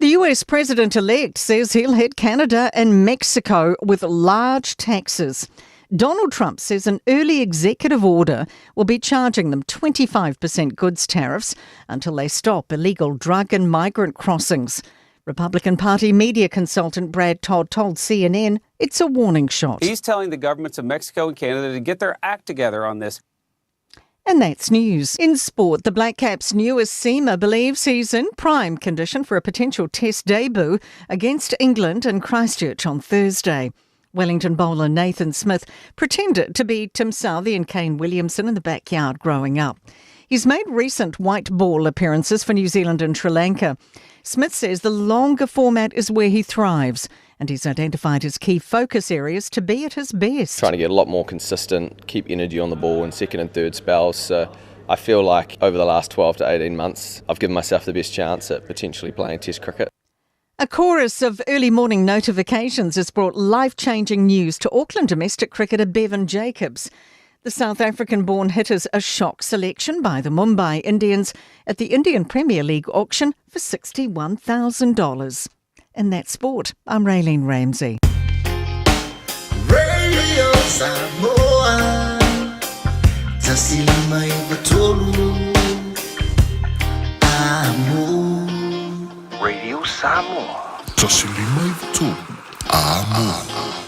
The US president elect says he'll hit Canada and Mexico with large taxes. Donald Trump says an early executive order will be charging them 25% goods tariffs until they stop illegal drug and migrant crossings. Republican Party media consultant Brad Todd told CNN it's a warning shot. He's telling the governments of Mexico and Canada to get their act together on this. And that's news. In sport, the Black Caps' newest seamer believes he's in prime condition for a potential test debut against England in Christchurch on Thursday. Wellington bowler Nathan Smith pretended to be Tim Southey and Kane Williamson in the backyard growing up. He's made recent white ball appearances for New Zealand and Sri Lanka. Smith says the longer format is where he thrives, and he's identified his key focus areas to be at his best. Trying to get a lot more consistent, keep energy on the ball in second and third spells. So I feel like over the last 12 to 18 months, I've given myself the best chance at potentially playing Test cricket. A chorus of early morning notifications has brought life changing news to Auckland domestic cricketer Bevan Jacobs. The South African born hitters a shock selection by the Mumbai Indians at the Indian Premier League auction for $61,000. In that sport, I'm Raylene Ramsey. Radio Samoa 1 5 9 3 Amo Radio Samoa 1 5 9 3 Amo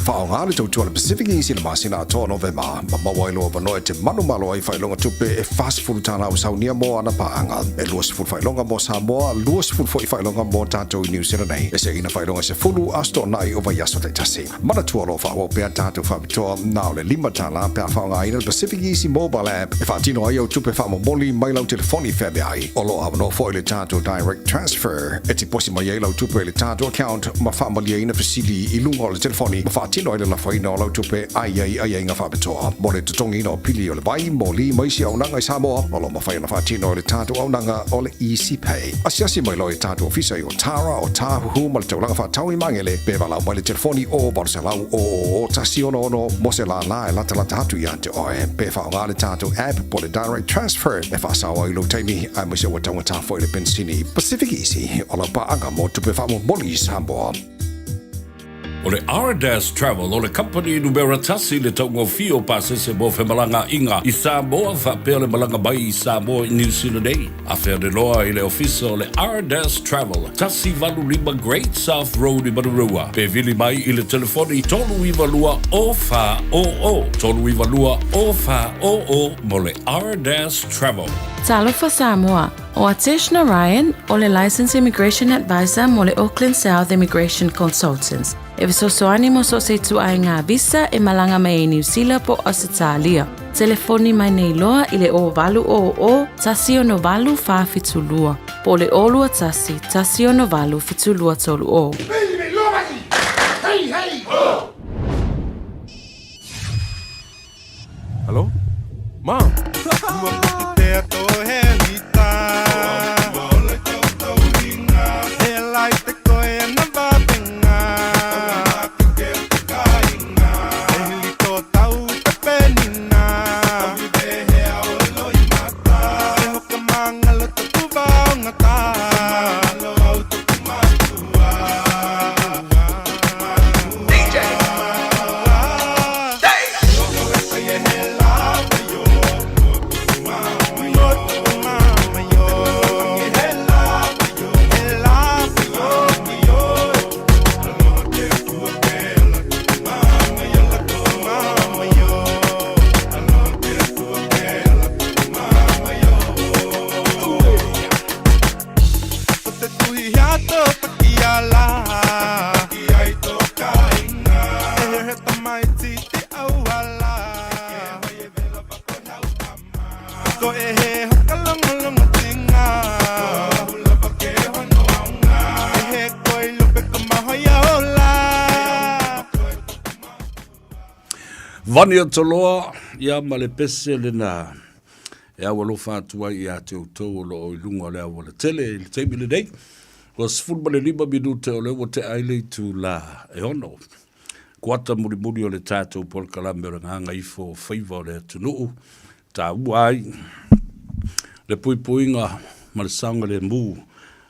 Faaaoga le tautua a le Pacific Easy i le masina atoa o Novema, ma maua ai lou avanoa e te manumalo ai i faailoga tupe e $40 a Saunia mo ana paaga, e 20 faailoga mo Samoa, 20 foi faailoga mo tatou i Niu Sila nei, e seina faailoga e 10 aso toonai o vaiaso taitasi. Manatua o lo o faaauau pea tatou faapitoa na o le $5 pe a faaaogaina le Pacific Easy Mobile App e faatino ai au tupe faamomoli mai lau telefoni feaveai. O lo o avanoa foi le tatou Direct Transfer e tiposi mai ai lau tupe i le tatou account ma faamalieina fesili i luga o le telefoni ma faatino ai le lafoina o lau tupe a i ai aiaiga faapitoa. Mo le totogiina o pili o le vai, moli ma isi auaunaga i Samoa, o lo o mafai ona faatino e le tatou auaunaga o le Easy Pay. Asiasi mai loa i tatou ofisa i Otara, Otāhuhu ma le taulaga faatau i Magele, pe valaau mai i le telefoni o 800 000 166 mo se lālā e latalata atu ia te oe. Pe faaaoga le tatou app po o le Direct Transfer e faasao ai lou taimi, aemaise ua taugata foi le penisini. Pacific Easy, o lau paaga mo tupe faamomoli i Samoa. O le Ardas Travel o le kamupani numera tasi i le taugofie o pasese mo femalagaaiga i Samoa faapea le malaga mai i Samoa i Niu Sila nei. Afea le loa i le ofisa o le Ardas Travel, 185 Great South Road i Manurewa, pe vili mai i le telefoni 392 0400, 392 0400 mo le Ardas Travel. Talofa Samoa, ʻO Atesh Narayan, o le Licensed Immigration Advisor mo le Auckland South Immigration Consultants, e fesoasoani mo so o se ituaiga visa e malaga mai ai Niu Sila po o Ausetalia. Telefoni mai nei loa i le 0800 168 472 po o le 021 168 7230. Hello? Mom? Vani o Toloa, ia ma le pese lena e au alofa atu ai ia te outou o loo i luga o le aualatele i le taimi lenei. Ua 15 minute o lea ua tea ai le itula e ono. Kuata mulimuli o le tatou polokalame o le Gagaifo o Faiva o le Atunuu, taua ai le puipuiga ma le saogalemu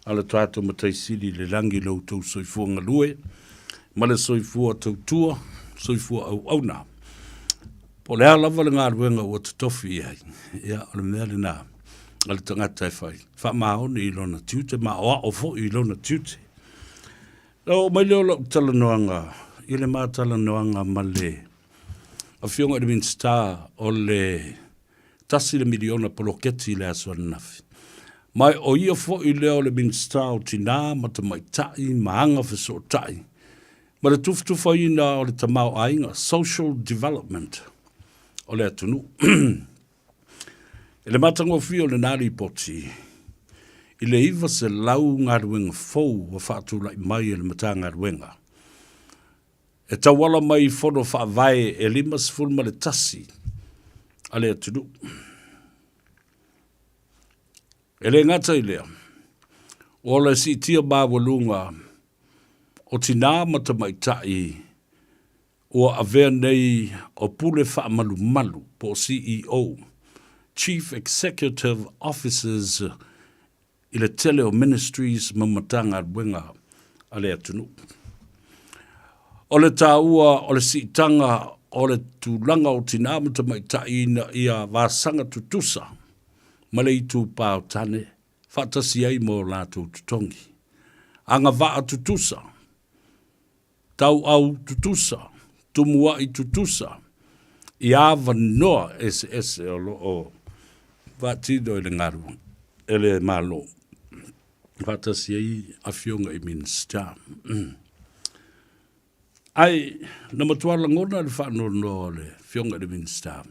a le tatou Matai Sili i le lagi i lo outou soifua galue ma le soifua tautua, soifua auauna. Po o le a lava le galuega ua totofi i ai, ia, o le mea lena a le tagata e fai, faamaoni i lona tiute ma aoao foi i lona tiute. Na oo mai lea o lau talanoaga i le ma talanoaga ma le Afioga i le Minisita o le tasi le miliona poloketi i le aso ananafi. Ma o ia foi lea o le Minisita o Tinā ma Tamaitai ma Aga Fesootai ma le tufatufaina o le tamaoaiga, social development, o le atunuu. I le matagofie o lena lipoti, i le 900 galuega fou ua faatulai mai e le Matagaluega, e tauala mai i fono faavae e 51 a le atunuu. E le gata i lea, o le siitia maualuga o tinā ma tamaitai ua avea nei o pule faamalumalu po o CEO, Chief Executive Officers, i le tele o ministries ma Matagaluega a le atunuu. O le taua o le siitaga o le tulaga o tinā ma tamaitai ina ia vasaga tutusa ma le itupa o tane faatasi ai ma o latou totogi. Agavaa tutusa, tauau tutusa, tumua'i tutusa i avanoa eseese o lo o faatino i le galuega e le Malo faatasi ai afioga i Minisita. Ae na matua lagona le faanoanoa o le afioga i le Minisita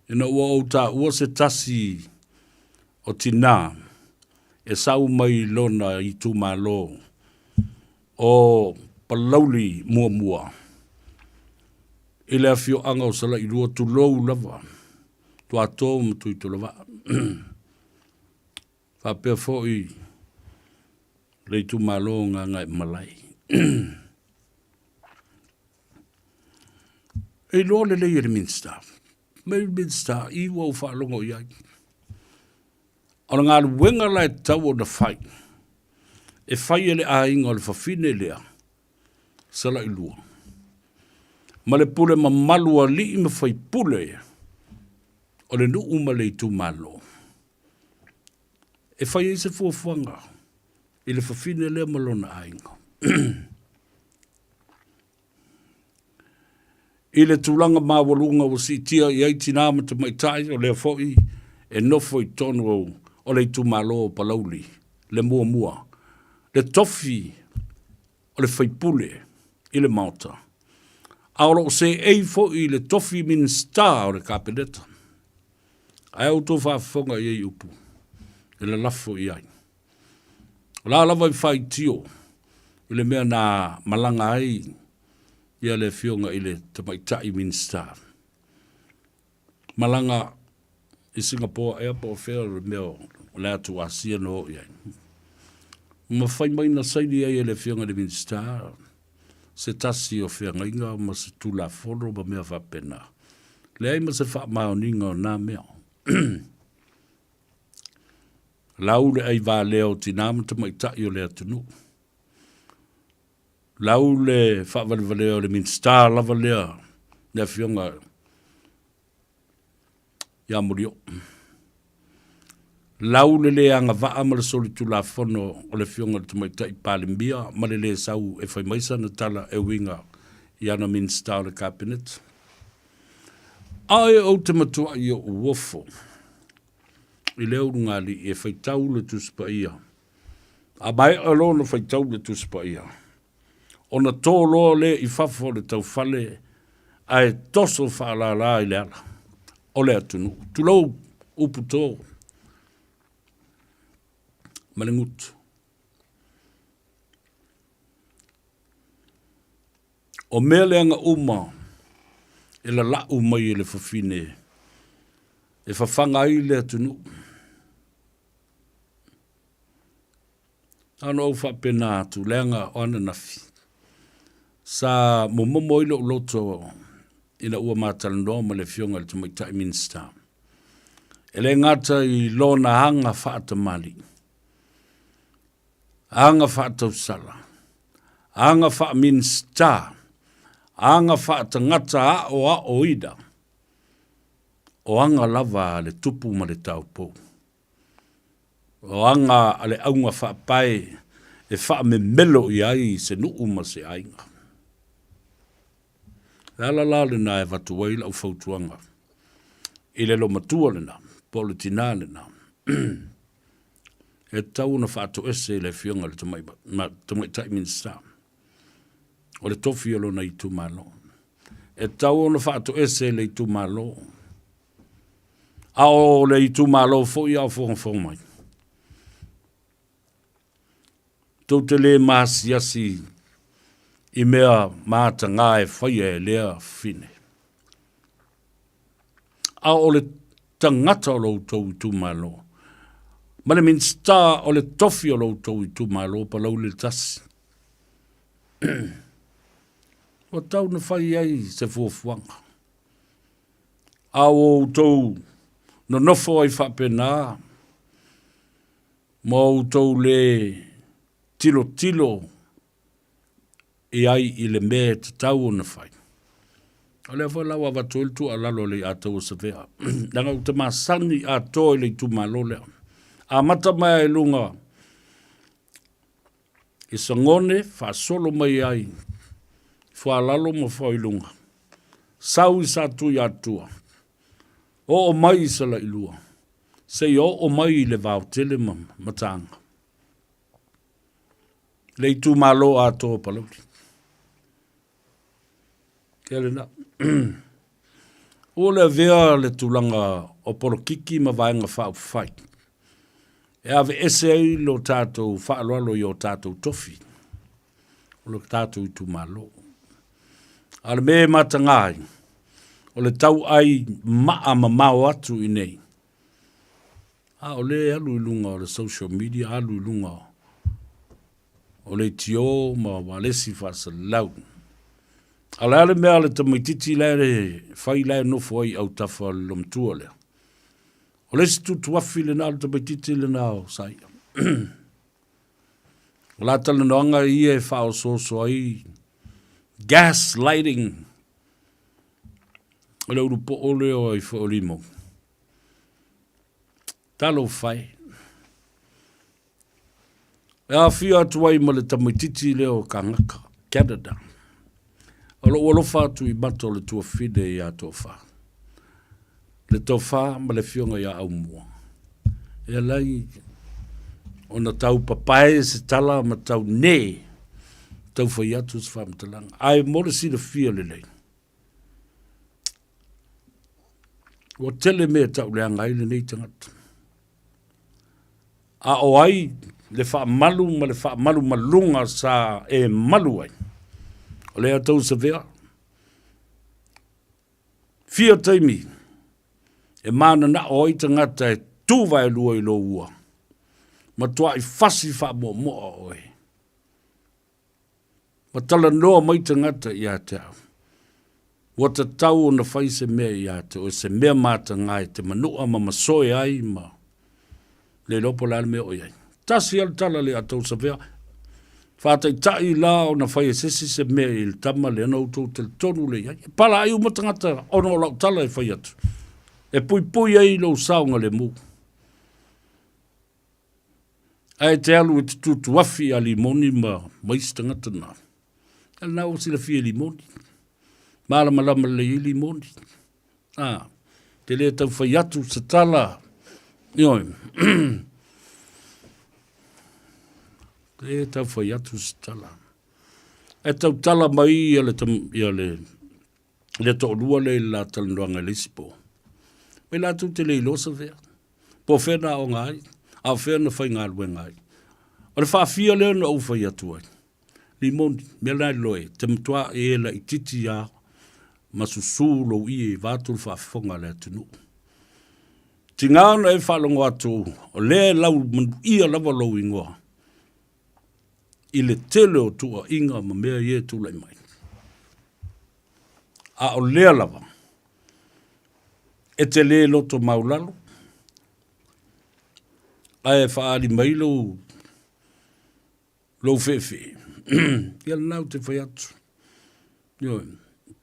ina ua ou taua se tasi o tinā e sau mai lona itumalo o Palauli muamua i le afioaga o Salailua, tulou lava, Tuato ma Tuitolovaa. Faapea foi le itumalo o Gagaemalae. E iloa lelei e le Minisita. Mai le Minisita, i ua ou faalogo i ai. O le galuega la e tatau ona fai, e fai e le aiga o le fafine lea, Salailua, ma le pule mamalu a alii ma faipule o le nuu ma le itumalo e fai ai se fuafuaga i le fafine lea ma lona aiga. I le tulaga maualuga ua siitia i ai tinā ma tamaitai, o lea foi e nofo i totonu o le itumalo o Palauli le muamua, le tofi o le faipule i le Maota, a o lo o seei foi i le tofi Minisita o le Kapeneta. Ae outou faafofoga i ai upu e lalafo i ai. O la lava i faitio i le mea na malaga ai ia le afioga i le tamaitai Minisita. Malaga i Singapore ea po o fea o le mea o le atu Asia na oo i ai. Ma fai mai na saini ai e le afioga i le Minisita se tasi o feagaiga ma se Tulafono ma mea faapena. Leai ma se faamaoniga o na mea. Lau le aivalea o tinā ma tamaitai o le atunuu. Lau le faavalevalea o le Minisita lava lea, le Afioga ia Murioo. Lau le le agavaa ma le solitulafono o le Afioga i le Tamaitai Palemia ma le le sau e fai mai sana tala e uiga i ana Minisita o le Kapeneta. Ae ou te matuai ou ofo i lea ulugalii e faitau le Tusi Paia. A maea loa ona faitau le Tusi Paia, ona tō loa lea i fafo o le taufale ae toso faalala i le ala o le atunuu. Tulou upu tō ma le gutu. O mea leaga uma e lalau mai e le fafine e fafaga ai le atunuu. Na ona ou faapena atu, leaga o ananafi, sa momomo ai lou loto ina ua ma talanoa ma le Afioga i le Tamaitai Minisita. E le gata i lona aga faatamalii, aga faatausala, aga faa-Minisita, aga faatagata aoaoina, o aga lava a le tupu ma le taupou. O aga a le auga faapae e faamemelo i ai se nuu ma se aiga. O le ala la lena e avatu ai lau fautuaga i le loomatua lena po o le tinā lena e tatau ona faatoese i le Afioga i le Tamaitai Minisita o le tofi o lona itumalo. E tatau ona faatoese i le itumalo A o le itumalo foi a o fogafoga mai. Tou te le maasiasi i mea matagā e faia e lea fine. A o le tagata o lo outou itumalo, ma le Minisita o le tofi o lo outou itumalo Palauli le Tasi. Ua tau na fai ai se fuafuaga. A ua outou nonofo ai faapena, ma outou lē tilotilo i ai i le mea e tatau ona fai. O lea foi la ua avatu ai le tuualalo a le Ataua Savea, leaga ou te masani atoa i le itumalo lea. Amata mai lava i luga i Sagone faasolo mai ai i Fualalo ma Fuailuga, sau i Satuiatua, oo mai i Salailua, seia oo mai i le Vaotele ma Mataga, le itumalo atoa o Palauli. Ia lena. Ua le avea le tulaga o polokiki ma vaega faaupufai e aveese ai lo tatou faaaloalo i o tatou tofi o lo tatou itumalo. A o le mea e mataga ai, o le tauai maa mamao atu i nei, a o lea e alu i luga o le social media, alu i luga o leitio ma ualesi faasalalau. A o le a le mea a le tamaitiiti la e fai la e nofo ai i autafa o le loomatua lea? O le isi tutuafi lena o le tamaitiiti lena o Saia. O la talanoaga ia e faaosooso ai Gaslighting. O le ulu po'o lea o ai foi o Limou. Talofa e. E aafia atu ai ma le tamaitiiti lea o Kagaka, Canada. O lou alofa atu i mata o le tuafine ia Tofa. Le tofa ma le afioga ia Aumua. E alai ona tau papae se tala ma tau nē tau fai atu se faamatalaga. Ae mo le silafia lelei, ua tele mea e tauleaga ai lenei tagata. A o ai le faamalu ma le faamalumaluga sa e malu ai? O lea tou savea. Fia taimi e mananao ai tagata e tu vaelua i lou ua, matuai fasi faamoamoa oe. Ma talanoa mai tagata ia te au, ua tatau ona fai se mea ia te oe, se mea mataga e te manua ma masoe ai ma le iloa po o le a le mea o i ai. Tasi lava le tala le a tou savea, faataitai la ona fai e se isi se mea i le tama lea ona outou talitonu lea i ai. E palaai uma tagata ona o lau tala e fai atu, e puipui ai lou saogalemu. Ae te alu e te tutuafi ia Limoni ma, ma isi tagata na. Ia lena ua silafia e Limoni. Malamalama lelei ai Limoni. A, te le tau fai atu se tala, ioe. Te le tau fai atu se tala. E tautala mai ia le, ia le, le toalua lea i le la talanoaga i le isi po. Mai latou te le iloa Savea. Po o fea na aoga ai, a o fea na faigaluega ai. O le faafia lea na ou fai atu ai. Limoni, mea la e loe, te matua e laititi a ma susu lou ie vaeatu le faafofoga a le atunuu. Tiga ona e faalogo atu o lea e lau manuia lava lou igoa i le tele o tuuaiga ma mea ia e tulai mai. A o lea lava, e te lē loto maulalo, ae faaali mai lou, lou feefee. Ia lena ou te fai atu. Ioe.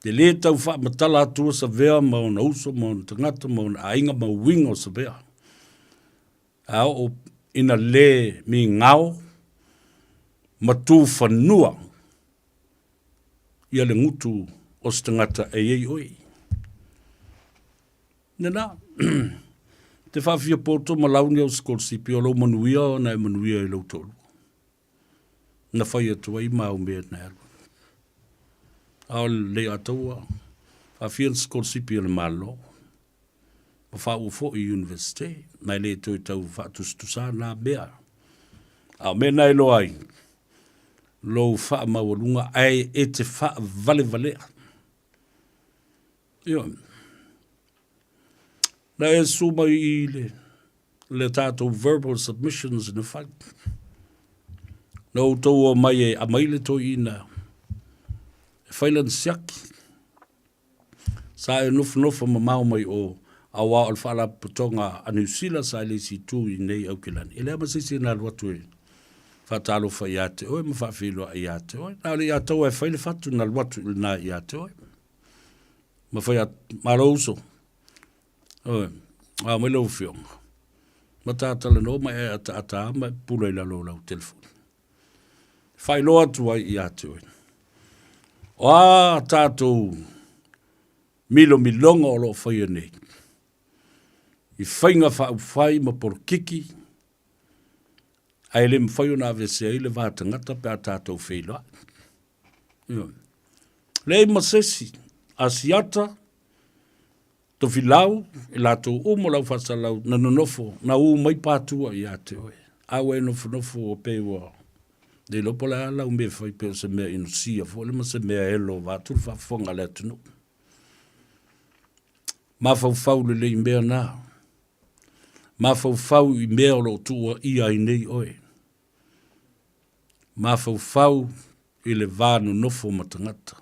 Te lē tau faamatala atua Savea ma ona uso ma ona tagata ma ona aiga ma uiga o Savea. A oo ina lē migao ma tufanua ia le gutu o se tagata e i ai oe. Nena, te faafia poto ma launi au sikolasipi o lou manuia ona e manuia i lou toalua. Na fai atu ai ma au mea na e alu. A o le ataua, faafia na sikolasipi o le Malo. Ma faauu foi i Universite, na e le toe tau faatusatusa na mea. A o mea na e iloa ai, lou faamaualuga ae e te faavalevalea. Ioe. Na e susu mai i le, le tatou verbal submissions na fai. Na outou o mai e aumai le toeaina e fai lana siaki. Sa e nofonofo mamao mai o, auā o le Faalapotopotoga a Niu Sila sa i le isi itu i nei Aukilani. E leai ma se isi na alu atu e faatalofa ia te oe ma faafeiloai ia te oe. Na o le ia taua e fai le fatu na alu atu i lena ia te oe. Ma fai atu, malo uso. Oi, a mai lau afioga. Ma ta talanoa ma e ataata ma e pupula i lalo o lau telefoni. Faailoa atu ai ia te oe. O a tatou milomiloga o lo o faia nei, i faiga faaupufai ma polokiki, ae le mafai ona aveesea ai le va tagata pe a tatou feiloai. Ioe. Leai ma se isi Asiata, Tofilau, i latou uma o le au faasalau na nonofo, na ū mai pātua ia te oe. A ua e nofonofo ua pei ua le iloa po o le a lau mea e fai pei o se mea inosia foi lea ma se mea elo vaeatu le faafofoga a le atunuu. Mafaufau lelei i mea na. Mafaufau i mea o lo o tuuaia ai nei oe. Mafaufau i le va nonofo ma tagata.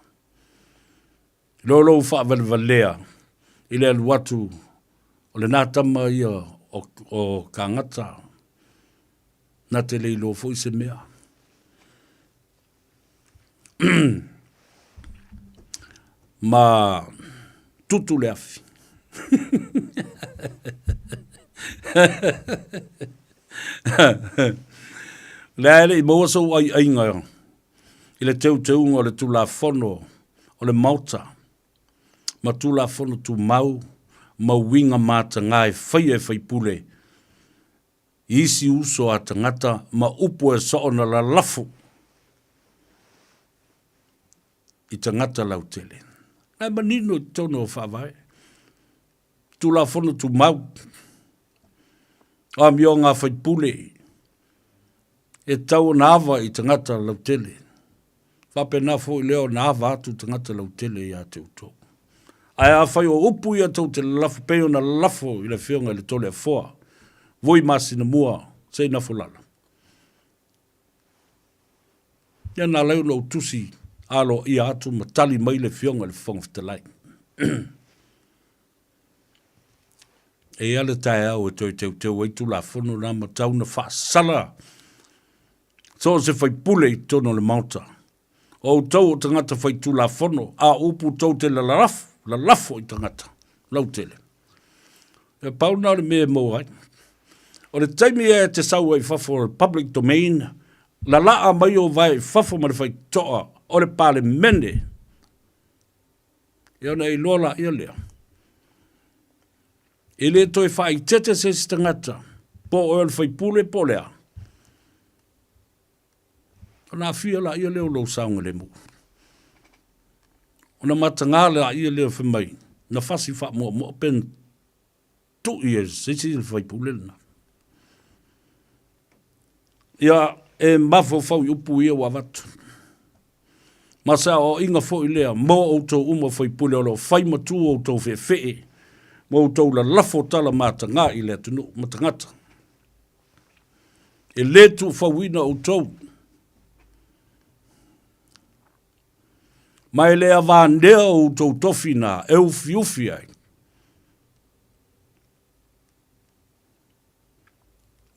Lo lou faavalevalea i le alu atu o lena tama ia o, o Kagata, na te le iloa foi se mea. Ma tutu le afi. Lea e le i maua sou aiaiga i le teuteuga o le Tulafono o le Maota ma Tulafono Tumau ma uiga mataga e faia e faipule i isi uso a tagata ma upu e soona lalafo i tagata lautele. Na e manino i totonu o Faavae, Tulafono Tumau, o amioga a faipule e tatau ona ava i tagata lautele. Faapena foi lea ona ava atu tagata lautele ia te outou. Ae afai o upu ia tou te lalafo pei ona lalafo i le Afioga i le Toleafoa, Vui Masinamua, Seinafolala. Ia na alai ona ou tusi aloaia atu ma tali mai le Afioga i le Fofoga Fetalai. E i ai le taeao e toe teuteu ai Tulafono na ma tau na faasala so o se faipule i totonu o le Maota. O outou o tagata faitulafono, a o upu tou te lalafo, lalafo i tagata lautele. E pau lena o le mea e maua ai. O le taimi e te sau ai i fafo o le public domain, lalaa mai ou vae i fafo ma le faitotoa o le Palemene, ia ona e iloa laia lea. E le toe faaitete se isi tagata, po o oe o le faipule po o le a. Ona aafia laia lea o lou saogalemu. Ona mataga laia lea fai mai, na fasi faamoamoa pe na tui e se isi le faipule lena. Ia, e mafaufau i upu ia ua avatu. Ma se aoaiga foi lea mo outou uma faipule o lo o fai ma tu outou feefee ma outou lalafo tala mataga i le atunuu ma tagata. E lē tuufauina outou, ma e le avanea outou tofi na e ufiufi ai.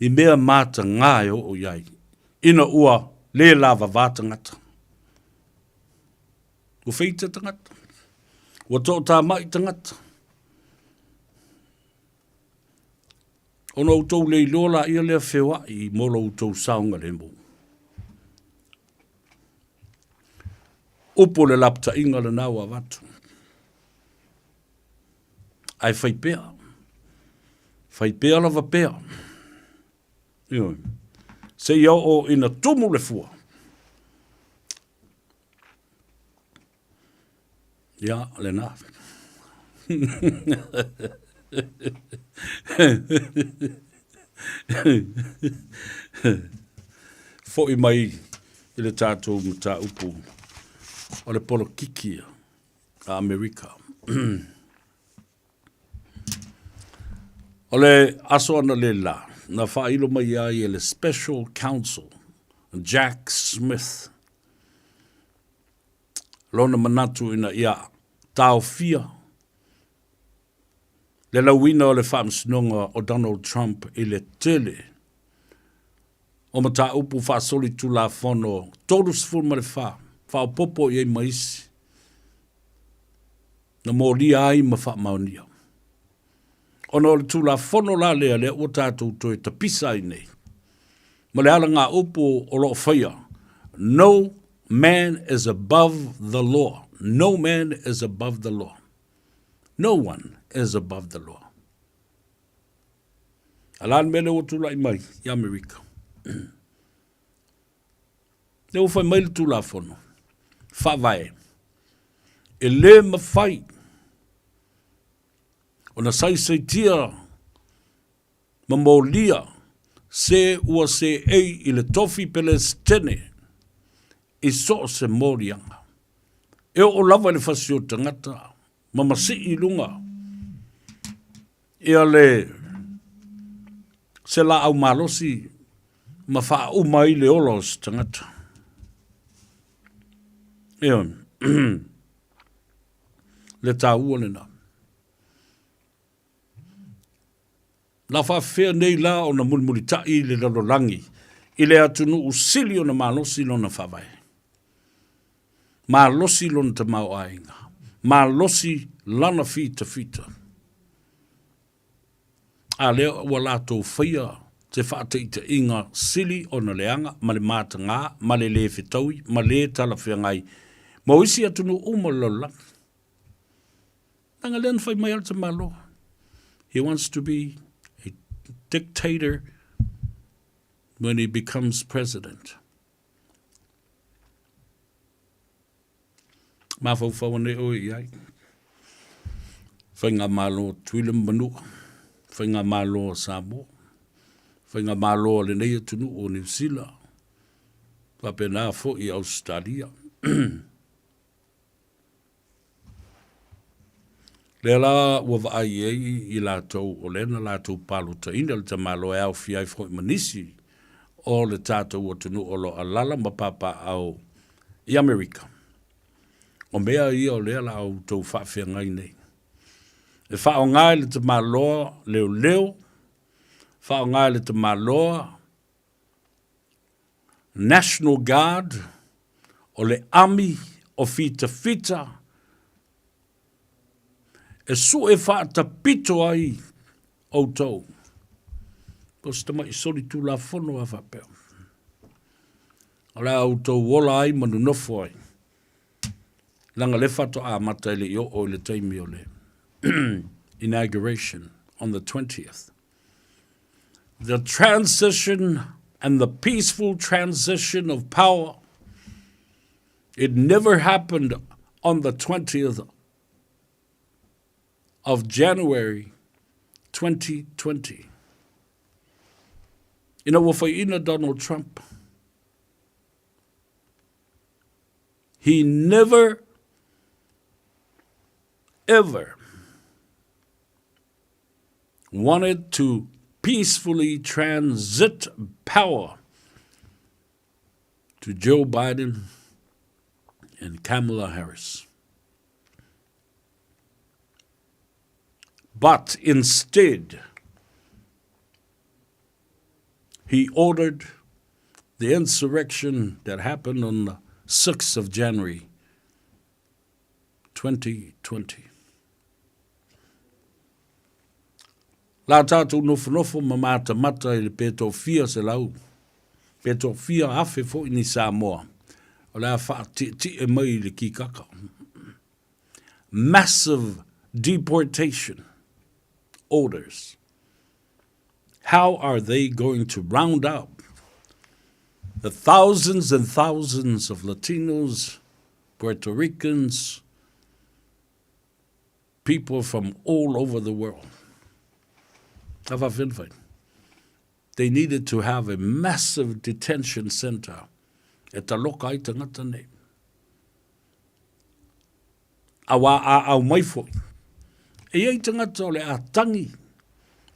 I mea matagā e oo i ai, ina ua lē lavavā tagata. Ua feita tagata, ua toʻatāmaʻi tagata. Ona outou le iloa laia lea feoai mo lo outou saogalemu. Upu o le lapataiga lena ua avatu. Ae fai pea. Fai pea lava pea. Ioe. Seia oo ina tumu le fua. Ia, lena. Foi mai i le tatou mataupu o le polokiki a Amerika. O le aso analeila, na faailo mai ai e le Special Counsel Jack Smith lona manatu ina ia taofia le lauina o le faamasinoga o Donald Trump i le tele o mataupu faasolitulafono 34 faaopoopo i ai ma isi na molia ai ma faamaonia. Ona o le Tulafono la lea lea ua tatou toe tapisa ai nei, ma le alagaupu o lo o faia, No man is above the law. No man is above the law. No one is above the law. A la le mea lea ua tulai mai i Amerika. Lea ua fai mai le Tulafono Faavae, e lē mafai ona saisaitia ma molia se ua seei i le tofi Pelesitene i so o se moliaga. E oo lava i le fasi o tagata ma masii i luga ia le se laau malosi ma faauma ai le ola o se tagata. Ioe. Le taua lena. Na faafefea nei la ona mulimulitaʻi le lalolagi i le atunuu sili ona malosi lona faavae? Malosi lona tamaoaiga. Malosi lana fitafita. A lea ua latou faia se faataitaiga sili ona leaga ma le matagā ma le lē fetaui ma lē talafeagai mo isi atunuu uma o le lalolagi. Leaga lea na fai mai lava le tamaloa, he wants to be a dictator when he becomes president. Mafaufau ane oe i ai. Faigamalo Tutuila ma Manua, Faigamalo a Samoa, Faigamalo a lenei atunuu o Niu Sila, faapena foi i Ausetalia. Lea la ua vaai ai i latou o lea na latou palotaina le tamaloa e aofia ai foi ma nisi o le tatou atunuu o lo o alaala ma papaaao i Amerika. O mea ia o lea la outou faafeagai nei. E faaaoga e le tamaloa leoleo, faaaoga e le tamaloa National Guard, o le ami o fitafita e sue faatapito ai outou. Po o se tamaʻi solitulafono a faapea. O le a outou ola ai ma nonofo ai. Leaga lea faatoa amata e le i oo i le taimi o le inauguration on the 20th. The transition and the peaceful transition of power, it never happened on the 20th of January 2020. Ina ua faiina Donald Trump, he never, ever wanted to peacefully transit power to Joe Biden and Kamala Harris. But instead, he ordered the insurrection that happened on the 6th of January 2020. La tātou nofonofo ma matamata i le pe toafia selau, pe toafia afe foi ni Samoa, o le a faatietie mai i le kikaka. Massive deportation orders. How are they going to round up the thousands and thousands of Latinos, Puerto Ricans, people from all over the world? They needed to have a massive detention center e taloka ai tagata nei. Auā a au mai foi. E i ai tagata o le a tangi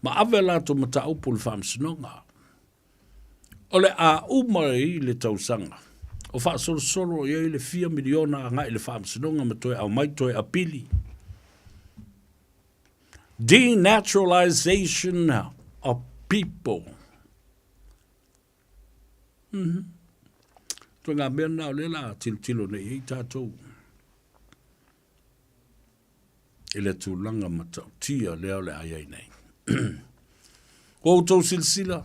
ma ave a latou mataupu i le Faamasinoga. O le a uma i le tausaga o faasolosolo i ai le fia miliona agai i le Faamasinoga ma toe aumai toe apili. Denaturalization of people. Mm-hmm. Toe ngā mea nā o lea la tilotilo nei i tātou i le tulaga matautia lea o le a i ai nei. Ko outou silasila,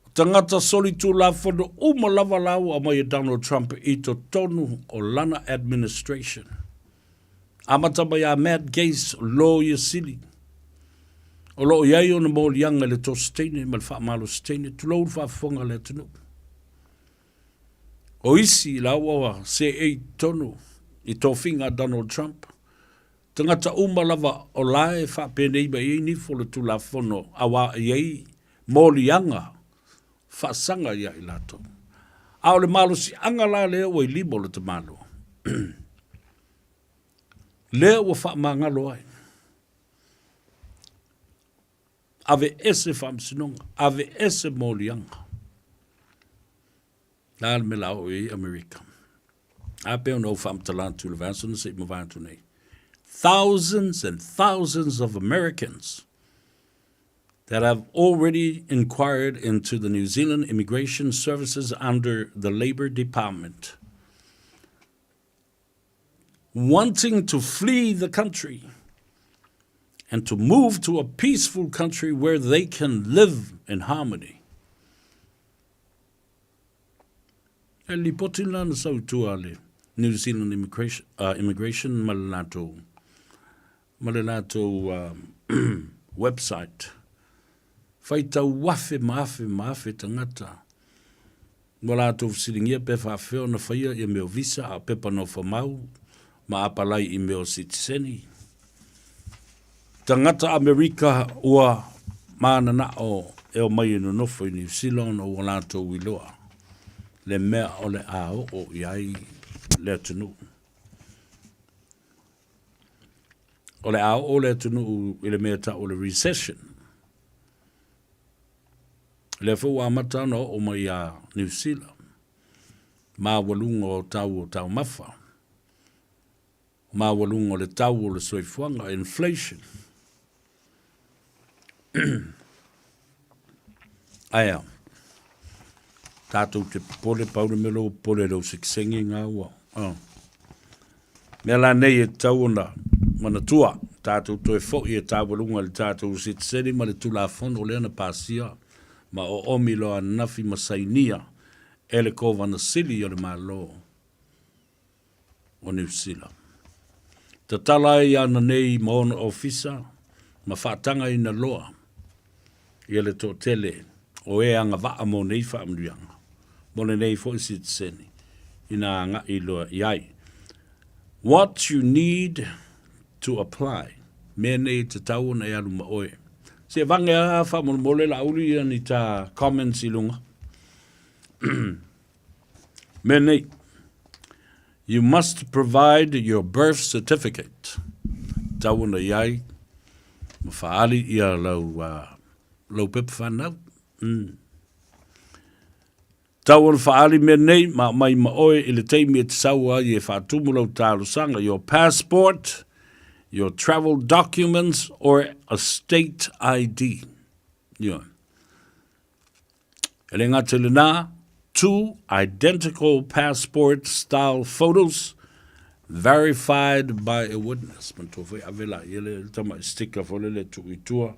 o tagata solitulafono uma lava la ua aumai e Donald Trump i totonu o lana administration. Amata mai a Matt Gaetz, Loia Sili, o lo o i ai ona moliaga i le tosi teine ma le faamalosi teine, tulou le faafofoga a le atunuu. O isi la ua seei i totonu i tofiga a Donald Trump, tagata uma lava o la e faapenei mai ai nifo le Tulafono auā e i ai moliaga faasaga ia i latou. A o le malosiaga la lea ua i lima o le tamaloa. Lea ua faamagalo ai. Aveese faamasinoga, aveese moliaga. La le mea la oo i ai Amerika. A pei ona ou faamatala atu i le vaiaso na se i mavae atu nei. Thousands and thousands of Americans that have already inquired into the New Zealand Immigration Services under the Labour Department. wanting to flee the country and to move to a peaceful country where they can live in harmony. E lipoti la na sau tua le New Zealand Immigration, immigration ma le latou ma le latou website. Faitau afe ma afe ma afe tagata ua latou fesiligia pe faafefea ona faia ia mea o visa a o pepa nofomau ma apalai i mea o sitiseni. Tagata Amerika ua mananao e omai e nonofo i Niu Sila ona ua latou iloa le mea o le a oo i ai le atunuu. O le a oo le atunuu i le mea e tau o le recession. Lea foi ua amata ona oo mai ia Niu Sila, maualuga o tau o taumafa, maualuga o le tau o le soifuaga, inflation. Aea, tatou te popole, pau le mea lou popole lou sekesegi ngā ua. Oh. Mea la nei e tatau ona manatua, tatou toe foi e taualuga i le tatou sitiseni ma le Tulafono lea na pasia ma oomi loa ananafi ma sainia e le Kovana Sili o le Malo o Niu Sila. Tatala ai ana nei ma ona ofisa ma faatagaina loa ia le toatele o e agavaa mo nei faamanuiaga, mo lenei foi sitiseni, ina agai loa i ai. What you need to apply, mea nei e tatau ona e alu ma oe. Se vage a faamolemole Laauli ia ni ta comments i luga. Mea nei, you must provide your birth certificate. Tau ona i ai, ma whaali ia lau, lau pepa whanau. Tau ona whaali mea nei, ma mai ma oe i le teimi e te sau ai e whaatumu lau talosaga, your passport, your travel documents or a state ID. Yeah. E le gata i lenā, two identical passport style photos verified by a witness. Manatua foi ave la ia le tama'i sticker foi lele e tuu i tua,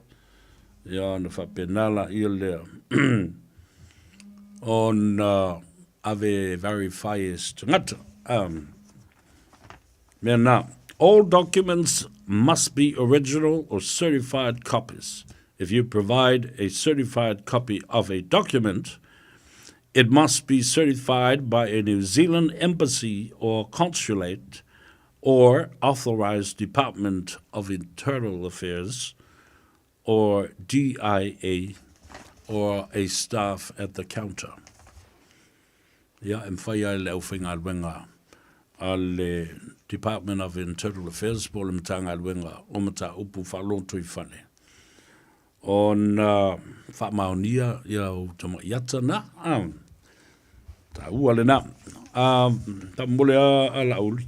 ia ona faapena laia lea ona ave e verify e se tagata. Mea nā, all documents must be original or certified copies. If you provide a certified copy of a document, it must be certified by a New Zealand embassy or consulate or authorised Department of Internal Affairs or DIA or a staff at the counter. Ia, e mawhai ai le aufaigaluega a le Department of Internal Affairs po o le Matagaluega o Mataupu Faalotoifale ona faamaonia ia ou tamaiata na. Taua lena. Faamolemole a Laauli,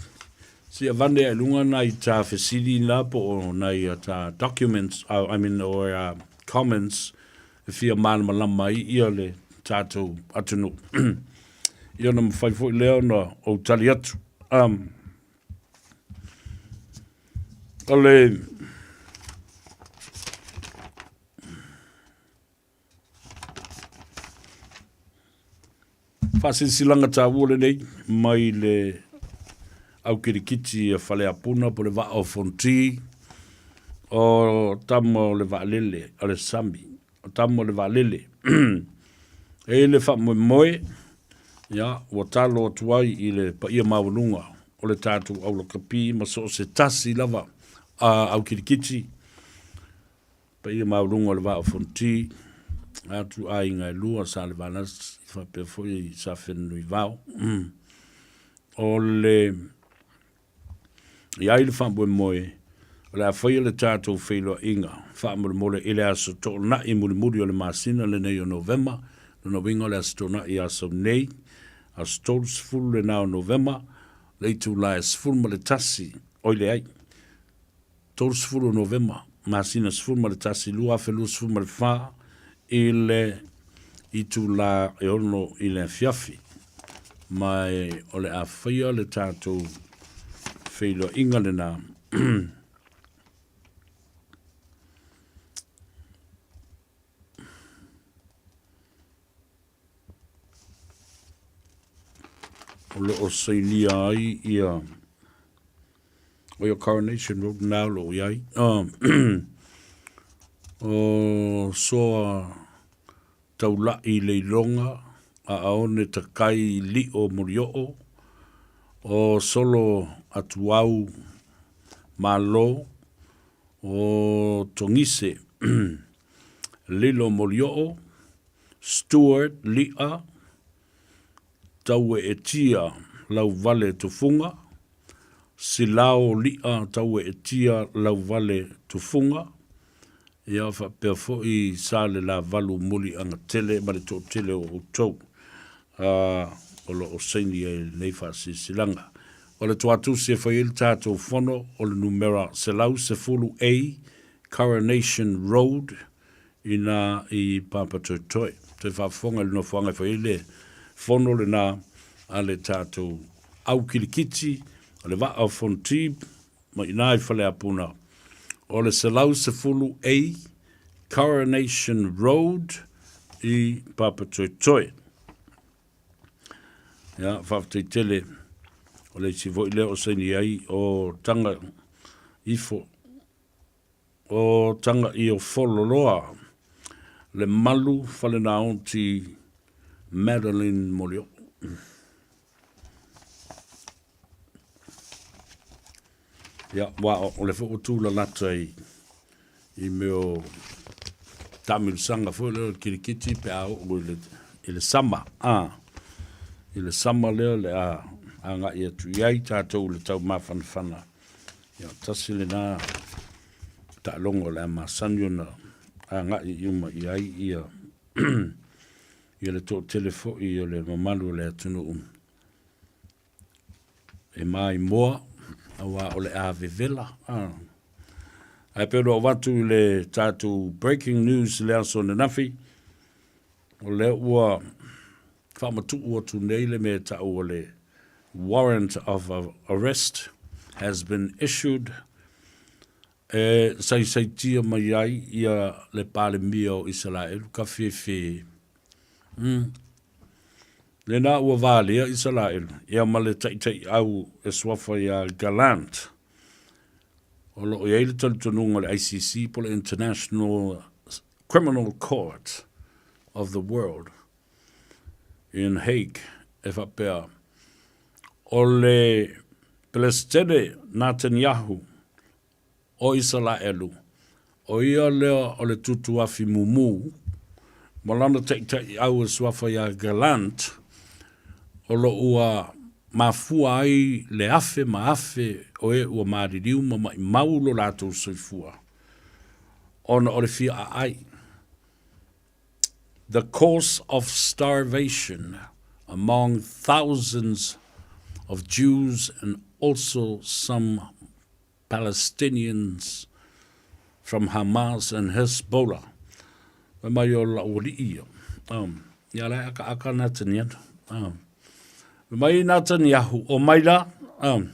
se i avane ai luga nai ta fesili na po o nai ta documents, I mean or comments e fia malamalama ai ia le tatou atunuu. Ia ona mafai foi lea ona ou tali atu. O le faasilasilaga taua lenei mai le au kirikiti a Faleapuna po le Vaa o Fonti, o tama o le vaalele o le sami, o tama o le vaalele. E i le faamoemoe, ia, ua talo atu ai i le paia maualuga o le tatou aulakapi ma so o se tasi lava a au kirikiti, paia maualuga o le Vaa o Fonoti, atu aiga e lua, Salevalasi faapea foi Safenunuivao. O le i ai le faamoemoe o le a faia le tatou feiloaiga faamolemole i le aso Toonai mulimuli o le masina lenei o Novema, lona uiga o le aso Toonai ia sau nei, aso 30 lena o Novema, le itula e 11, oi leai, 30 o Novema, masina 11, 2024, i le itula e 6 i le afiafi. Ma e, o le a faia le tatou feiloaiga. feiloaiga lenā. O lo o sainia ai ia o ia Coronation Road na o lo o iai. O soa taulaʻi leiloga a aone takai liʻo molioo o solo atuau malo o togise lilo molioo Stewart liʻa taueetia lauvale tufuga Silao liʻa taueetia lauvale tufuga Ia faapea foi sa le lavalu muliaga tele ma le toatele o outou o lo o saini ai i lenei faasilasilaga. O le tuatusi e fai ai le tatou fono o le numera 110 A Coronation Road i na i Papatoetoe. Toe faafofoga i le nofoaga e fai ai le fono lena a le tatou au kilikiti o le Vaa o Fonoti ma i ina i Faleapuna o le 110 A Coronation Road i Papatoetoe. Ia, faafetai tele o le isi foi lea o saini ai o taga ifo o taga i o Fololoa le malu falenaoti Madeline Molioo. Ia, wa o le foi ua tūlalata i, i mea o taamilosaga foi lea o le kirikiti pe a oo i le, i le sama. A, i le sama lea le a agai atu i ai tātou i le taumafanafana. Ia, tasi lenā taaloga o le a masani ona agai uma i ai ia, ia le toatele foi o le mamalu o le atunuu. E maimoa, auā o le a vevela. Ae pei ona ou avatu i le tatou breaking news i le aso ananafi, o lea ua faamatuu atu nei le mea e tau o le warrant of arrest has been issued e saisaitia mai ai ia le Palemia o Isaraelu ka fefe. Lena ua valea Isaraelu, ia ma le taitaiau e suafa iā Gallant. O lo o i ai le talitonuga o le ICC po o le International Criminal Court of the World in Hague e faapea, o le Peresetene Netanyahu o Isalaelu, o ia lea o le tutuafi mumu, ma lana taitaiau e suafa iā Gallant, o lo ua mafua ai le afe ma afe o e ua maliliu ma maʻimau lo latou soifua, ona o le fia aai. The cause of starvation among thousands of Jews and also some Palestinians from Hamas and Hezbollah. Fai mai o la'u alii ia. Um, ia la e akaaka Netanyahu. Um, fai mai Netanyahu, o mai la, um,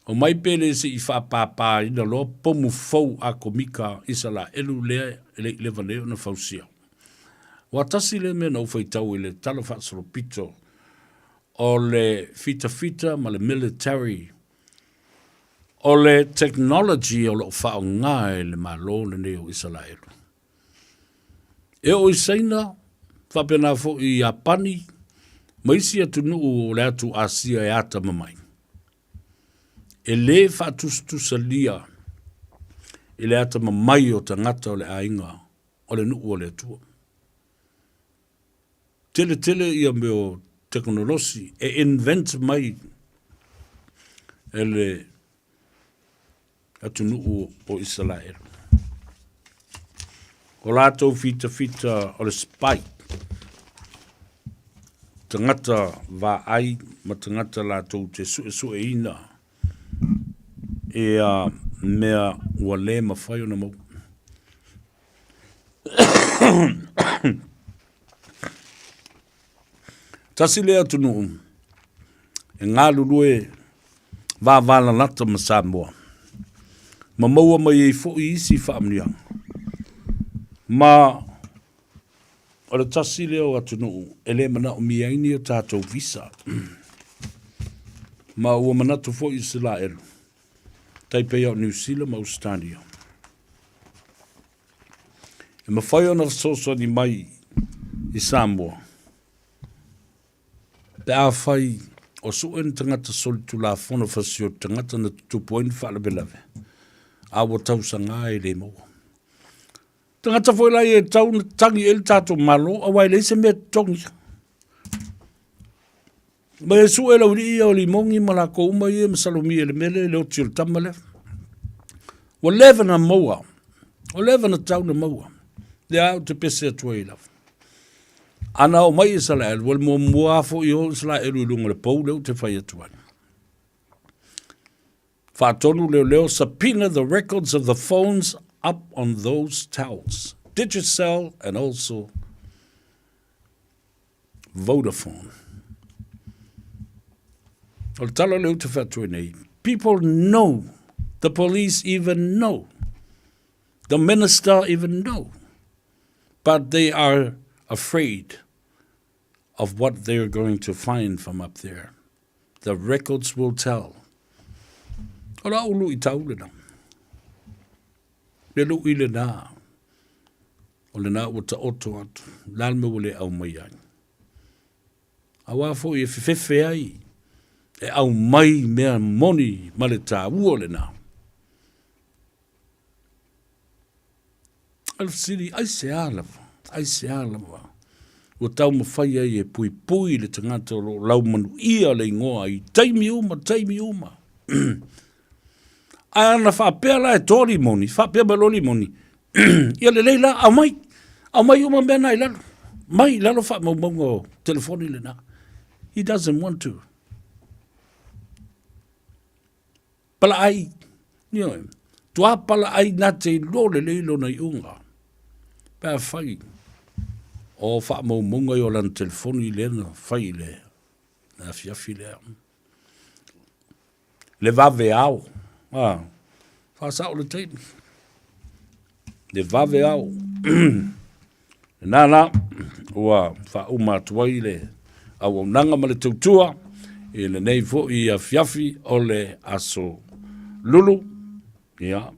o mai pe le se i faapāpāina loa pomu fou a komika Isalaelu lea e le i leva nei ona fausia. Ua tasi lea mea na ou faitau i le tala faasolopito o le fitafita ma le military O le technology o lo o faaaoga e le Malo lenei o Isalaelu. E oo i Saina, faapena foi i Iapani, ma isi atunuu o le atu Asia e atamamai. E lē faatusatusalia i le atamamai o tagata o le aiga o le nuu o le Atua. Tele tele ia mea o tekonolosi e invent mai e le atunuu o Isaraelu. O latou fitafita o le spy, tagata vaai ma tagata latou te suesueina ia mea ua le mafai ona maua. Tasi lea atunuu e galulue vavalalata ma Samoa, ma maua mai ai foi isi faamanuiaga. Ma o le tasi lea o atunuu e le manaomia ai ni o tatou visa. Ma ua manatu foi Iselaelu, tai pei o Niu Sila ma Ausetalia, e mafai ona fesoasoani mai i Samoa pe afai o sue ni tagata solitulafono fasioti tagata na tutupu ai ni faalavelave, a ua tausaga e le maua. Tagata foi la ia e tau na tagi i ai le tatou Malo, aua e leai se mea e totogi. Ma e sue le aualii ia o Limogi ma lakou uma ia ma Salomia i le mea lea i le oti o le tama lea. Ua leva na maua, ua leva na tau na maua. Lea ou te pese atu ai lava. Ana oo mai Isaraelu, ua le muamua lava foi o Isaraelu i luga o le pou lea ou te fai atu ai. Faatonu leoleo subpoena the records of the phones up on those towers. Digicel and also Vodafone. O le tala lea ou te fai atu ai nei, people know, the police even know, the minister even know, but they are afraid of what they are going to find from up there. The records will tell. O la ulu i tau lena. Le luʻi lenā, o lenā ua taoto atu, la le mea ua le aumai ai. Auā foi e fefefe ai, e aumai mea moni ma le tāua lenā. O le fesili, aisea lava, aisea lava ua taumafai ai e puipui le tagata o lo o laumanuia le igoa i taimi uma, taimi uma. Ae ana faapea la e toa limoni, faapea mai loa limoni, ia lelei la, aumai, aumai uma mea na i lalo, mai i lalo faamaumauga o telefoni lena. He doesn't want to. Palaai, ioe, tuā palaai nā te iloa lelei lona iuga. Pe afai o faamaumauga i o lana telefoni lea na fai i le afiafi lea. Le vave ao. Ah, faasao le taimi. Le vave ao. Nā la, ua faauma atu ai le auaunaga ma le tautua i lenei foi afiafi o le aso Lulu. Ia,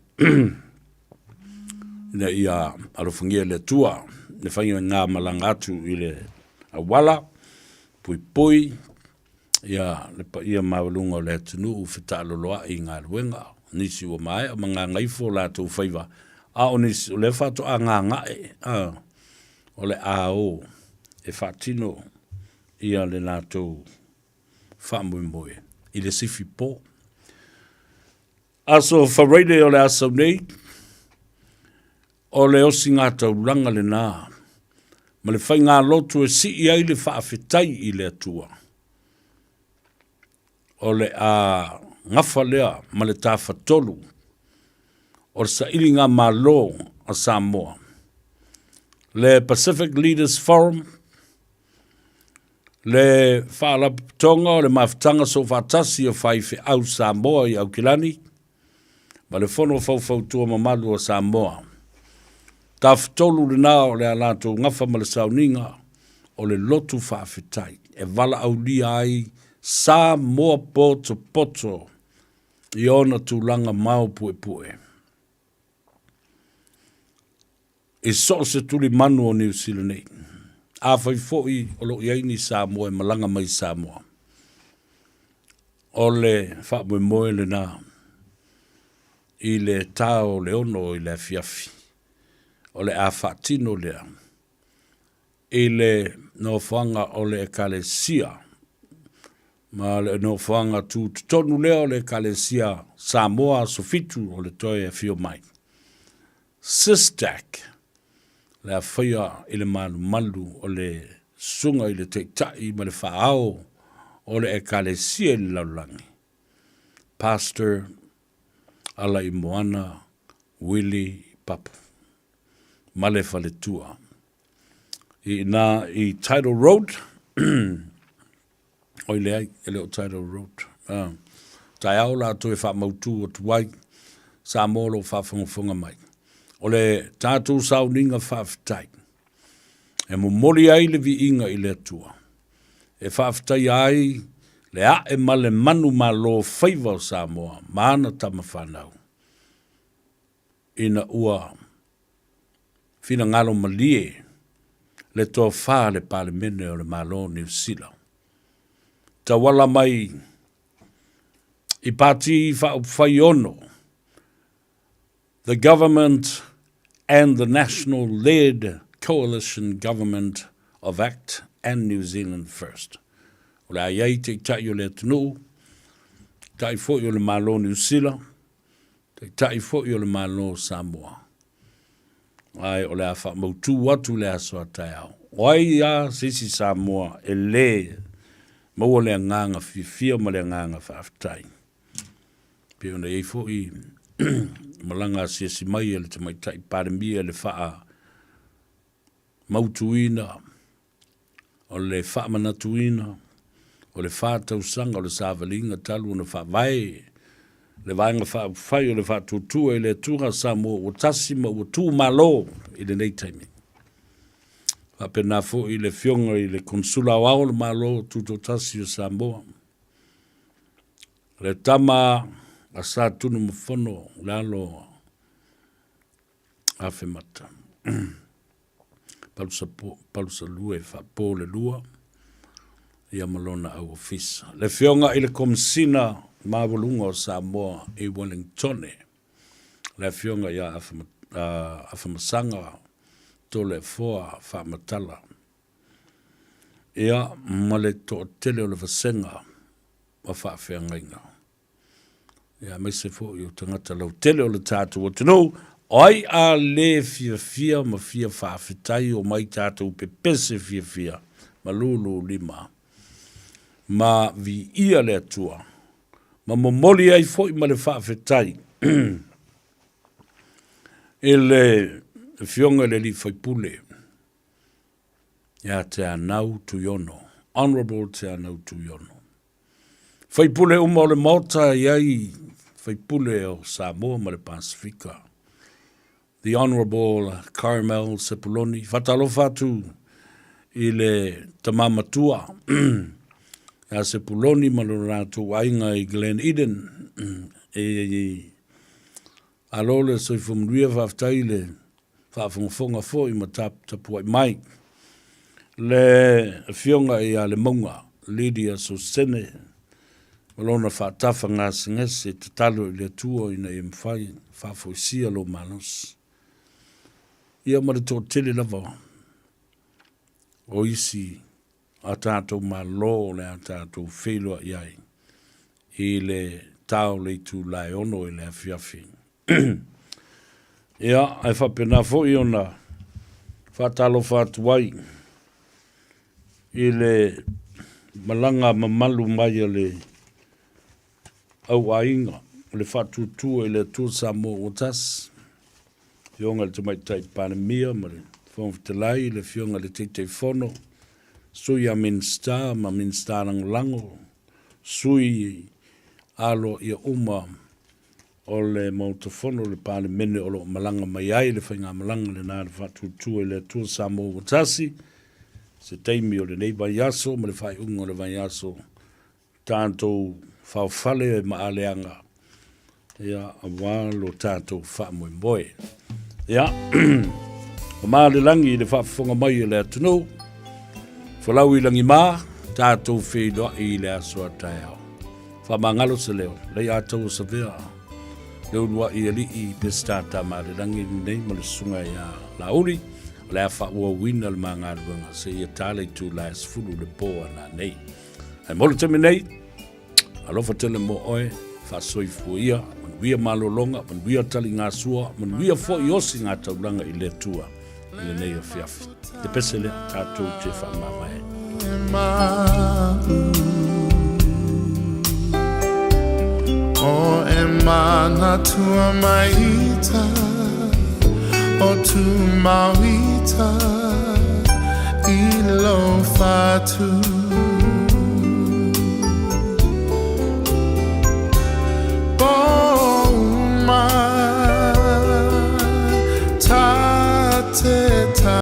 ina ia alofagia le Atua le faiga malaga atu i le auala, puipui, ia le paia maualuga o le atunuu fetaaloloai i galuega, nisi ua maea ma gagaifo o latou faiva, a o nisi o lea faatoa gagae, a, o le a o e faatino ia le latou faamoemoe i le sifi po. Aso Faraile o le a sau nei, o le osigataulaga lenā ma le faigalotu e sii ai le faafetai i le Atua. O le a gafa lea ma le tafatolu o le sailigamalo a Samoa, le Pacific Leaders Forum, le Faalapotopotoga o le Mafutaga Soofaatasi o Faifeau Samoa i Aukilani, ma le Fono Faufautua Mamalu o Samoa. Tafatolu lenā o le a latou gafa ma le sauniga o le lotu faafetai e valaaulia ai Samoa potopoto i ona tulaga maopuepue. I so o se tulimanu o Niu Sila nei. Afai foi o lo o i ai ni Samoa e malaga mai i Samoa, o le faamoemoe lenā i le tā o le 6 i le afiafi, o le a faatino lea i le nofoaga o le Ekalesia ma le nofoaga tutotonu lea o le Ekalesia Samoa Aso Fitu o le toe afio mai. SYSTAC, le a faia i le malumalu o le Susuga i le Taitai ma le Faaao o le Ekalesia i le Lalolagi, Pastor Alaimoana Willie Papu ma le faletua i ina i Title Road, oi leai, e le o Title Road. Taeao o le a toe faamautu atu ai Samoa o lo o faafogafoga mai. O le tatou sauniga faafetai e momoli ai le viiga i le Atua, e faafetaia ai le ae ma le manumalo faiva o Samoa ma ana tama fanau, ina ua finagalo malie le tofa a le Palemene o le Malo o Niu Sila, tauala mai i Pati Faaupufai ono, The Government and the National Led Coalition Government of Act and New Zealand First. O le a i ai Taitai o le atunuu, Taitai foi o le Malo o Niu Sila, Taitai foi o le Malo o Samoa. Ae o le a faamautu atu le aso a taeao. O ai a se isi Samoa e lē maua le agaga fiafia ma le agaga faafetai. Pei ona i ai foi malaga asiasi mai a le Tamaitai Palemia i le faamautuina o le faamanatuina o le fa tausaga o le savaliga talu ona faavae le Vaega Faaupufai o le Faatuatua i le Atua Samoa ua tasi ma ua tumalo i lenei taimi. Faapena foi le Afioga i le Konesula Aoao o le Malo Tutoatasi o Samoa, le tama a Sa Tunumafono le alo Afemata. Palusalua e faapo le lua ia ma lona au ofisa. Le Afioga i le Komesina Maualuga o Samoa i Wellingtone, le Afioga ia Afamasaga Toleafoa Faamatala, ia ma le toatele o le vasega o faafeagaiga. Ia aemaise foi o tagata lautele o le tatou atunuu, o ai a lē fiafia ma fia faafetai o mai tatou pepese fiafia ma lūlūlima ma viia le Atua ma momoli ai foi ma le faafetai i le Afioga i le Alii Faipule ia Teanau Tuiono, Honourable Teanau Tuiono. Faipule uma o le Maota e i ai faipule o Samoa ma le Pasefika. The Honourable Carmel Sepuloni. Faatalofa atu i le tama matua ia Sepuloni ma lo latou aiga i Glen Eden. E alo le soifua manuia, faafetai le faafogafoga foi ma taputapuai mai. Le Afioga ia Lemauga Lydia Sosene ma lona faatafa gasegase, tatalo i le Atua ina ia mafai ona faafoisia lou malosi. Ia ma le toatele lava o isi a tatou Malo o le a tatou feiloai ai i le ta o le itula e 6 i le afiafi. Ia, ae faapena foi ona faatalofa atu ai i le malaga mamalu mai a le auaiga o le Faatuatua i le Atua Samoa ua Tasi, Afioga i le Tamaitai Palemia ma le Fofoga Fetalai, le Afioga i le Taitaifono, Sui a Minisita ma Minisita Lagolago, sui aloaia uma o le Maota Fono o le Palemene o lo o malaga mai ai le faigamalaga lena a le Faatuatua i le Atua Samoa ua Tasi, se taimi o lenei vaiaso ma le faaiuga o le vaiaso tatou faofale ma aleaga ia aua lo tatou faamoemoe. Ia, mamā le lagi i le faafofoga mai a le atunuu, folau i lagimā, tatou feiloai i le aso a taeao. Faamagalo se leo, Leiataua Savea, le uluai alii Peseta Tamaalelagi lenei ma le susuga ia Laauli, o le a faaauauina le ma galuega seia ta le itula e 10 le po a nanei. Ae mo le taimi nei, alofa tele mo oe, faasoifua ia, manuia malologa, manuia taligasua, manuia foi osi ngā taulaga i le Atua i lenei afiafi. Te pese lea, tatou te faamavae. O e manatua maita o tu mauita i lo fatu.